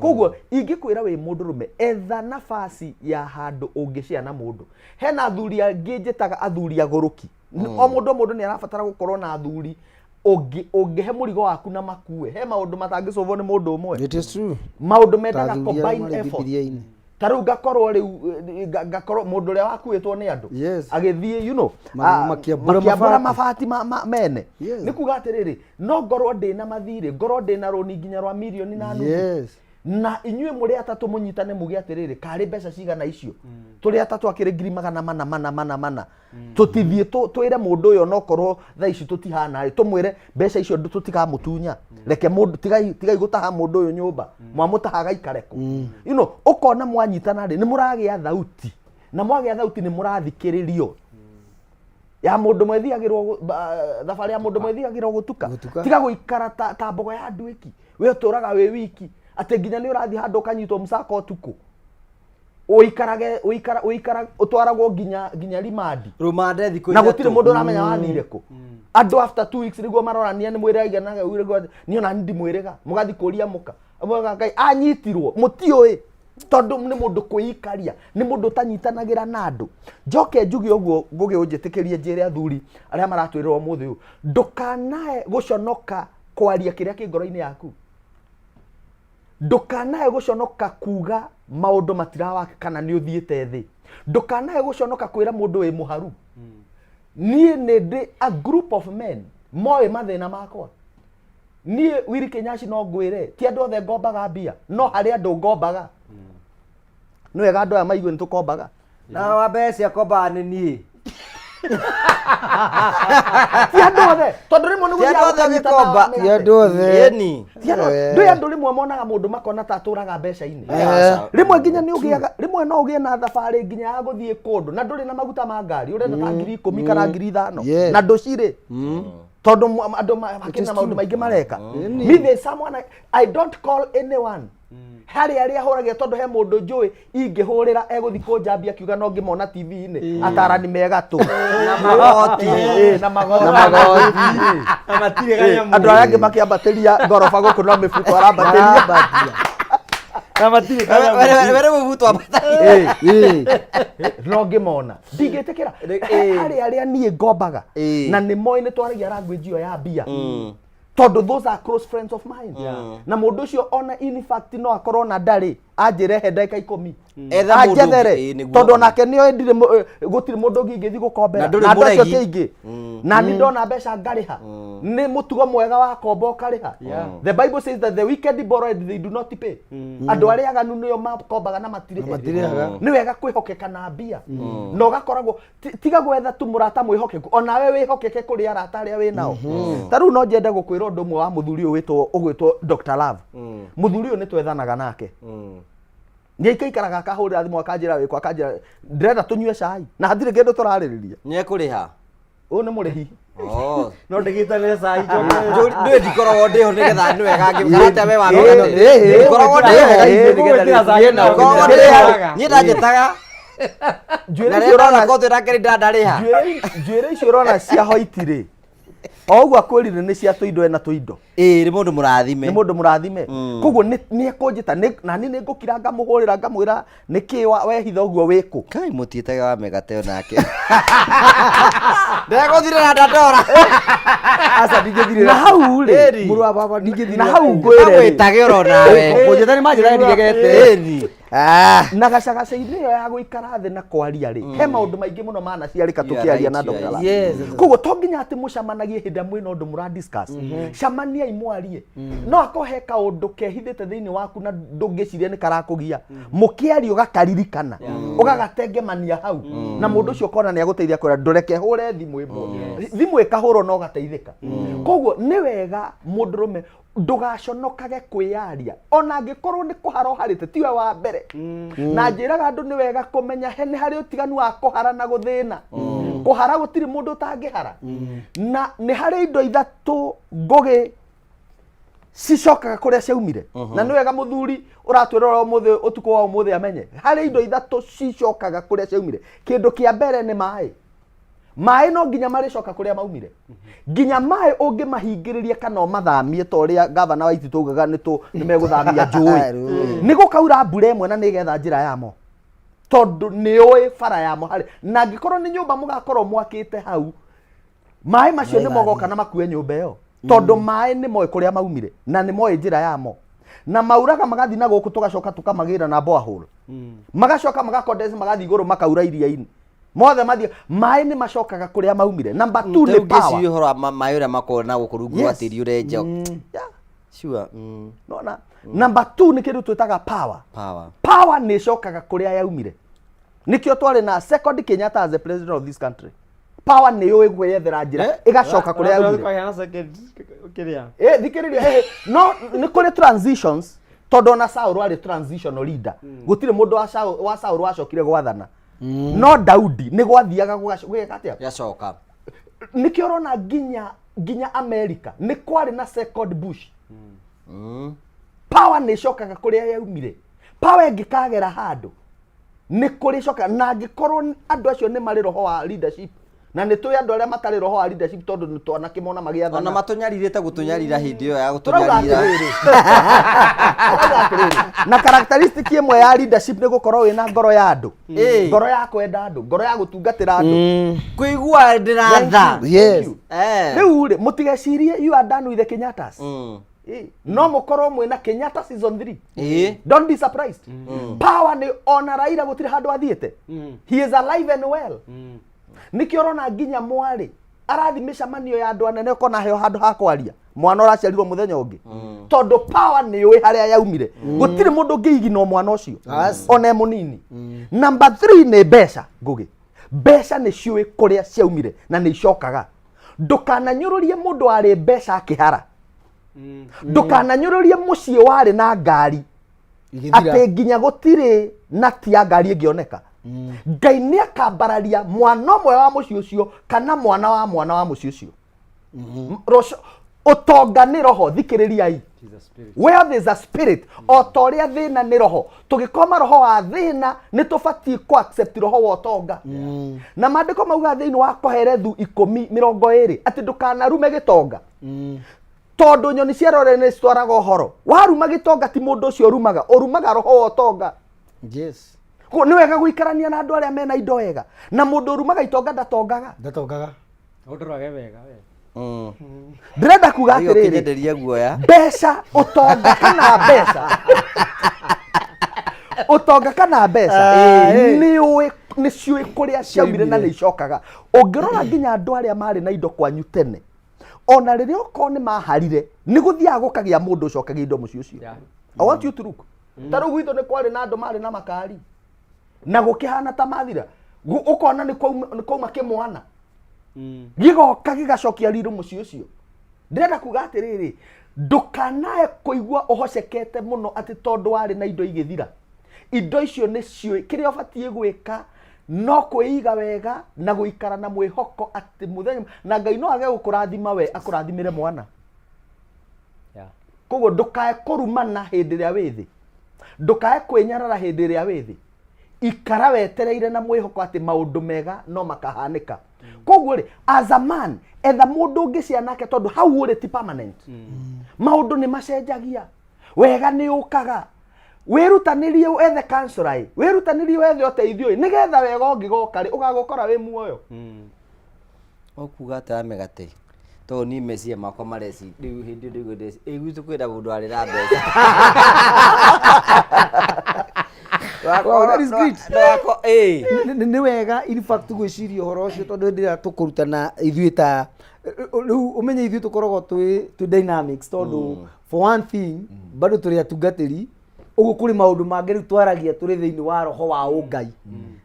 Koguo ingĩkwĩra wĩ mũndũrũme, etha nafasi ya handũ ũngĩcĩa na mũndũ. Hena athuri angĩ njĩtaga athuri agũrũki. O mũndũ nĩ arabatara gũkorwo na athuri ũngĩhe mũrigo waku na makue. He maũndũ matangĩcũvwo nĩ mũndũ ũmwe. It is true. Maũndũ mendaga Ta athuri arĩa combine marĩ effort. Bibilia-inĩ. Ta rĩu ngakorwo rĩu ngakorwo mũndũ ũrĩa wakuĩtwo nĩ andũ agĩthiĩ, you know, Makĩambũra makĩambũra mabati. mabati mene. Nĩ kuga atĩrĩrĩ, no ngorwo ndĩna mathirĩ, ngorwo ndĩna rũni nginya rwa mirioni na nuthu. Na inyuĩ mũrĩ atatũ mũnyitane muge atĩrĩrĩ, karĩ mbeca cigana icio tũrĩ atatũ, akĩrĩ ngiri magana mana mana mana mana, tũtithiĩ twĩre mũndũ ũyũ onokorwo thaa ici tũtihana rĩ, tũmwĩre mbeca icio tũtikamũtunya, reke mũndũ, tigai gũtaha mũndũ ũyũ nyũmba, mwamũtaha agaikare kũ? You know, ũkona mwanyitana rĩ, nĩ mũragĩa thauti, na mwagĩa thauti nĩ mũrathikĩrĩrio. Ya mũndũ mwethiagĩrwo thabarĩ ya mũndũ mwethiagĩrwo gũtuka. Tiga gũikara ta mbogo ya nduĩki, we ũtũraga wĩ wiki, atĩ nginya nĩ ũrathiĩ handũ ũkanyitwo mũcako ũtukũ, ũikarage ũikara ũikara ũtwaragwo nginya rimandi. Rumande thikũ Na gũtirĩ ithatũ. mũndũ ũramenya wathire kũ. Andũ after 2 weeks nĩguo marorania nĩ mwĩrĩga igana niĩ ona ndimwĩrĩga, mũgathiĩ kũria mũka Mũgauga, Ngai anyitirwo mũtiũĩ, tondũ nĩ mũndũ kwĩikaria, nĩ mũndũ ũtanyitanagĩra na andũ. Njoke njuge ũguo, Ngũgĩ, ũnjĩtĩkĩrie njĩre athuri arĩa maratwĩrĩra ũmũthĩ ũyũ, ndũkanae gũconoka kwaria kĩrĩa kĩ ngoro-inĩ yaku, ndũkanae gũconoka kuga maũndũ matirawaka kana nĩ ũthiĩte thĩ, ndũkanae gũconoka kwĩra mũndũ wĩ mũharu. Niĩ nĩ ndĩ a group of men moĩ mathĩna makwa. Niĩ Willy Kenyaci no ngwĩre ti andũ othe ngombaga mbia, no harĩ andũ ngombaga. Nĩ wega andũ aya maigue nĩ tũkombaga. Na wa mbeca akombaga nĩ niĩ. Ti andũ othe, tondũ rĩmwe nĩ Ti andũ othe gũthiaga ũkanyita ũgĩkomba. na Ti andũ othe. Ĩni. Ti andũ othe. Ndũĩ andũ rĩmwe monaga mũndũ makona ta atũraga mbeca-inĩ. Rĩmwe nginya nĩ ũgĩaga, rĩmwe no ũgĩe na thabarĩ nginya ya gũthiĩ kũndũ na ndũrĩ na maguta ma ngari, ũrenda ta 10,000 kana 5,000 na ndũcirĩ, tondũ andũ makĩrĩ na maũndũ maingĩ mareka. Me, there is someone I don't call anyone harĩ arĩa hũragia, tondũ he mũndũ njũĩ ingĩhũrĩra egũthiĩ kũnjambia akiuga no ngĩmona TV-inĩ atarani mega tũ. Na magoti. Na magoti. Na magoti. Na matirĩ kanyamũ. Andũ arĩa angĩ makĩambatĩria ngoroba gũkũ no mĩbuto arambatĩria. Na matirĩ kanyamũ. Were mũbuto ambatagia. No ngĩmona ndingĩtĩkĩra. Harĩ arĩa niĩ ngombaga na nĩ moĩ nĩ twaragia language ĩyo ya mbia, tondũ those are close friends of mine. Na mũndũ ũcio ona in fact no akorwo na ndarĩ anjĩre he ndagĩka 10 Etha mũndũ ũngĩ, anjethere, nĩguo. Tondũ onake nĩoĩ ndirĩ gũtirĩ mũndũ ũngĩ ingĩthiĩ gũkombera. Na ndũrĩ Na andũ acio mũregi. ti aingĩ, na nĩ ndona mbeca ngarĩha. Nĩ mũtugo mwega wa komba ũkarĩha. The Bible says that the wicked borrow and they do not pay. Andũ arĩa aganu nĩo makombaga na matirĩhe. Matirĩhaga. Nĩ wega kwĩhokeka na mbia, na ũgakoragwo tiga gwetha tu mũrata mwĩhokeku, onawe wĩhokeke kũrĩ arata arĩa wĩ nao. Ta rĩu no njende gũkwĩra ũndũ ũmwe wa mũthuri ũyũ wĩtwo ũgwĩtwo Dr. Love. Mũthuri ũyũ nĩ twethanaga nake. Nĩ aikaikaraga akahũrĩra thimũ akanjĩra wĩkũ, akanjĩra ndĩrenda tũnyue cai na hatirĩ kĩndũ tũrarĩrĩria. Nĩ ekũrĩha? Ũyũ nĩ mũrĩhi. Oh. No ndĩgĩtanĩre cai Ndũĩ ndikoragwo ndĩho nĩgetha nĩ wega ngĩkahata we wa Ĩĩ, Ndikoragwo ndĩho. ĩĩ, Ndikoragwo ndĩho. Niĩ ndanjĩtaga. Njuĩrĩ Na icio rĩrĩa ũrona ndona kothi nake ndandarĩha. Njuĩrĩ icio ũrona cia hoiti rĩ, o ũguo akwĩrire nĩ cia tũindo ena tũindo. Ĩĩ nĩ mũndũ mũrathime. Nĩ mũndũ mũrathime. Koguo nĩ ekũnjĩta na niĩ nĩ ngũkira ngamũhũrĩra ngamwĩra nĩkĩ wehitha ũguo wĩkũ. Kai mũtiĩtage wa mĩgate onake. Ndegũthire na ndandora. Aca ndingĩthirĩra. Na hau rĩ, Mũrũ wa baba ndingĩthirĩra. na hau ngwĩre rĩ. Agwĩtage oro nawe. Kũnjĩta nĩ manjĩtaga ndigegete. Ĩni. Na gacagaca-inĩ ĩyo ya gũikara thĩ na kwaria rĩ, he maũndũ maingĩ mũno manaciarĩka You are tũkĩaria right, na you are Dr. right. Laki. Yes, yes, yes. Koguo to nginya atĩ mũcemanagie hĩndĩ ĩrĩa mwĩna ũndũ mũra discuss. Cemaniai mwarie. No akorwo he kaũndũ kehithĩte thĩinĩ waku na ndũngĩciria nĩ karakũgia, mũkĩaria ũgakaririkana, ũgagatengemania hau, na mũndũ ũcio ũkona nĩ agũteithia kwĩra ndũreke hũre thimũ ĩmwe. Thimũ ĩkahũrwo na ũgateithĩka. Koguo nĩ wega mũndũrũme ndũgaconokage kwĩyaria ona angĩkorwo nĩ kũhara ũharĩte tiwe wa mbere. Na njĩraga andũ nĩ wega kũmenya he nĩ harĩ ũtiganu wa kũhara na gũthĩna. Kũhara gũtirĩ mũndũ ũtangĩhara. Na nĩ harĩ indo ithatũ ngũgĩ cicokaga kũrĩa ciaumire. Na nĩ wega mũthuri ũratwĩrora ũmũthĩ ũtukũ wa ũmũthĩ amenye harĩ indo ithatũ cicokaga kũrĩa ciaumire. Kĩndũ kĩa mbere nĩ maĩ. Maĩ no nginya marĩcoka kũrĩa maumire. Nginya maĩ ũngĩmahingĩrĩria kana ũmathamie ta ũrĩa gavana wa Ititũ augaga nĩ megũthamia njũĩ. Nĩ gũkaura mbura ĩmwe na nĩgetha njĩra yamo, tondũ nĩ ũĩ bara yamo harĩ. Na angĩkorwo nĩ nyũmba mũgakorwo mwakĩte hau, maĩ macio nĩ mogoka na makue nyũmba ĩyo, tondũ maĩ nĩ moĩ kũrĩa maumire na nĩ moĩ njĩra yamo. Na mauraga magathiĩ na gũkũ tũgacoka tũkamagĩra na borehole. Magacoka magakondense magathiĩ igũrũ makaura iria-inĩ. Mothe mathiĩ, maĩ nĩ macokaga kũrĩa maumire. Number 2 nĩ power. Ngĩciria ũhoro wa maĩ ũrĩa makoragwo na gũkũ rungu rwa Yes. tĩri ũrenja. Yeah. Sure. Nona. Number 2 nĩ kĩndũ twĩtaga power. Power. Power nĩ ĩcokaga kũrĩa yaumire. Nĩkĩo twarĩ na second Kenyatta as the president of this country. Power nĩ yũĩ kwĩyethera njĩra, ĩgacoka kũrĩa yaumire. Thikĩrĩria, no nĩ kũrĩ transitions, tondũ ona Saul arĩ transitional leader. Gũtirĩ mũndũ wa Saul wacokire gwathana. No Daudi nĩ gwathiaga gũgeka atĩa? Gacoka. Nĩkĩo ũrona nginya America nĩ kwarĩ na second Bush. Power nĩ ĩcokaga kũrĩa yaumire. Power ĩngĩkagera handũ nĩ kũrĩ coka, na angĩkorwo andũ acio nĩ marĩ roho wa leadership, na nĩ tũĩ andũ arĩa matarĩ roho wa leadership tondũ nĩ twanakĩmona magĩathana. Ona matũnyarirĩte gũtũnyarira hĩndĩ ĩyo ya Tũrauga gũtũnyarira. atĩrĩrĩ. Tũrauga atĩrĩrĩ. Na characteristic ĩmwe ya leadership nĩ gũkorwo wĩna ngoro ya andũ. Ngoro ya kwenda andũ, ngoro ya gũtungatĩra andũ. Kũigua ndĩratha. Thank you. Yes. Rĩu rĩ, mũtigecirie you are done with the Kenyattas. No mũkorwo mwĩna Kenyatta season 3. Don't be surprised. Power nĩ ona Raila gũtirĩ handũ athiĩte. He is alive and well. Nĩkĩo ũrona nginya mwarĩ arathi mĩcemanio ya andũ anene ũkona heo handũ ha kwaria mwana ũraciarirwo mũthenya ũngĩ. Tondũ power nĩ yũĩ harĩa yaumire. Gũtirĩ mũndũ ũngĩiginwo mwana ũcio ona e mũnini. Number 3 nĩ mbeca, Ngũgĩ. Mbeca nĩ ciũĩ kũrĩa ciaumire na nĩ icokaga. Ndũkananyũrũrie mũndũ warĩ mbeca akĩhara. Ndũkananyũrũrie mũciĩ warĩ na ngari atĩ nginya gũtirĩ nati ya ngari ĩngĩoneka. Ngai nĩ akambararia mwana ũmwe wa mũciĩ ũcio kana mwana wa mwana wa mũciĩ ũcio. Ũtonga nĩ roho, thikĩrĩriai. Where there's a spirit, o ta ũrĩa thĩna nĩ roho. Tũgĩkoma roho wa thĩna, nĩ tũbatiĩ kũ accept roho wa ũtonga. Na maandĩko maugaga thĩinĩ wa Kohelethu 10:20 atĩ ndũkanarume gĩtonga. Tondũ nyoni cia rore nĩ citwaraga ũhoro. Waruma gĩtonga ti mũndũ ũcio ũrumaga, ũrumaga roho wa ũtonga. Yes. Koguo nĩ wega gũikarania na andũ arĩa mena indo wega. Na mũndũ ũrumaga itonga ndatongaga. Ndatongaga. Ũndorage wega we. Ndĩrenda kuga Rĩu atĩrĩrĩ, ũkĩnyenderia guoya. Mbeca, ũtonga kana mbeca. Ũtonga kana mbeca. Nĩ ũĩ, nĩ ciũĩ kũrĩa ciaumire na nĩ icokaga. Ũngĩrora nginya andũ arĩa marĩ na indo kwanyu tene, ona rĩrĩa okorwo nĩ maharire, nĩ gũthiaga gũkagĩa mũndũ ũcokagia indo mũciĩ ũcio. I want you to look. Ta rĩu gwitũ nĩ kwarĩ na andũ marĩ na makari. Na gũkĩhana ta mathira. Ũkona nĩ kwauma kĩmwana. Gĩgoka gĩgacokia riru mũciĩ ũcio. Ndĩrenda kuga atĩrĩrĩ, ndũkanae kũigua ũhocekete mũno atĩ tondũ warĩ na indo igĩthira. Indo icio nĩ ciũĩ kĩrĩa ũbatiĩ gwĩka no kwĩiga wega na gũikara na mwĩhoko atĩ mũthenya na Ngai no age gũkũrathima we akũrathimĩre mwana. Koguo ndũkae kũrumana hĩndĩ ĩrĩa wĩ thĩ, ndũkae kwĩnyarara hĩndĩ ĩrĩa wĩ thĩ, ikara wetereire na mwĩhoko atĩ maũndũ mega no makahanĩka. Koguo rĩ, as a man, etha mũndũ ũngĩ nake tondũ hau ũrĩ ti permanent. Maũndũ nĩ macenjagia, wega nĩ ũkaga. Wĩrutanĩrie wethe counselor ĩ, wĩrutanĩrie wethe ũteithio ĩ, nĩgetha wega ũngĩgoka rĩ, ũgagũkora wĩ muoyo. Ũkuga atĩa mĩgate? Tondũ niĩ meciria makwa mareci rĩu hĩndĩ ĩyo ndĩraigua ĩ gwitũ kwĩna mũndũ arĩ na mbeca. Wow, that is great. Ĩ. Nĩ wega in fact gwĩciria ũhoro ũcio tondũ hĩndĩ ĩrĩa tũkũrutana ithuĩ ta rĩu ũmenye ithuĩ tũkoragwo twĩ dynamics tondũ for one thing bado tũrĩ atungatĩri, ũguo kũrĩ maũndũ mangĩ rĩu twaragia tũrĩ thĩinĩ wa roho wa ũngai,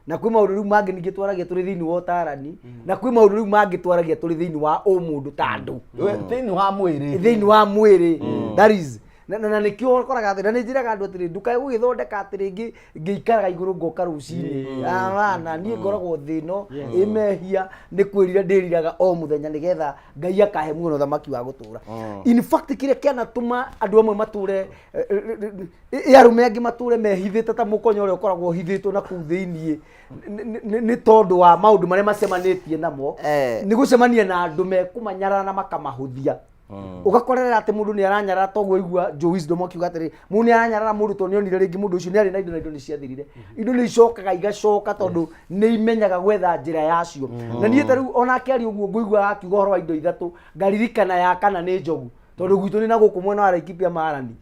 na kwĩ maũndũ rĩu mangĩ ningĩ twaragia tũrĩ thĩinĩ wa ũtarani, na kwĩ maũndũ rĩu mangĩ twaragia tũrĩ thĩinĩ wa ũmũndũ ta andũ. Thĩinĩ wa mwĩrĩ. Thĩinĩ wa mwĩrĩ, that is na nĩkĩo ũkoraga atĩ na nĩ njĩraga andũ atĩrĩ, ndũkae gũgĩthondeka atĩ rĩngĩ ngĩikaraga igũrũ ngoka rũcinĩ. Hapana, niĩ ngoragwo thĩ ĩno ĩ mehia, nĩ kwĩrira ndĩriraga o mũthenya nĩgetha Ngai akahe muoyo na ũthamaki wa gũtũra. In fact, kĩrĩa kĩanatũma andũ amwe matũre arũme angĩ matũre mehithĩte ta mũkonyo ũrĩa ũkoragwo ũhithĩtwo na kũu thĩiniĩ nĩ tondũ wa maũndũ marĩa macemanĩtie namo, nĩ gũcemania na andũ mekũmanyarara na makamahũthia. Ũgakorerera atĩ mũndũ nĩ aranyarara, toguo igua Joe Wisdom akiuga atĩrĩ, mũndũ nĩ aranyarara mũndũ tondũ nĩ onire rĩngĩ mũndũ ũcio nĩ arĩ na indo na indo nĩ ciathirire. Indo nĩ icokaga igacoka tondũ nĩ imenyaga gwetha njĩra yacio. Na niĩ ta rĩu ona akĩaria ũguo ngũigua akiuga ũhoro wa indo ithatũ, ngaririkana ya kana nĩ njogu, tondũ gwitũ nĩ na gũkũ mwena wa Laikipia Marani.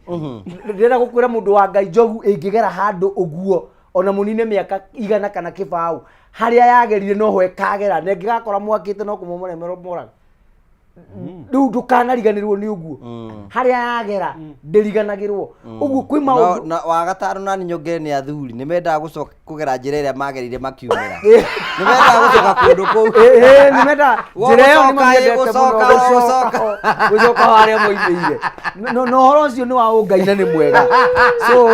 Ndĩrenda gũkwĩra mũndũ wa Ngai, njogu ĩngĩgera handũ ũguo ona mũnine mĩaka 100 kana 20, harĩa yagerire noho ĩkagera, na ĩngĩgakora mwakĩte no kũmomora ĩmomoraga. Rĩu ndũkanariganĩrwo nĩ ũguo, harĩa yagera ndĩriganagĩrwo. Ũguo kwĩ maũndũ Na wa gatano nani nyongere nĩ athuri nĩ mendaga gũcoka kũgera njĩra ĩrĩa magerire makiumĩra, nĩ mendaga gũcoka kũndũ kũu. Ĩĩ, nĩ mendaga njĩra ĩyo, nĩ Gũcoka, ĩ, mamĩendete mũno. gũcoka, gũcoka gũcoka harĩa moimĩire. Na ũhoro ũcio nĩ wa ũngai na nĩ mwega. So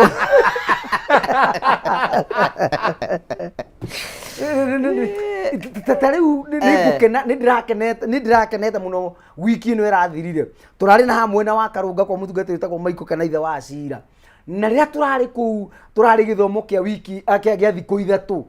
ta rĩu nĩ ngũkena, nĩ ndĩrakenete mũno. Wiki ĩno ĩrathirire tũrarĩ na haha mwena wa Karũnga kwa mũtungatĩri wĩtagwo Michael kana ithe wa Acira, na rĩrĩa tũrarĩ kũu tũrarĩ gĩthomo kĩa wiki kĩa thikũ 3,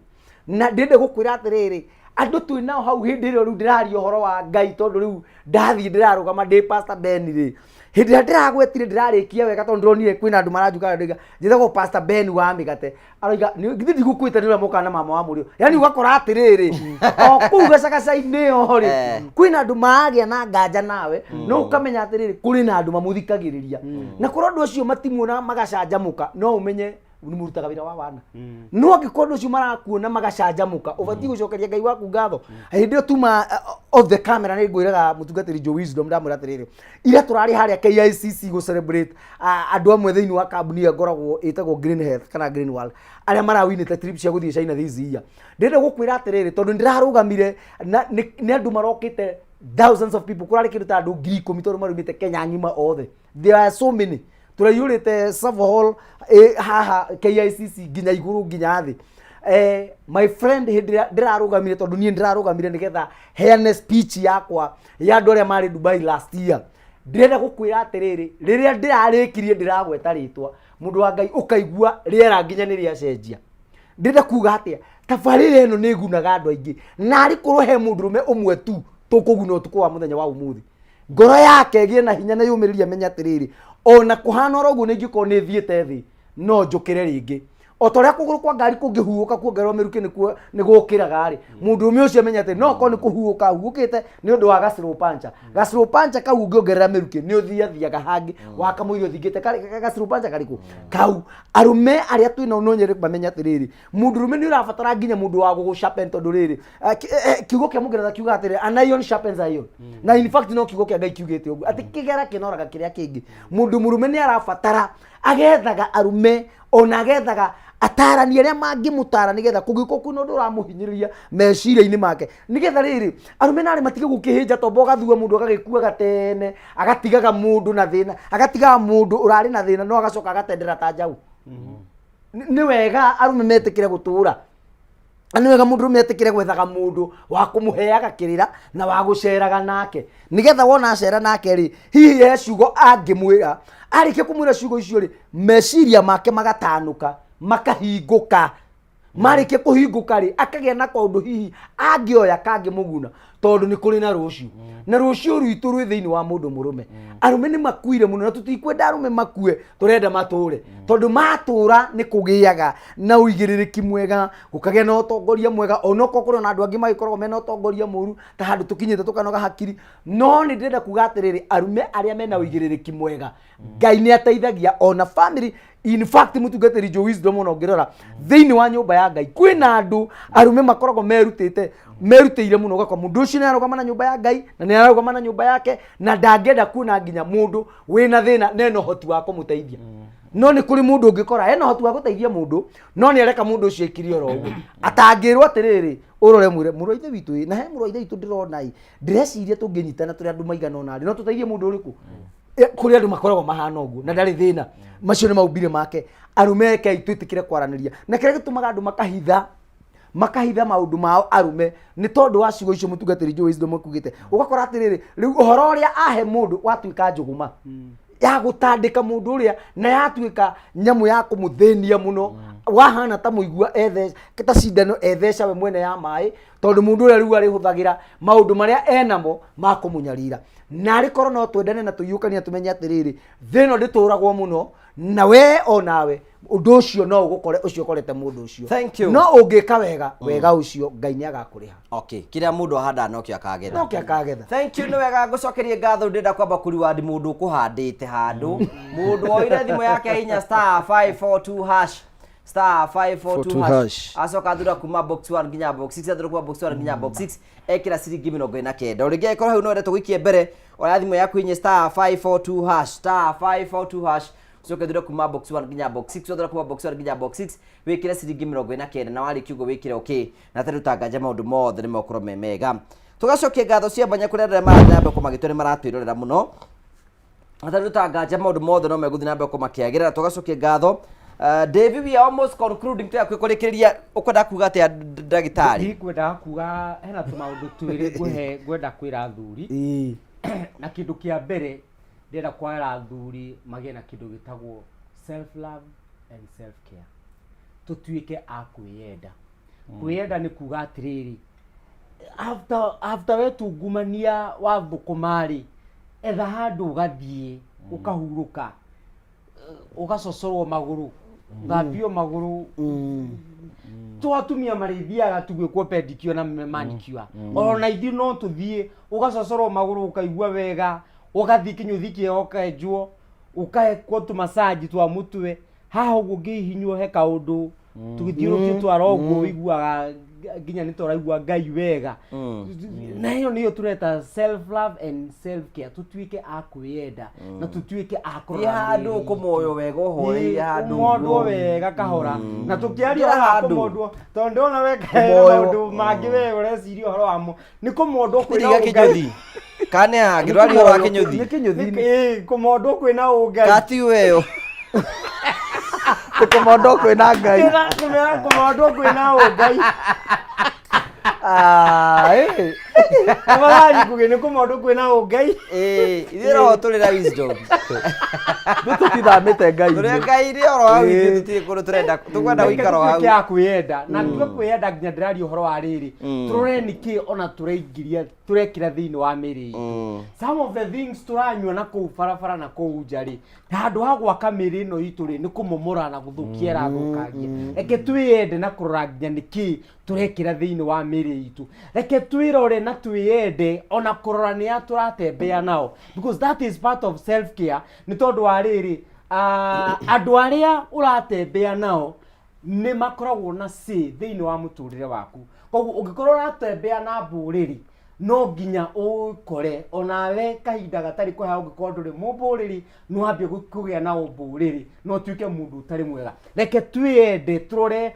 na ndĩrenda gũkwĩra atĩrĩrĩ, andũ twĩ nao hau hĩndĩ ĩrĩa rĩu ndĩraria ũhoro wa Ngai, tondũ rĩu ndathiĩ ndĩrarũgama ndĩ Pastor Ben rĩ, hĩndĩ ĩrĩa ndĩragwetire ndĩrarĩkia wega, tondũ ndĩronire kwĩna andũ maranjuka ndĩga njĩtagwo Pastor Ben wa mĩgate, aroiga githĩ ndigũkwĩte nĩ ũrĩa mokaga na mama wa mũrĩo. Yani ũgakora atĩrĩrĩ, o kũu gacagaca-inĩ ĩyo rĩ, kwĩna andũ maragĩa na nganja nawe, no ũkamenya atĩrĩrĩ, kũrĩ na andũ mamũthikagĩrĩria, na korwo andũ acio matimuona magacanjamũka, no ũmenye nĩ mũrutaga wĩra wa wana. No angĩkorwo andũ acio marakuona magacanjamũka, ũbatiĩ gũcokeria Ngai waku ngatho. Hĩndĩ ĩyo tuma off the camera nĩ ngwĩraga mũtungatĩri Joe Wisdom, ndamwĩra atĩrĩrĩ, ira tũrarĩ harĩa KICC gũ celebrate andũ amwe thĩinĩ wa kambuni ĩyo ngoragwo ĩtagwo Green Health kana Green World, arĩa marawinĩte trip cia gũthiĩ China this year. Ndĩrenda gũkwĩra atĩrĩrĩ, tondũ nĩndĩrarũgamire na nĩ andũ marokĩte, thousands of people, kũrarĩ kĩndũ ta andũ 10,000 tondũ marumĩte Kenya ng'ima othe. There are so many, tũraiyũrĩte Savo Hall haha KICC nginya igũrũ nginya thĩ. My friend, hĩndĩ ĩrĩa ndĩrarũgamire, tondũ niĩ ndĩrarũgamire nĩgetha heane speech yakwa ya andũ arĩa marĩ Dubai last year, ndĩrenda gũkwĩra atĩrĩrĩ, rĩrĩa ndĩrarĩkirie ndĩragweta rĩtwa mũndũ wa Ngai, ũkaigua rĩera nginya nĩ rĩacenjia. Ndĩrenda kuga atĩa? Tabarĩra ĩno nĩ ĩgunaga andũ aingĩ, na arĩ korwo he mũndũrũme ũmwe tu tũkũguna ũtukũ wa mũthenya wa ũmũthĩ, ngoro yake ĩgĩe na hinya na yũmĩrĩrie, amenye atĩrĩrĩ, ona kũhana oro ũguo nĩ ingĩkorwo nĩ thiĩte thĩ, no njũkĩre rĩngĩ. O ta ũrĩa kũgũrũ kwa ngari kũngĩhuhũka kuongererwo mĩrukĩ nĩkuo nĩ gũkĩraga rĩ, mũndũrũme ũcio amenye atĩ no korwo nĩ kũhuhũka ahuhũkĩte nĩ ũndũ wa gacirũ pancha, gacirũ pancha kau ũngĩongerera mĩrukĩ nĩ ũthiathiaga hangĩ wakamũira ũthingĩte gacirũ pancha karĩkũ kau. Arũme arĩa twĩ nao no nyende mamenye atĩrĩrĩ, mũndũrũme nĩ ũrabatara nginya mũndũ wa gũgũ sharpen, tondũ rĩrĩ kiugo kĩa mũngeretha kiuga atĩrĩ, an iron sharpens iron, na in fact no kiugo kĩa Ngai kiugĩte ũguo atĩ kĩgera kĩnoraga kĩrĩa kĩngĩ. Mũndũ mũrũme nĩ arabatara agethaga arume, ona agethaga atarani arĩa mangĩmũtara, nĩgetha kũngĩkorwo kwĩna ũndũ ũramũhinyĩrĩria meciria-inĩ make, nĩgetha rĩrĩ arũme narĩ matige gũkĩhĩnja tombo, ũgathua mũndũ agagĩkuaga tene, agatigaga mũndũ na thĩna, agatigaga mũndũ ũrarĩ na thĩna, no agacoka agatendera ta njaũ. Nĩ wega arũme metĩkĩre gũtũra, na nĩ wega mũndũrũme etĩkĩre gwethaga mũndũ wa kũmũheaga kĩrĩra na wa gũceraga nake, nĩgetha wona acera nake rĩ, hihi he ciugo angĩmwĩra. Arĩkia kũmwĩra ciugo icio rĩ, meciria make magatanũka, makahingũka. Marĩkia kũhingũka rĩ, akagĩa na kaũndũ hihi angĩoya kangĩmũguna, tondũ nĩ kũrĩ na rũciũ, na rũciũ rwitũ rwĩ thĩinĩ wa mũndũ mũrũme. Arũme nĩ makuire mũno, na tũtikwenda arũme makue, tũrenda matũre, tondũ matũra nĩ kũgĩaga na ũigĩrĩrĩki mwega, gũkagĩa na ũtongoria mwega, onokorwo kũrĩ ona andũ angĩ magĩkoragwo mena ũtongoria mũru ta handũ tũkinyĩte tũkanoga hakiri. No nĩ ndĩrenda kuga atĩrĩrĩ, arũme arĩa mena ũigĩrĩrĩki mwega, Ngai nĩ ateithagia ona family. In fact, mũtungatĩri Joe Wisdom, ona ũngĩrora thĩinĩ wa nyũmba ya Ngai, kwĩna andũ arũme makoragwo merutĩte, merutĩire mũno, ũgakora mũndũ ũcio nĩ ararũgama na nyũmba ya Ngai na nĩ ararũgama na nyũmba yake, na ndangĩenda kuona nginya mũndũ wĩna thĩna na ena ũhoti wa kũmũteithia. No nĩ kũrĩ mũndũ ũngĩkora ena ũhoti wa gũteithia mũndũ, no nĩ areka mũndũ ũcio aikirie oro ũguo, atangĩrwo atĩrĩrĩ, ũrore mwĩre mũrũ wa ithe witũ ĩ, na he mũrũ wa ithe witũ ndĩrona ĩ, ndĩreciria tũngĩnyitana tũrĩ andũ maigana ũna rĩ, no tũteithie mũndũ ũrĩkũ. Kũrĩ andũ makoragwo mahana ũguo na ndarĩ thĩna, macio nĩ maumbire make. Arũme, rekei twĩtĩkĩre kwaranĩria, na kĩrĩa gĩtũmaga andũ makahitha maũndũ mao arũme nĩ tondũ wa ciugo icio mũtungatĩri Joe Wisdom akugĩte. Ũgakora atĩrĩrĩ, rĩu ũhoro ũrĩa ahe mũndũ watuĩka njũgũma ya gũtandĩka mũndũ ũrĩa, na yatuĩka nyamũ ya kũmũthĩnia mũno, wahana ta mũigua ethe ta cindano etheca we mwene ya maĩ, tondũ mũndũ ũrĩa rĩu arĩhũthagĩra maũndũ marĩa enamo ma kũmũnyarira. Na arĩ korwo no twendane na tũiyũkanie, tũmenye atĩrĩrĩ, thĩ ĩno ndĩtũragwo mũno, na we onawe ũndũ ũcio no ũgũkore ũcio ũkorete mũndũ ũcio. Thank you. No ũngĩka wega, wega ũcio Ngai nĩ agakũrĩha. Okay, kĩrĩa mũndũ ahandaga nokĩo akagetha. Nokĩo akagetha. Thank you, nĩ wega, ngũcokerie ngatho. Ndĩrenda kwamba kũriwandi mũndũ ũkũhandĩte handũ, mũndũ woire thimũ yake hinya *542 hash, *542 42 hash, hash. Acoka athura kuma box 1 nginya box 6, athura kuma box 1 nginya box 6, ekĩra ciringi 49. O rĩngĩ, angĩkorwo hau no wendete gũikia mbere, oya thimũ yaku inye *542 hash, *542 hash, ucoke thure kuma box 1 nginya box 6. Wathura kuma box 1 nginya box 6, wĩkĩre ciringi 49, na warĩkia ũguo wĩkĩre okay, na tarĩu tanganja maũndũ mothe nĩ megũkorwo me mega. Tũgacokia ngatho cia mwanya kũrĩ andũ arĩa marathiĩ na mbere kũmagĩtwo nĩ maratwĩrorera mũno, na tarĩu tanganja maũndũ mothe no megũthiĩ na mbere kũmakĩagĩra, na tũgacokia ngatho. David, we are almost concluding, tũya kũrĩkĩrĩria, ũkwenda kuga atĩa, ndagĩtarĩ? Ndikwendaga kuga hena tũmaũndũ twĩrĩ ngũhe ngwenda kwĩra athuri, na kĩndũ kĩa mbere ndĩrenda kwĩra athuri magĩe na kĩndũ gĩtagwo self love and self care, tũtuĩke a kwĩyenda. Kwĩyenda nĩ kuga atĩrĩrĩ, after wetungumania wa thũkũma rĩ, etha handũ ũgathiĩ ũkahurũka, ũgacocorwo magũrũ, thambio magũrũ. To atumia marĩthiaga tu gwĩkwo pedicure na manicure, ona ithuĩ no tũthiĩ ũgacocorwo magũrũ, ũkaigua wega, ũgathiĩ kĩnyũthi kĩega, ũkenjwo, ũkekwo tũmacaji twa mũtwe haha ũguo, ũngĩhihinywo he kaũndũ tũgĩthiũrũrũkio twara ũguo, ũiguaga nginya nĩ tũraigua Ngai wega. Na ĩyo nĩyo tũreta self love and self care, tũtuĩke a kwĩyenda na tũtuĩke a Thiĩ kũrora handũ mĩĩrĩ itũ. ũkũmoywo wega, ũhoreire handũ ũmondwo ũguo. Wega kahora, na tũkĩaria Ingĩra ũhoro wa handũ. kũmondwo, tondũ ndĩrona weka hena Kũmoywo. maũndũ mangĩ we ũreciria ũhoro wamo, nĩ kũmondwo kwĩna Nĩriga ũngai. kĩnyũthi kana hangĩ ndwaria ũhoro wa kĩnyũthi. Nĩ kĩnyũthi. Ĩĩ, kũmondwo kwĩna ũngai. Kati weyo. Kũmondwo kwĩna Ngai. Kũmondwo kwĩna ũngai. Ah, eh. Tafadhali Ngugi, nĩ kũmondwo kwĩna ũngai. Ĩĩ, ithuĩ roho tũrĩ na wisdom. Ithuĩ tũtithamĩte Ngai. Tũrĩ Ngai rĩ oro hau, ithuĩ tũtirĩ kũndũ tũrenda, tũkwenda gũikara o hau. Tuĩke a kwĩyenda, na tuge kwĩyenda nginya ndĩraria ũhoro wa rĩrĩ, tũrore nĩkĩ ona tũraingĩria, tũrekĩra thĩinĩ wa mĩĩrĩ itũ. Some of the things tũranyua na kũu barabara na kũu nja rĩ, handũ ha gwaka mĩĩrĩ ĩno itũ rĩ, nĩ kũmomora na gũthũkia ĩrathũkangia. Reke twĩyende na kũrora nginya nĩkĩ tũrekĩra thĩinĩ wa mĩĩrĩ itũ. Reke twĩrore na twĩyende, ona kũrora nĩ a tũratembea nao, because that is part of self care. Nĩ tondũ wa rĩrĩ, andũ arĩa ũratembea nao nĩ makoragwo na say thĩinĩ wa mũtũrĩre waku. Koguo ũngĩkorwo ũratembea na mbũrĩri, no nginya ũkore onawe kahinda gatarĩ kũraya, ũngĩkorwo ndũrĩ mũmbũrĩri, nĩ wambia kũgĩa na ũmbũrĩri na ũtuĩke mũndũ ũtarĩ mwega. Reke twĩyende, tũrore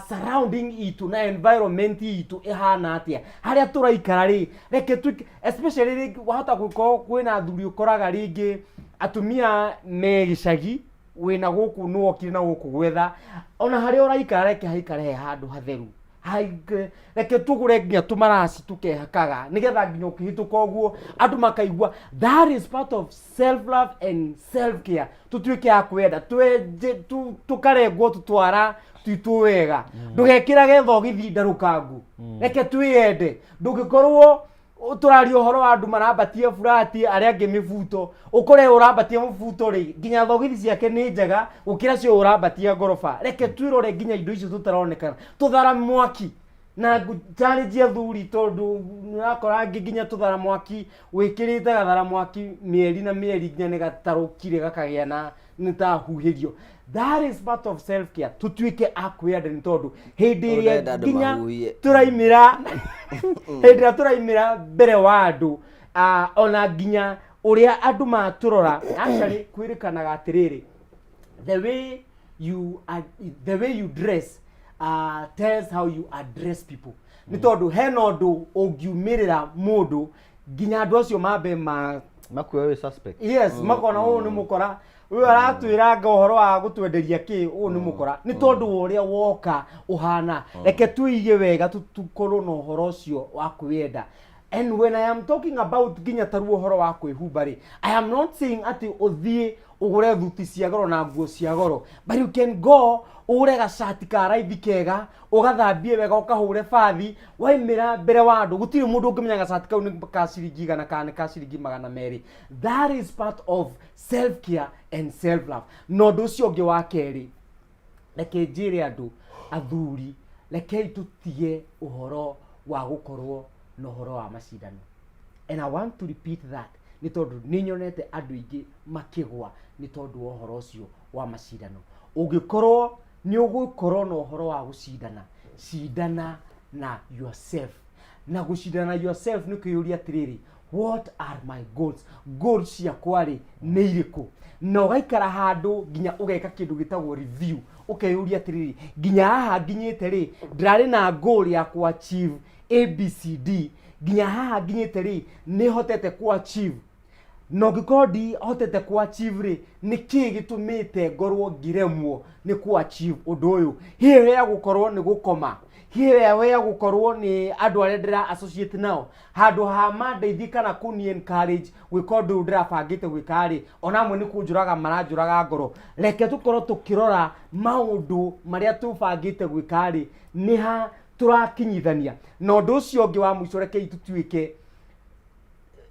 surrounding itũ na environment itũ ĩhana atĩa, harĩa tũraikara rĩ. Reke tuĩke, especially rĩngĩ wahota gũkorwo kwĩna athuri, ũkoraga rĩngĩ atumia me gĩcagi. Wĩna gũkũ nĩ wokire na gũkũ gwetha ona harĩa ũraikara, reke haikare he handũ hatheru. Reke tũgũre nginya tũmaraci tũkehakaga nĩgetha nginya ũkĩhĩtũka ũguo andũ makaigua. That is part of self love and self care. Tũtuĩke a kwenda twenje tũkarengwo tũtwara twitũ wega. Ndũgekĩrage thogithi ndarũkangu. Reke twĩyende. Ndũngĩkorwo tũraria ũhoro wa andũ marambatia burati, arĩa angĩ mĩbuto, ũkore ũrambatia mũbuto rĩ, nginya thogithi ciake nĩ njega gũkĩra cio ũrambatia ngoroba. Reke twĩrore nginya indo icio tũtaronekana tũthara mwaki na challenge athuri, tondũ nĩũrakora angĩ nginya tũthara mwaki wĩkĩrĩte gathara mwaki mĩeri na mĩeri nginya nĩ gatarũkire gakagĩa na nĩ ta huhĩrio. That is part of self care. Tũtuĩke a kwĩyenda, nĩ tondũ hĩndĩ ĩrĩa Ũrenda andũ nginya mahuhie. tũraimĩra, hĩndĩ ĩrĩa tũraimĩra mbere wa andũ, ona nginya ũrĩa andũ matũrora, actually kwĩrĩkanaga atĩrĩrĩ, the way you dress tells how you address people, nĩ tondũ hena ũndũ ũngiumĩrĩra mũndũ nginya andũ acio mambe ma Makuoe wĩ suspect. Yes, makona ũyũ nĩ mũkora, ũyũ aratwĩranga ũhoro wa gũtwenderia kĩ, ũyũ nĩ mũkora, nĩ tondũ wa ũrĩa woka ũhana. Reke twĩige wega, tũkorwo na ũhoro ũcio wa kwĩyenda. And when I am talking about nginya taruo ũhoro wa kwĩhumba rĩ, I am not saying atĩ ũthiĩ ũgũre thuti cia goro na nguo cia goro, but you can go ũgũre gacati ka raithi kega, ũgathambie wega, ũkahũre bathi, waimĩra mbere wa andũ gũtirĩ mũndũ ũngĩmenya gacati kau nĩ ka ciringi 100 kana nĩ ka ciringi 200. That is part of self care and self love. Na ũndũ ũcio ũngĩ wa kerĩ, reke njĩre andũ athuri, rekei tũtige ũhoro wa gũkorwo na ũhoro wa macindano. And I want to repeat that, nĩ tondũ nĩ nyonete andũ aingĩ makĩgwa nĩ tondũ wa ũhoro ũcio wa macindano. Ũngĩkorwo nĩ ũgũkorwo na ũhoro wa gũcindana, cindana na yourself. Na gũcindana na yourself nĩ kwĩyũria atĩrĩrĩ, what are my goals? Goals ciakwa rĩ nĩ irĩkũ? Na ũgaikara handũ nginya ũgeka kĩndũ gĩtagwo review, ũkeyũria atĩrĩrĩ, nginya haha nginyĩte rĩ, ndĩrarĩ na goal ya ku achieve ABCD, nginya haha nginyĩte rĩ, nĩ hotete ku achieve? Na ũngĩkorwo ndihotete ku achieve rĩ, nĩ kĩĩ gĩtũmĩte ngorwo ngĩremwo nĩ ku achieve ũndũ ũyũ? Hihi ya gũkorwo nĩ gũkoma, hihi ya gũkorwo nĩ andũ arĩa ndĩra associate nao, handũ ha mandeithie kana kũni encourage gwĩka ũndũ ũyũ ndĩrabangĩte gwĩka rĩ, ona amwe nĩ kũnjũraga maranjũraga ngoro. Reke tũkorwo tũkĩrora maũndũ marĩa tũbangĩte gwĩka rĩ, nĩ ha tũrakinyithania. Na ũndũ ũcio ũngĩ wa mũico, rekei tũtuĩke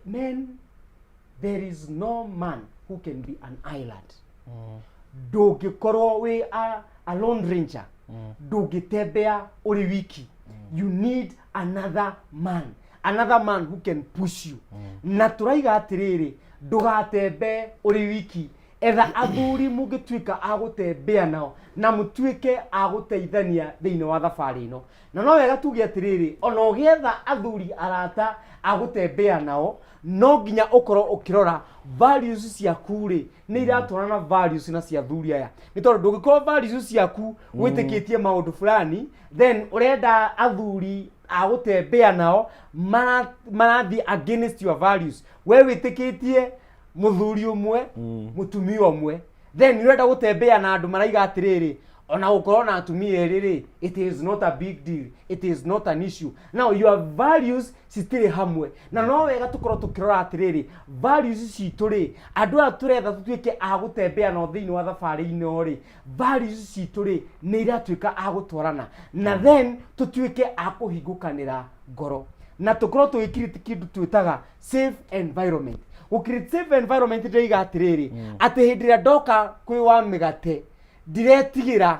men. There is no man who can be an island. Ndũngĩkorwo wĩ a lone ranger, ndũngĩtembea ũrĩ wiki. You need another man, another man who can push you. Na tũraiga atĩrĩrĩ, ndũgatembe ũrĩ wiki. Etha athuri mũngĩtuĩka a gũtembea nao na mũtuĩke a gũteithania thĩinĩ wa thabarĩ ĩno. Na no wega tuge atĩrĩrĩ, ona ũgĩetha athuri arata a gũtembea nao, no nginya ũkorwo ũkĩrora values ciaku rĩ, nĩ iratwarana na values na cia athuri aya, nĩ tondũ ndũngĩkorwo values ciaku wĩtĩkĩtie maũndũ fulani, then ũrenda athuri a gũtembea nao marathiĩ against your values. We wĩtĩkĩtie mũthuri ũmwe, mũtumia ũmwe, then ũrenda gũtembea na andũ maraiga atĩrĩrĩ, ona gũkorwo na atumia erĩ rĩ, it is not a big deal, it is not an issue. Now your values citirĩ hamwe. Na no wega tũkorwo tũkĩrora atĩrĩrĩ, values citũ rĩ, andũ aya tũretha tũtuĩke a gũtembea nao thĩinĩ wa thabarĩ ino rĩ, values citũ rĩ, nĩ iratuĩka a gũtwarana? Na then tũtuĩke a kũhingũkanĩra ngoro na tũkorwo tũgĩkirĩti kĩndũ twĩtaga safe environment. Gũcreate safe environment ndĩiga atĩrĩrĩ, atĩ hĩndĩ ĩrĩa ndoka kwĩ wa mĩgate, ndiretigĩra,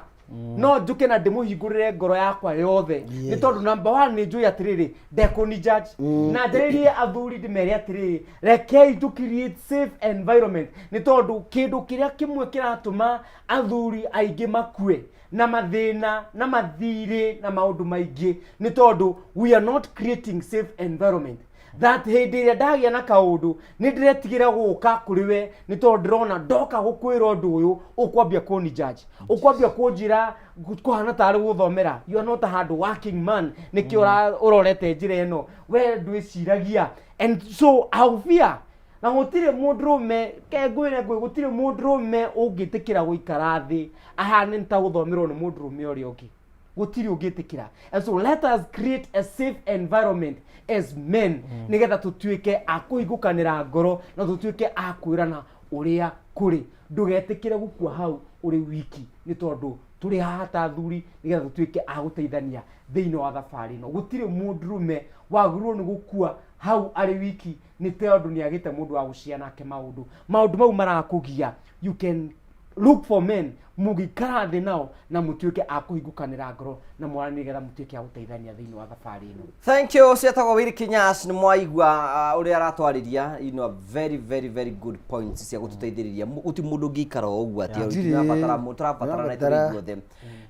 no njũke na ndĩmũhingũrĩre ngoro yakwa yothe, nĩ tondũ number one nĩ njũĩ atĩrĩrĩ, ndekũni judge. Na njarĩrie athuri ndĩmere atĩrĩrĩ, rekei tũ create safe environment, nĩ tondũ kĩndũ kĩrĩa kĩmwe kĩratũma athuri aingĩ makue na mathĩna na mathirĩ na maũndũ maingĩ nĩ tondũ we are not creating safe environment, that hĩndĩ ĩrĩa ndagĩa na kaũndũ nĩ ndĩretigĩra gũka kũrĩ we, nĩ tondũ ndĩrona ndoka gũkwĩra ũndũ ũyũ ũkwambia kũni judge, ũkwambia kũnjĩra kũhana tarĩ gũthomera, you are not a hard working man, nĩkĩo ũrorete njĩra ĩno, we ndwĩciragia. And so I'll fear. Na gũtirĩ mũndũrũme, ke ngwĩre ngwĩ, gũtirĩ mũndũrũme ũngĩtĩkĩra gũikara thĩ ahane nĩ ta gũthomerwo nĩ mũndũrũme ũrĩa ũngĩ. Gũtirĩ ũngĩtĩkĩra. And so let us create a safe environment as men, nĩgetha tũtuĩke a kũhingũkanĩra ngoro na tũtuĩke a kwĩrana ũrĩa kũrĩ. Ndũgetĩkĩre gũkua hau ũrĩ wiki, nĩ tondũ tũrĩ haha ta athuri nĩgetha tũtuĩke a gũteithania thĩinĩ wa thabarĩ ĩno. Gũtirĩ mũndũrũme wagĩrĩirwo nĩ gũkua hau arĩ wiki nĩ tondũ nĩ agĩte mũndũ wa gũcia nake maũndũ. Maũndũ mau marakũgia, you can look for men mũgĩikara thĩ nao na mũtuĩke a kũhingũkanĩra ngoro na mwaranĩrie nĩgetha mũtuĩke a gũteithania thĩinĩ wa thabarĩ ĩno. Thank you. Ũcio etagwo Willy Kinyas. Nĩ mwaigua ũrĩa aratwarĩria, you know, very very very good points cia gũtũteithĩrĩria. Gũtirĩ mũndũ ũngĩikara o ũguo atĩ tũrabatara tũrabatarana tũrĩ ithuothe.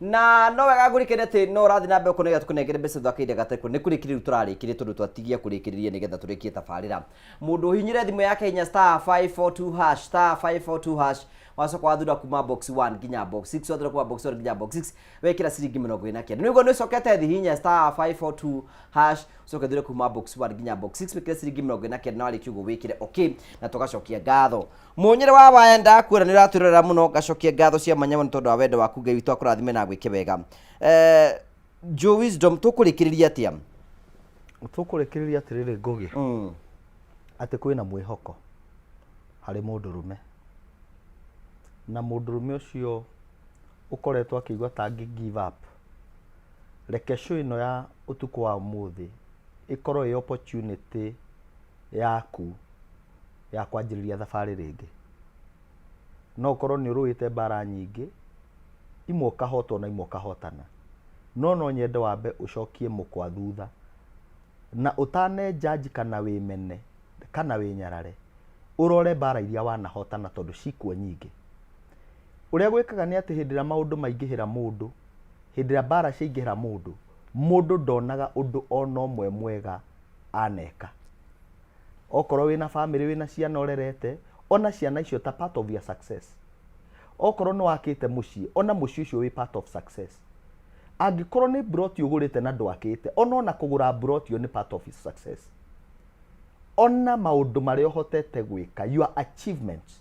Na no wega ngũrikane atĩ no ũrathiĩ na mbere kũnegera tũkũnengere mbeca thutha wa kahinda gatarĩ kũnene. Nĩ kũrĩkĩrĩria rĩu tũrarĩkĩria tondũ twatigia kũrĩkĩrĩria nĩgetha tũrĩkie tabarĩra. Mũndũ ũhinyire thimũ yake hinya star 542 hash, star 542 hash, wacoka wathura kuma box 1 nginya box 6, wathura kuma box 1 nginya box 6, wekĩra ciringi 49. Nĩguo nĩ ũcokete thĩ, hinya star 542 hash, ũcoke thure kuma box 1 nginya box 6, wĩkĩre ciringi 49, na warĩkia ũguo wĩkĩre okay, na tũgacokia ngatho. Mũnyĩrĩ wa waya ndakwĩra nĩ ũratwĩrorera mũno, ngacokia ngatho cia mwanya mũno tondũ wa wendo waku. Ngai witũ akũrathime na agwĩke wega. Joe Wisdom, tũkũrĩkĩrĩria atĩa? Tũkũrĩkĩrĩria atĩrĩrĩ Ngũgĩ, atĩ kwĩna mwĩhoko harĩ mũndũrũme, na mũndũrũme ũcio ũkoretwo akĩigua ta angĩ give up, reke show ĩno ya ũtukũ wa ũmũthĩ ĩkorwo ĩ opportunity yaku ya kwanjĩrĩria thabarĩ rĩngĩ. No ũkorwo nĩ ũrũĩte mbara nyingĩ, imwe ũkahotwo na imwe ũkahotana, no no nyende wambe ũcokie mũkwa thutha na ũtane judge kana wĩmene kana wĩnyarare, ũrore mbara iria wanahotana tondũ cikuo nyingĩ. Ũrĩa gwĩkaga nĩ atĩ hĩndĩ ĩrĩa maũndũ maingĩhĩra mũndũ, hĩndĩ ĩrĩa mbara ciaingĩhĩra mũndũ, mũndũ ndonaga ũndũ ona ũmwe mwega aneka. Okorwo wĩna bamĩrĩ, wĩna ciana ũrerete, ona ciana icio ta part of your success. Okorwo nĩ wakĩte mũciĩ, ona mũciĩ ũcio wĩ part of success. Angĩkorwo nĩ mburoti ũgũrĩte na ndwakĩte, ona ona kũgũra mburoti ĩyo nĩ part of success. Ona maũndũ marĩa ũhotete gwĩka, your achievements,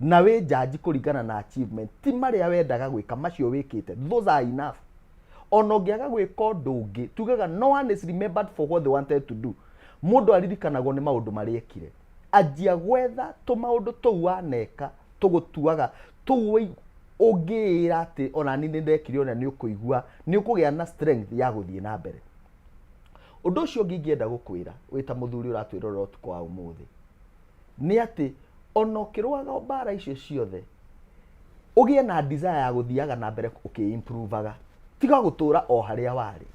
na wĩ judge kũringana na achievement, ti marĩa wendaga gwĩka, macio wĩkĩte, those are enough. Ona ũngĩaga gwĩka ũndũ ũngĩ, tugaga no one is remembered for what they wanted to do. Mũndũ aririkanagwo nĩ maũndũ marĩa ekire. Anjia gwetha tũmaũndũ tũu waneka tũgũtuaga tũu ũngĩĩra atĩ ona niĩ nĩ ndekire ũrĩa, nĩ ũkũigua nĩ ũkũgĩa na strength ya gũthiĩ na mbere. Ũndũ ũcio ũngĩ ingĩenda gũkwĩra wĩ ta mũthuri ũratwĩrorera ũtukũ wa ũmũthĩ nĩ atĩ ona ũkĩrũaga mbara icio ciothe, ũgĩe na desire ya gũthiaga na mbere ũkĩ-improvaga. Tiga gũtũra o harĩa warĩ.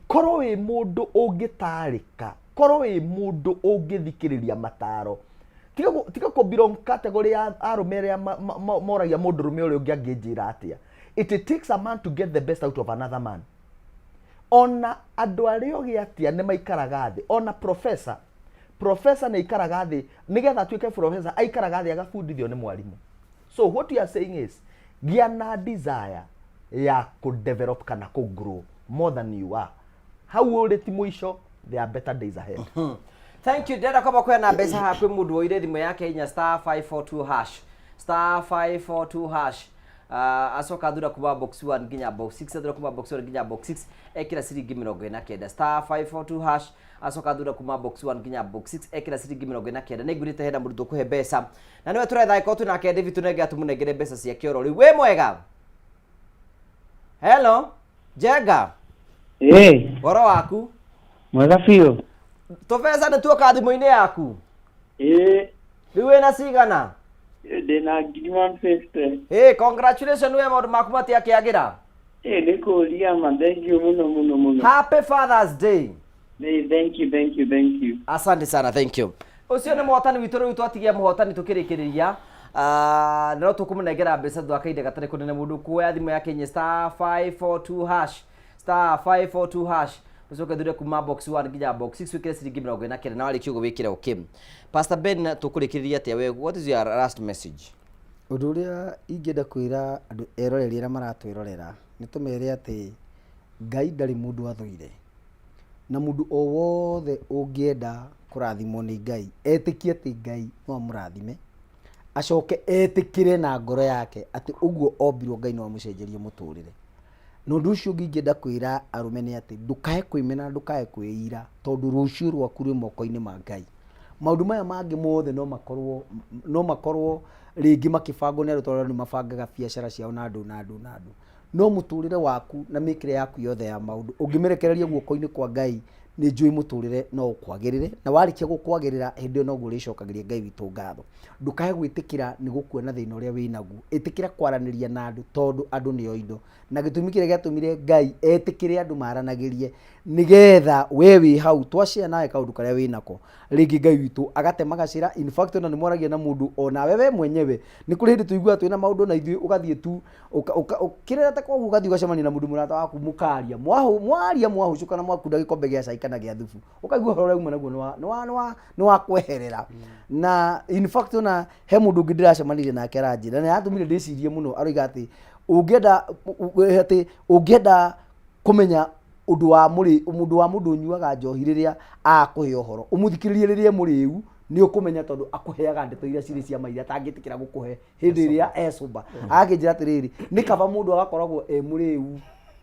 Korwo wĩ mũndũ ũngĩtarĩka, korwo wĩ mũndũ ũngĩthikĩrĩria mataro, tiga kũ belong category ya arũme arĩa moragia mũndũrũme ũrĩa ũngĩ angĩnjĩra atĩa. It takes a man to get the best out of another man. Ona andũ arĩa ogĩ atĩa nĩ maikaraga thĩ, ona professor nĩ aikaraga thĩ nĩgetha atuĩke professor, aikaraga thĩ agabundithio nĩ mwarimũ. So what we are saying is, gĩa na desire ya kũ develop kana kũ grow more than you are. Hau ũrĩ ti mũico, there are better days ahead. Thank you. Ndĩrenda kwamba kũheana mbeca haha kwĩ mũndũ woire thimũ yake hinya star 542 hash, star 542 hash, acoka athura kuma box 1 nginya box 6, athura kuma box 1 nginya box 6, ekĩra ciringi 49, star 542 hash, acoka athura kuma box 1 nginya box 6, ekĩra ciringi 49. Nĩ ngwĩrĩte hena mũrutwo kũhe mbeca na nĩwe tũretha. Angĩkorwo twĩ nake David, tũnengera tũmũnengere mbeca ciake oro rĩu. Wĩ mwega? Hello, Njenga. Ĩĩ. Ũhoro waku? Mwega biũ. Tũbeca nĩ tuoka thimũ-inĩ yaku? Ĩĩ. Rĩu wĩna cigana? Ndĩna 1,050,000. Ĩ, congratulations we, maũndũ maku matiakĩagĩra. Ĩĩ, nĩ kũria ma, thank you mũno mũno mũno. Happy Father's Day. Ĩĩ, thank you, thank you, thank you. Asante sana, thank you. Ũcio nĩ mũhotani witũ. Rĩu twatigia mũhotani tũkĩrĩkĩrĩria. Ah, no tũkũmũnengera mbeca thutha wa kahinda gatarĩ kũnene. Mũndũ kuoya thimũ yake nye star 542 hash, star 542 hash, ũcoke thure kuma box 1 nginya box 6, wĩkĩre ciringi 49, na warĩkia ũguo wĩkĩre okay. Pastor Ben, tũkũrĩkĩrĩria atĩa? We, what is your last message? Ũndũ ũrĩa ingĩenda kwĩra andũ eroreri arĩa maratwĩrorera nĩ tũmere atĩ Ngai ndarĩ mũndũ athũire, na mũndũ o wothe ũngĩenda. Kũrathimwo nĩ Ngai, etĩkie atĩ Ngai no amũrathime, acoke etĩkĩre na ngoro yake atĩ ũguo ombirwo Ngai no amũcenjerie mũtũrĩre. Na ũndũ ũcio ũngĩ ingĩenda kwĩra arũme nĩ atĩ ndũkae kwĩmena na ndũkae kwĩira tondũ rũciũ rwaku rwĩ moko-inĩ ma Ngai. Maũndũ maya mangĩ mothe no makorwo no makorwo rĩngĩ makĩbangwo nĩ andũ tondũ andũ nĩ mabangaga biacara ciao na andũ na andũ na andũ. No mũtũrĩre waku na mĩkĩre yaku yothe ya maũndũ ũngĩmĩrekereria guoko-inĩ kwa Ngai nĩ njũĩ mũtũrĩre no ũkwagĩrĩre na warĩkia gũkwagĩrĩra hĩndĩ ĩyo noguo ũrĩcokagĩria Ngai witũ ngatho. Ndũkae gwĩtĩkĩra nĩ gũkua na thĩna ũrĩa wĩnaguo. Ĩtĩkĩra kwaranĩria na andũ tondũ andũ nĩo indo. Na gĩtũmi kĩrĩa gĩatũmire Ngai etĩkĩre andũ maranagĩrie nĩgetha we wĩ hau twa share nawe kaũndũ karĩa wĩnako rĩngĩ Ngai witũ agatema gacĩra. In fact ona nĩ mwaragia na mũndũ onawe we mwenyewe nĩ kũrĩ hĩndĩ tũiguaga twĩna maũndũ na ithuĩ ũgathiĩ tu ũkĩrerete koguo ũgathiĩ ũgacemania na mũndũ mũrata waku mũkaria mwaria mwahũcũka na mwakunda gĩkombe gĩa cai kana gĩa thubu ũkaigua ũhoro ũrĩa uma naguo nĩ wa kweherera. Na in fact ona he mũndũ ũngĩ ndĩracemanirie nake aranjĩra na yatũmire ndĩcirie mũno, aroiga atĩ ũngĩenda atĩ ũngĩenda kũmenya ũndũ wa mũrĩ mũndũ wa mũndũ ũnyuaga njohi rĩrĩa akũhe ũhoro ũmũthikĩrĩrie rĩrĩa e mũrĩu nĩ ũkũmenya tondũ akũheaga ndeto iria cirĩ cia ma iria atangĩtĩkĩra gũkũhe hĩndĩ ĩrĩa e sober. Agakĩnjĩra atĩrĩrĩ, nĩ kaba mũndũ agakoragwo e mũrĩu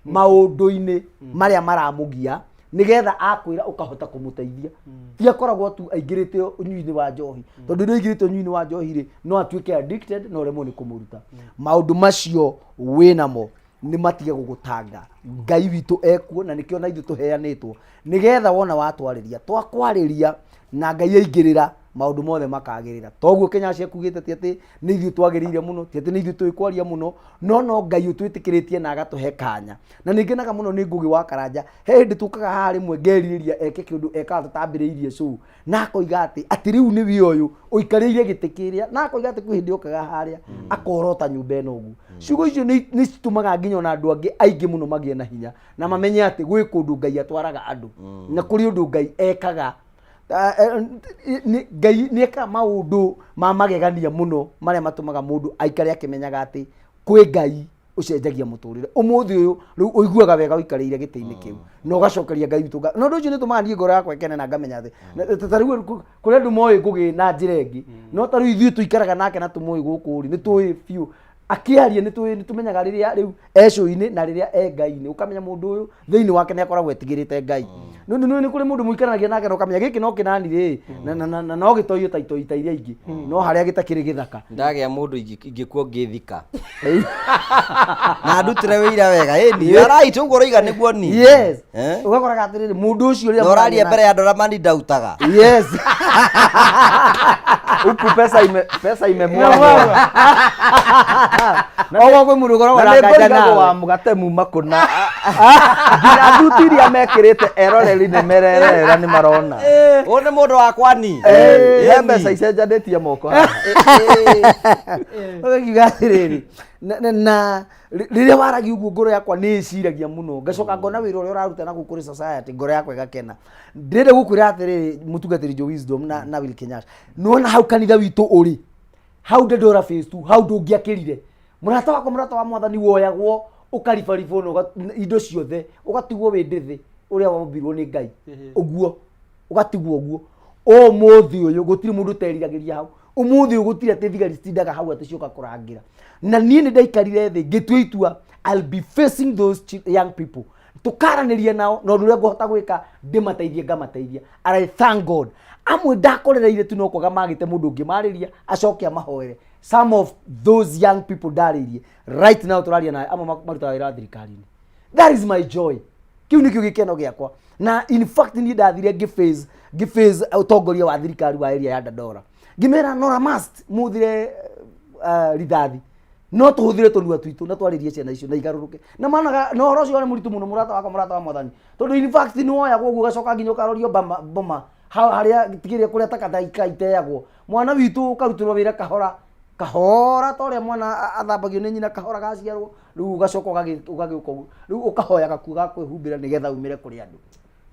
maũndũ-inĩ marĩa maramũgia nĩgetha akwĩra ũkahota kũmũteithia, ti akoragwo tu aingĩrĩte ũnyui-inĩ wa njohi, tondũ rĩrĩa aingĩrĩte ũnyui-inĩ wa njohi rĩ, no atuĩke addicted na ũremwo nĩ kũmũruta maũndũ macio wĩnamo. Nĩ matige gũgũtanga. Ngai witũ ekuo na nĩkĩo na ithuĩ tũheanĩtwo nĩgetha wona watwarĩria twakwarĩria na Ngai aingĩrĩra maũndũ mothe makagĩrĩra. Toguo Kenyatta akugĩte ti atĩ nĩ ithuĩ twagĩrĩire mũno, ti atĩ nĩ ithuĩ tũĩ kwaria mũno, no no Ngai ũtwĩtĩkĩrĩtie na agatũhe kanya. Na nĩ ngenaga mũno nĩ Ngũgĩ wa Karanja. He hĩndĩ tũkaga haha rĩmwe ngerirĩria eke kĩũndũ ekaga tũtambĩrĩirie show, na akoiga atĩ atĩ rĩu nĩwe ũyũ ũikarĩire gĩtĩ kĩrĩa, na akoiga atĩ kwĩ hĩndĩ okaga harĩa akorota nyũmba ĩno ũguo. Ciugo icio nĩ citũmaga nginya ona andũ angĩ aingĩ mũno magĩe na hinya na mamenye atĩ gwĩ kũndũ Ngai atwaraga andũ na kũrĩ ũndũ Ngai ekaga. Ngai nĩ ekaga maũndũ ma magegania mũno marĩa matũmaga mũndũ aikare akĩmenyaga atĩ kwĩ Ngai ũcenjagia mũtũrĩre. Ũmũthĩ ũyũ rĩu ũiguaga wega ũikarĩire gĩtĩ-inĩ kĩu na ũgacokeria Ngai witũ ngatho. Na ũndũ ũcio nĩ ũtũmaga niĩ ngoro yakwa ĩkene na ngamenya atĩ ta rĩu kũrĩ andũ moĩ Ngũgĩ na njĩra ĩngĩ, no ta rĩu ithuĩ tũikaraga nake na tũmũĩ gũkũ rĩ, nĩ tũĩ biũ akĩaria, nĩ tũĩ, nĩ tũmenyaga rĩrĩa rĩu e cũinĩ na rĩrĩa e Ngai-inĩ, ũkamenya mũndũ ũyũ thĩinĩ wake nĩ akoragwo etigĩrĩte Ngai. Nĩ ũndũ nĩ kũrĩ mũndũ mũikaranagia nake na ũkamenya gĩkĩ no kĩnani rĩ, na no gĩtoiyo ta itoi ta iria ingĩ, no harĩa gĩtakĩrĩ gĩthaka. Ndagĩa mũndũ ingĩkua ngĩthika na ndutĩre wĩira wega ĩni you are right ũguo ũroiga nĩguo ni. Yes. Ũgakoraga atĩrĩrĩ, mũndũ ũcio rĩrĩa na ũraria mũraria mbere ya andũ arĩa manindautaga. Yes. Huku pesa imemwagwo. Oguo kwĩ mũndũ ũkoragwo na na nĩ nganja ngũrigagwo wa nawe. mũgate muma kũna nginya thuti iria mekĩrĩte eroreri nĩ mererera nĩ marona. Ũyũ nĩ mũndũ wakwa ni. He mbeca icenjanĩtie moko haha. Ũgakiuga atĩrĩrĩ, na rĩrĩa waragia ũguo ngoro yakwa nĩ ĩciragia mũno, ngacoka ngona wĩra ũrĩa ũraruta na gũkũ kũrĩ society, ngoro yakwa ĩgakena. Ndĩrenda gũkwĩra atĩrĩrĩ, mũtungatĩri Joe Wisdom na Will Kenyatta, nĩwona hau kanitha witũ ũrĩ hau Dandora phase 2, hau ndũngĩakĩrire mũrata wakwa, mũrata wa mwathani woyagwo ũkaribaribwo na indo ciothe ũgatigwo wĩ ndĩthĩ ũrĩa wombirwo nĩ Ngai ũguo ũgatigwo ũguo. Ũmũthĩ ũyũ gũtirĩ mũndũ ũteriragĩria hau. Ũmũthĩ ũyũ gũtirĩ atĩ thigari citindaga hau atĩ cioka kũrangĩra. Na niĩ nĩ ndaikarire thĩ ngĩtua itua, I'll be facing those young people, tũkaranĩria nao na ũndũ ũrĩa ngũhota gwĩka ndĩmateithie ngamateithia. And I thank God, amwe ndakorereire tu no kwaga magĩte mũndũ ũngĩmarĩria acoke amahoere. Some of those young people ndarĩirie right now tũraria nawe, amwe marutaga wĩra thirikari-inĩ. That is my joy, kĩu nĩkĩo gĩkeno gĩakwa. Na in fact niĩ ndathire ngĩface ũtongoria wa thirikari wa area ya Dandora, ngĩmera nora must mũhũthĩre rithathi, no tũhũthĩre tũnua twitũ na twarĩrie ciana icio na igarũrũke na managa. Na ũhoro ũcio warĩ mũritũ mũno, mũrata wakwa, mũrata wa mwathani, tondũ in fact nĩ woyagwo ũguo ũgacoka nginya ũkarorio boma harĩa tigĩrĩa kũrĩa takataka iteagwo. Mwana witũ ũkarutĩrwo wĩra kahora kahora ta ũrĩa mwana athambagio nĩ nyina kahora gaciarwo, rĩu ũgacoka ũgagĩũka ũguo, rĩu ũkahoya gakuo ga kwĩhumbĩra nĩgetha umĩre kũrĩ andũ.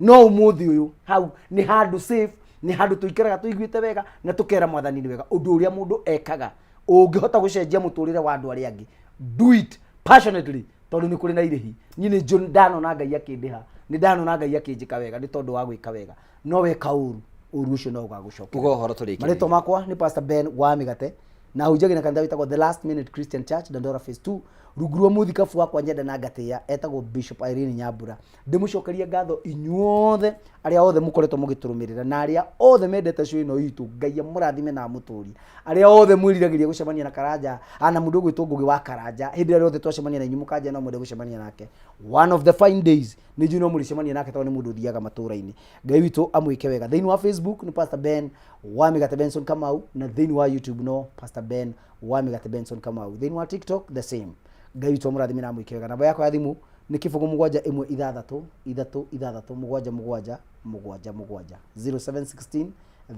No ũmũthĩ ũyũ hau nĩ handũ safe, nĩ handũ tũikaraga tũiguĩte wega na tũkera mwathani nĩ wega. Ũndũ ũrĩa mũndũ ekaga ũngĩhota gũcenjia mũtũrĩre wa andũ arĩa angĩ, do it passionately, tondũ nĩ kũrĩ na irĩhi. Niĩ nĩ njũ ndanona Ngai akĩndĩha, nĩ ndanona Ngai akĩnjĩka wega nĩ tondũ wa gwĩka wega. No weka ũru Ũru ũcio no ũgagũcokera. Uga ũhoro tũrĩkĩrĩrie. Marĩtwa makwa nĩ Pastor Ben wa Mĩgate na hunjagia na kanitha wĩtagwo The Last Minute Christian Church, Dandora Phase 2, rungu rwa mũthikabu wakwa nyenda na ngatĩĩa etagwo Bishop Irene Nyambura. Ndĩmũcokerie ngatho inyuothe arĩa othe mũkoretwo mũgĩtũrũmĩrĩra na arĩa othe mendete show ĩno itũ. Ngai amũrathime na amũtũrie. Arĩa othe mwĩriragĩria gũcemania na Karanja na mũndũ ũgwĩtwo Ngũgĩ wa Karanja, hĩndĩ ĩrĩa yothe twacemania na inyuĩ mũkanjĩra no mwende gũcemania nake, one of the fine days nĩ njũĩ no mũrĩcemania nake tondũ nĩ mũndũ ũthiaga matũra-inĩ. Ngai witũ amwĩke wega. Thĩinĩ wa Facebook nĩ Pastor Ben wa Mĩgate Benson Kamau, na thĩinĩ wa YouTube no Pastor Ben wa Mĩgate Benson Kamau. Thĩinĩ wa TikTok the same. Ngai witũ amũrathime na amwĩke wega. Namba yakwa ya thimũ nĩ 0 7 1 6 6 6 7 7 7 7 0716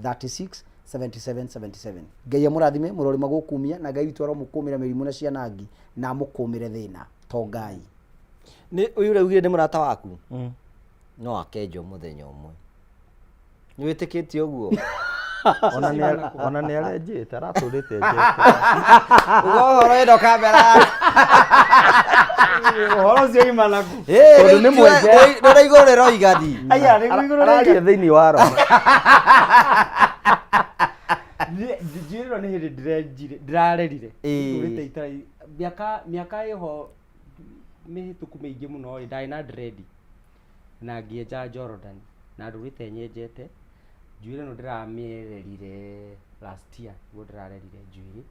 36 77 77. Ngai amũrathime mũrori magũkumia, na Ngai witũ aromũkũmĩra mĩrimũ na cianangi na amũkũmĩre thĩna tongai. Nĩ ũyũ ũraugire nĩ mũrata waku no akenjwo mũthenya ũmwe, nĩ wĩtĩkĩtie ũguo? Ona nĩ arenjĩte, aratũrĩte enjete. Uga ũhoro ĩno kamera. Ũhoro ũcio ima naku. Tondũ nĩ mwenje. Nĩ igũrũ rĩroigani. Aya, nĩ igũrũ. Araria thĩinĩ wa roho. Njĩrĩro nĩ hĩndĩ ndĩrenjire, ndĩrarerire. Ndũrĩte itarĩ mĩaka ĩho mĩhĩtũku mĩingĩ mũno rĩ, ndarĩ na dread na ngĩenja Jordan na ndũrĩte nyenjete njuĩrĩ ĩno. Ndĩramĩrerire last year nĩguo ndĩrarerire njuĩrĩ,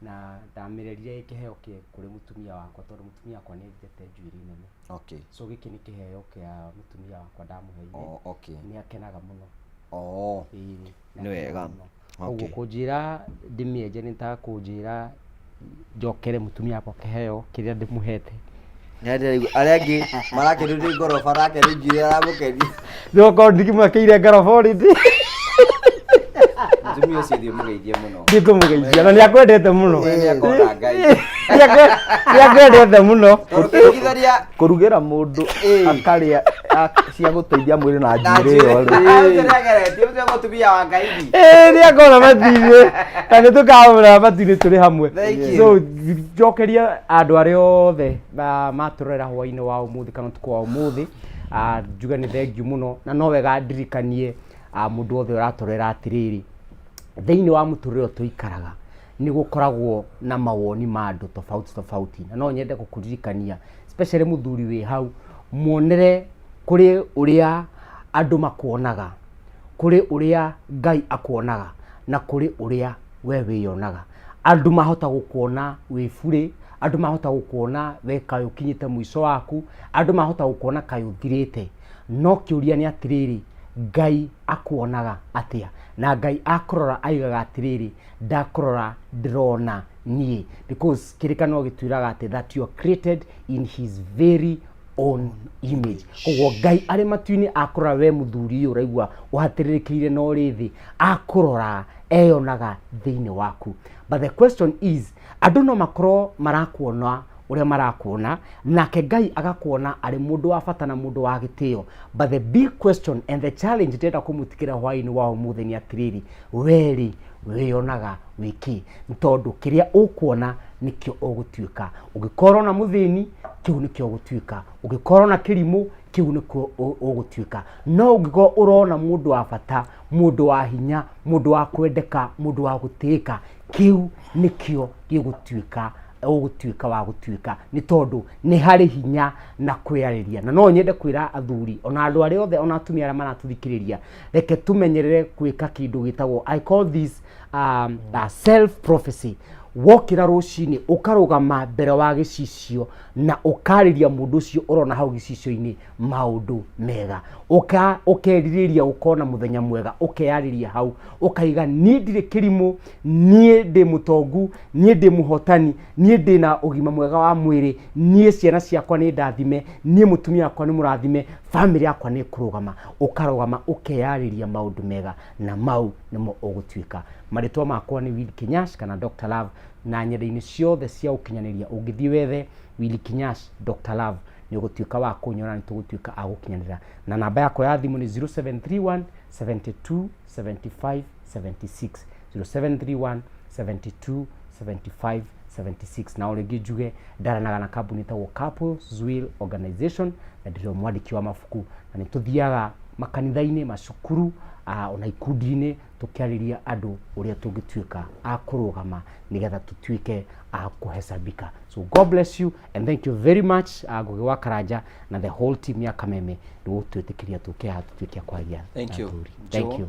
na ndamĩrerire ĩ kĩheo kĩ kũrĩ mũtumia wakwa, tondũ mũtumia wakwa nĩ endete njuĩrĩ nene. So gĩkĩ nĩ kĩheo kĩa mũtumia wakwa ndamũheire. Nĩ akenaga mũno. Ĩĩ, nĩ Nĩ wega. akenaga mũno. Koguo kũnjĩra ndĩmĩenje nĩ ta kũnjĩra njokere mũtumia wakwa kĩheo kĩrĩa ndĩmũhete. Arĩa angĩ marakenio nĩ ngoroba, nake nĩ njuĩrĩ aramũkenia. Nĩgũkorwo ndikĩmwakĩire ngoroba already. Mũtumia ũcio thiĩ ũmũgeithie mũno. Ndikũmũgeithia na nĩ akwendete mũno. We nĩ akona Ngai. Nĩ akwendete mũno. Tondũ ũkĩringithania Kũrugĩra mũndũ akarĩa cia gũteithia mwĩrĩ na njuĩrĩ ĩyo rĩ. Ũcio nĩageretie, ũcio mũtumia wa Ngai. Ĩĩ, nĩ akona matu-inĩ na nĩ tũkamũra matu-inĩ tũrĩ hamwe. Thank you. So njokeria andũ arĩa othe matũrorera hwainĩ wa ũmũthĩ kana ũtukũ wa ũmũthĩ, njuge nĩ thengiũ mũno, na no wega ndirikanie mũndũ wothe ũratũrorera atĩrĩrĩ, thĩinĩ wa mũtũrĩre ũyũ tũikaraga nĩ gũkoragwo na mawoni ma andũ tofauti tofauti, na no nyende gũkũririkania especially mũthuri wĩ hau, muonere kũrĩ ũrĩa andũ makuonaga, kũrĩ ũrĩa Ngai akuonaga, na kũrĩ ũrĩa we wĩyonaga. Andũ mahota gũkuona wĩ burĩ, andũ mahota gũkuona we kaĩ ũkinyĩte mũico waku, andũ mahota gũkuona kaĩ ũthirĩte, no kĩũria nĩ atĩrĩrĩ, Ngai akuonaga atĩa? Na Ngai akũrora aigaga atĩrĩrĩ, ndakũrora ndĩrona niĩ, because kĩrĩkanĩro gĩtwĩraga atĩ that you are created in his very own image. Koguo Ngai arĩ matu-inĩ akũrora we mũthuri ũyũ ũraigua ũhatĩrĩrĩkĩire na ũrĩ thĩ, akũrora eyonaga thĩinĩ waku. But the question is, andũ no makorwo marakuona ũrĩa marakuona, nake Ngai agakuona arĩ mũndũ wa bata na mũndũ wa gĩtĩo. But the big question and the challenge ndĩrenda kũmũtigĩra hwaĩ-inĩ wa ũmũthĩ nĩ atĩrĩrĩ, werĩ wĩyonaga wĩkĩ? Nĩ tondũ kĩrĩa ũkuona nĩkĩo ũgũtuĩka. Ũngĩkorwo na mũthĩni, kĩu nĩkĩo ũgũtuĩka. Ũngĩkorwo na kĩrimũ, kĩu nĩkĩo ũgũtuĩka. No ũngĩkorwo ũrona mũndũ wa bata, mũndũ wa hinya, mũndũ wa kwendeka, mũndũ wa gũtĩĩka, kĩu nĩkĩo gĩgũtuĩka, ũgũtuĩka wa gũtuĩka, nĩ tondũ nĩ harĩ hinya na kwĩyarĩria. Na no nyende kwĩra athuri ona andũ arĩa othe ona atumia arĩa maratũthikĩrĩria, reke tũmenyerere gwĩka kĩndũ gĩtagwo, I call this self prophecy. Wokĩra rũcinĩ ũkarũgama mbere wa gĩcicio na ũkarĩria mũndũ ũcio ũrona hau gĩcicio-inĩ maũndũ mega, ũkerirĩria gũkorwo na mũthenya mwega, ũkeyarĩria hau ũkaiga, niĩ ndirĩ kĩrimũ, niĩ ndĩ mũtongu, niĩ ndĩ mũhotani, niĩ ndĩ na ũgima mwega wa mwĩrĩ, niĩ ciana ciakwa nĩ ndathime, niĩ mũtumia wakwa nĩ mũrathime, bamĩrĩ yakwa nĩ ĩkũrũgama. Ũkarũgama ũkeyarĩria maũndũ mega, na mau nĩmo ũgũtuĩka. Marĩtwa makwa nĩ Willy Kinyash kana Dr. Love, na nyenda-inĩ ciothe cia ũkinyanĩria ũngĩthiĩ wethe Willy Kinyash Dr. Love nĩ ũgũtuĩka wa kũnyona, nĩ tũgũtuĩka a gũkinyanĩra. Na namba yakwa ya thimũ nĩ 0731 72 75 76, 0731 72 75 76. Na o rĩngĩ njuge ndaranaga na kambuni ĩtagwo Couples Will Organization, na ndĩrĩ mwandĩki wa mabuku, na nĩ tũthiaga Makanitha-inĩ, macukuru, ona ikundi-inĩ, tũkĩarĩria andũ ũrĩa tũngĩtuĩka a kũrũgama nĩgetha tũtuĩke a kũhesabika. So God bless you and thank you very much, Ngugi wa Karanja na the whole team ya Kameme nĩ gũtwĩtĩkĩria tũke haha tũtuĩke a kwaria Thank na you. athuri. Thank Joe. you.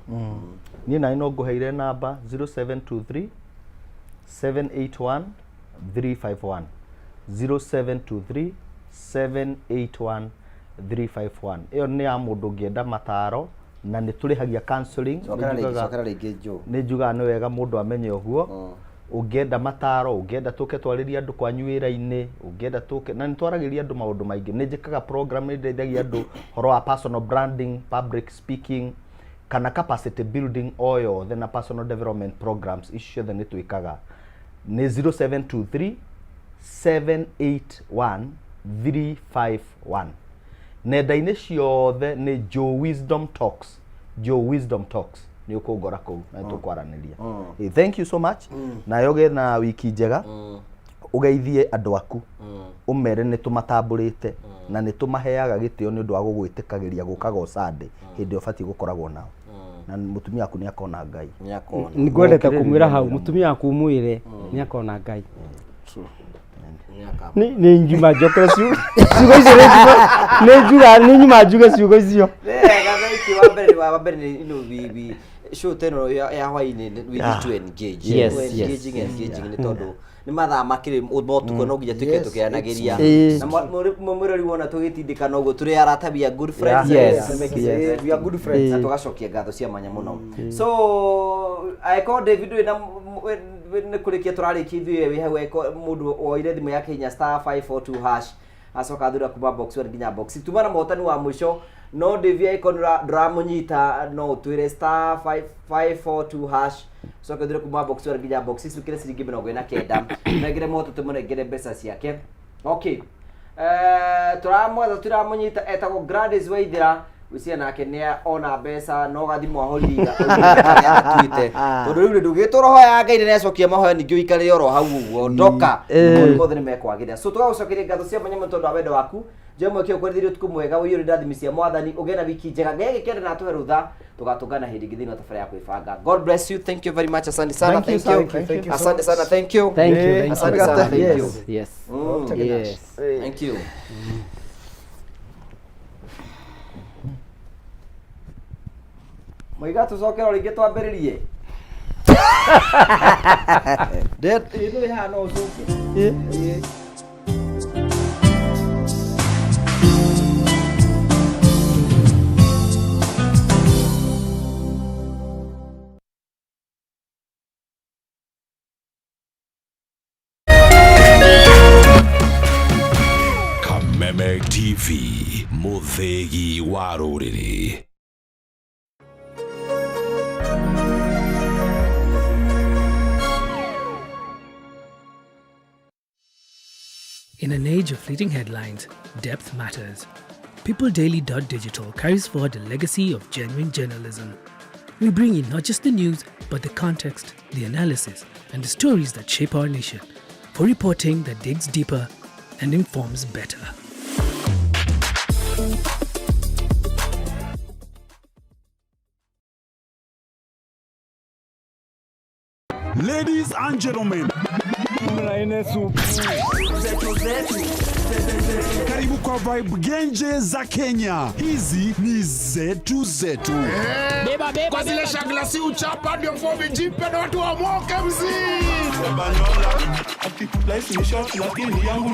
Niĩ nani no ngũheire namba 0723 781 351, 0723 781 351. Ĩyo nĩ ya mũndũ ũngĩenda mataro na nĩ tũrĩhagia counseling. Cokera Nĩ rĩngĩ, njugaga- cokera rĩngĩ, Joe. Nĩ njugaga nĩ wega mũndũ amenye ũguo. Ũngĩenda mataro, ũngĩenda tũke twarĩrie andũ kwanyu wĩra-inĩ, ũngĩenda tũke na nĩ twaragĩria andũ maũndũ maingĩ. Nĩ njĩkaga program, nĩ ndeithagia andũ ũhoro wa personal branding, public speaking kana capacity building o yothe na personal development programs icio ciothe nĩ twĩkaga. Nĩ 0723 781 351. Nenda-inĩ ciothe nĩ Joe Wisdom Talks, Joe Wisdom Talks, nĩ ũkũngora kũu na nĩ tũkwaranĩria. Thank you so much. Nawe ũgĩe na wiki njega, ũgeithie andũ aku, ũmere nĩ tũmatambũrĩte na nĩ tũmaheaga gĩtĩo nĩ ũndũ wa gũgwĩtĩkagĩria gũkaga o Sunday hĩndĩ ĩyo ũbatiĩ gũkoragwo nao, na mũtumia waku nĩ akona Ngai. Nĩ ngwendete kũmwĩra hau mũtumia waku ũmwĩre nĩ akona Ngai. Nĩ njuma njokere ciugo icio, nĩ njuga nĩ nyuma njuge ciugo icio. Wega, thank you. Wa mbere nĩ we show teno ya hwainĩ, we need to engage. Yes, We engaging, yes. engaging nĩ tondũ nĩ mathaa makĩrĩ motukũ, no nginya tuĩke tũkĩaranagĩria na mwĩrori wona tũgĩtindĩkana ũguo tũrĩ arata, we are good friends. Yes. We are good friends na tũgacokia ngatho cia mwanya mũno. So angĩkorwo David wĩna nĩ kũrĩkia tũrarĩkia ithuĩ, wĩ hau, angĩkorwo mũndũ woire thimũ yake hinya *542# acoka athura kuma box 1 nginya box 6, tuma na mũhotani wa mũico. No David, angĩkorwo ndũramũnyita, no ũtwĩre *542# coke ũthure kuma box 1 nginya box 6, wĩkĩre ciringi 49, nengere mũhoto tũmũnengere mbeca ciake. Okay, tũramwetha, tũramũnyita, etagwo Gladys Waithera. Gwĩciria nake nĩ ona mbeca no gathimũ ahorire atuĩte, tondũ rĩu ndũgĩtwo roho ya Ngai nĩ acokia mahoya, ningĩ ũikarĩre oro hau ũguo ndoka. Maũndũ mothe nĩ mekwagĩrĩra. So tũgagũcokeria ngatho cia mwanya mũno tondũ wa wendo waku. Njĩra mweke ũkwerithĩrie ũtukũ mwega ũiyũre ndathimi cia Mwathani, ũgĩe na wiki njega. Ngai agĩkenda na atũhe rũtha, tũgatũngana hĩndĩ ĩngĩ thĩinĩ wa tabarĩra ya kwĩbanga. God bless you. Thank you very much. Asante sana. Thank you, Thank sir. you. Thank you so Asante sana. Thank you. Thank you, thank you. Asante sana. Thank you. Yes. Yes. Thank you. Moiga tũcoke o rĩngĩ twambĩrĩrie. Ĩno ĩ haha no ũcoke. Ĩĩ. Kameme TV, mũthĩgi wa rũrĩrĩ. In an age of fleeting headlines, depth matters. PeopleDaily.digital carries forward the legacy of genuine journalism. We bring you not just the news, but the context, the analysis, and the stories that shape our nation, for reporting that digs deeper and informs better. Ladies and gentlemen, karibu kwa vibe genje za Kenya. Hizi ni zetu zetu. Kwa zile shagla si uchapa ndio fomi jipe na watu wamoke mzii. Life ni short lakini yangu.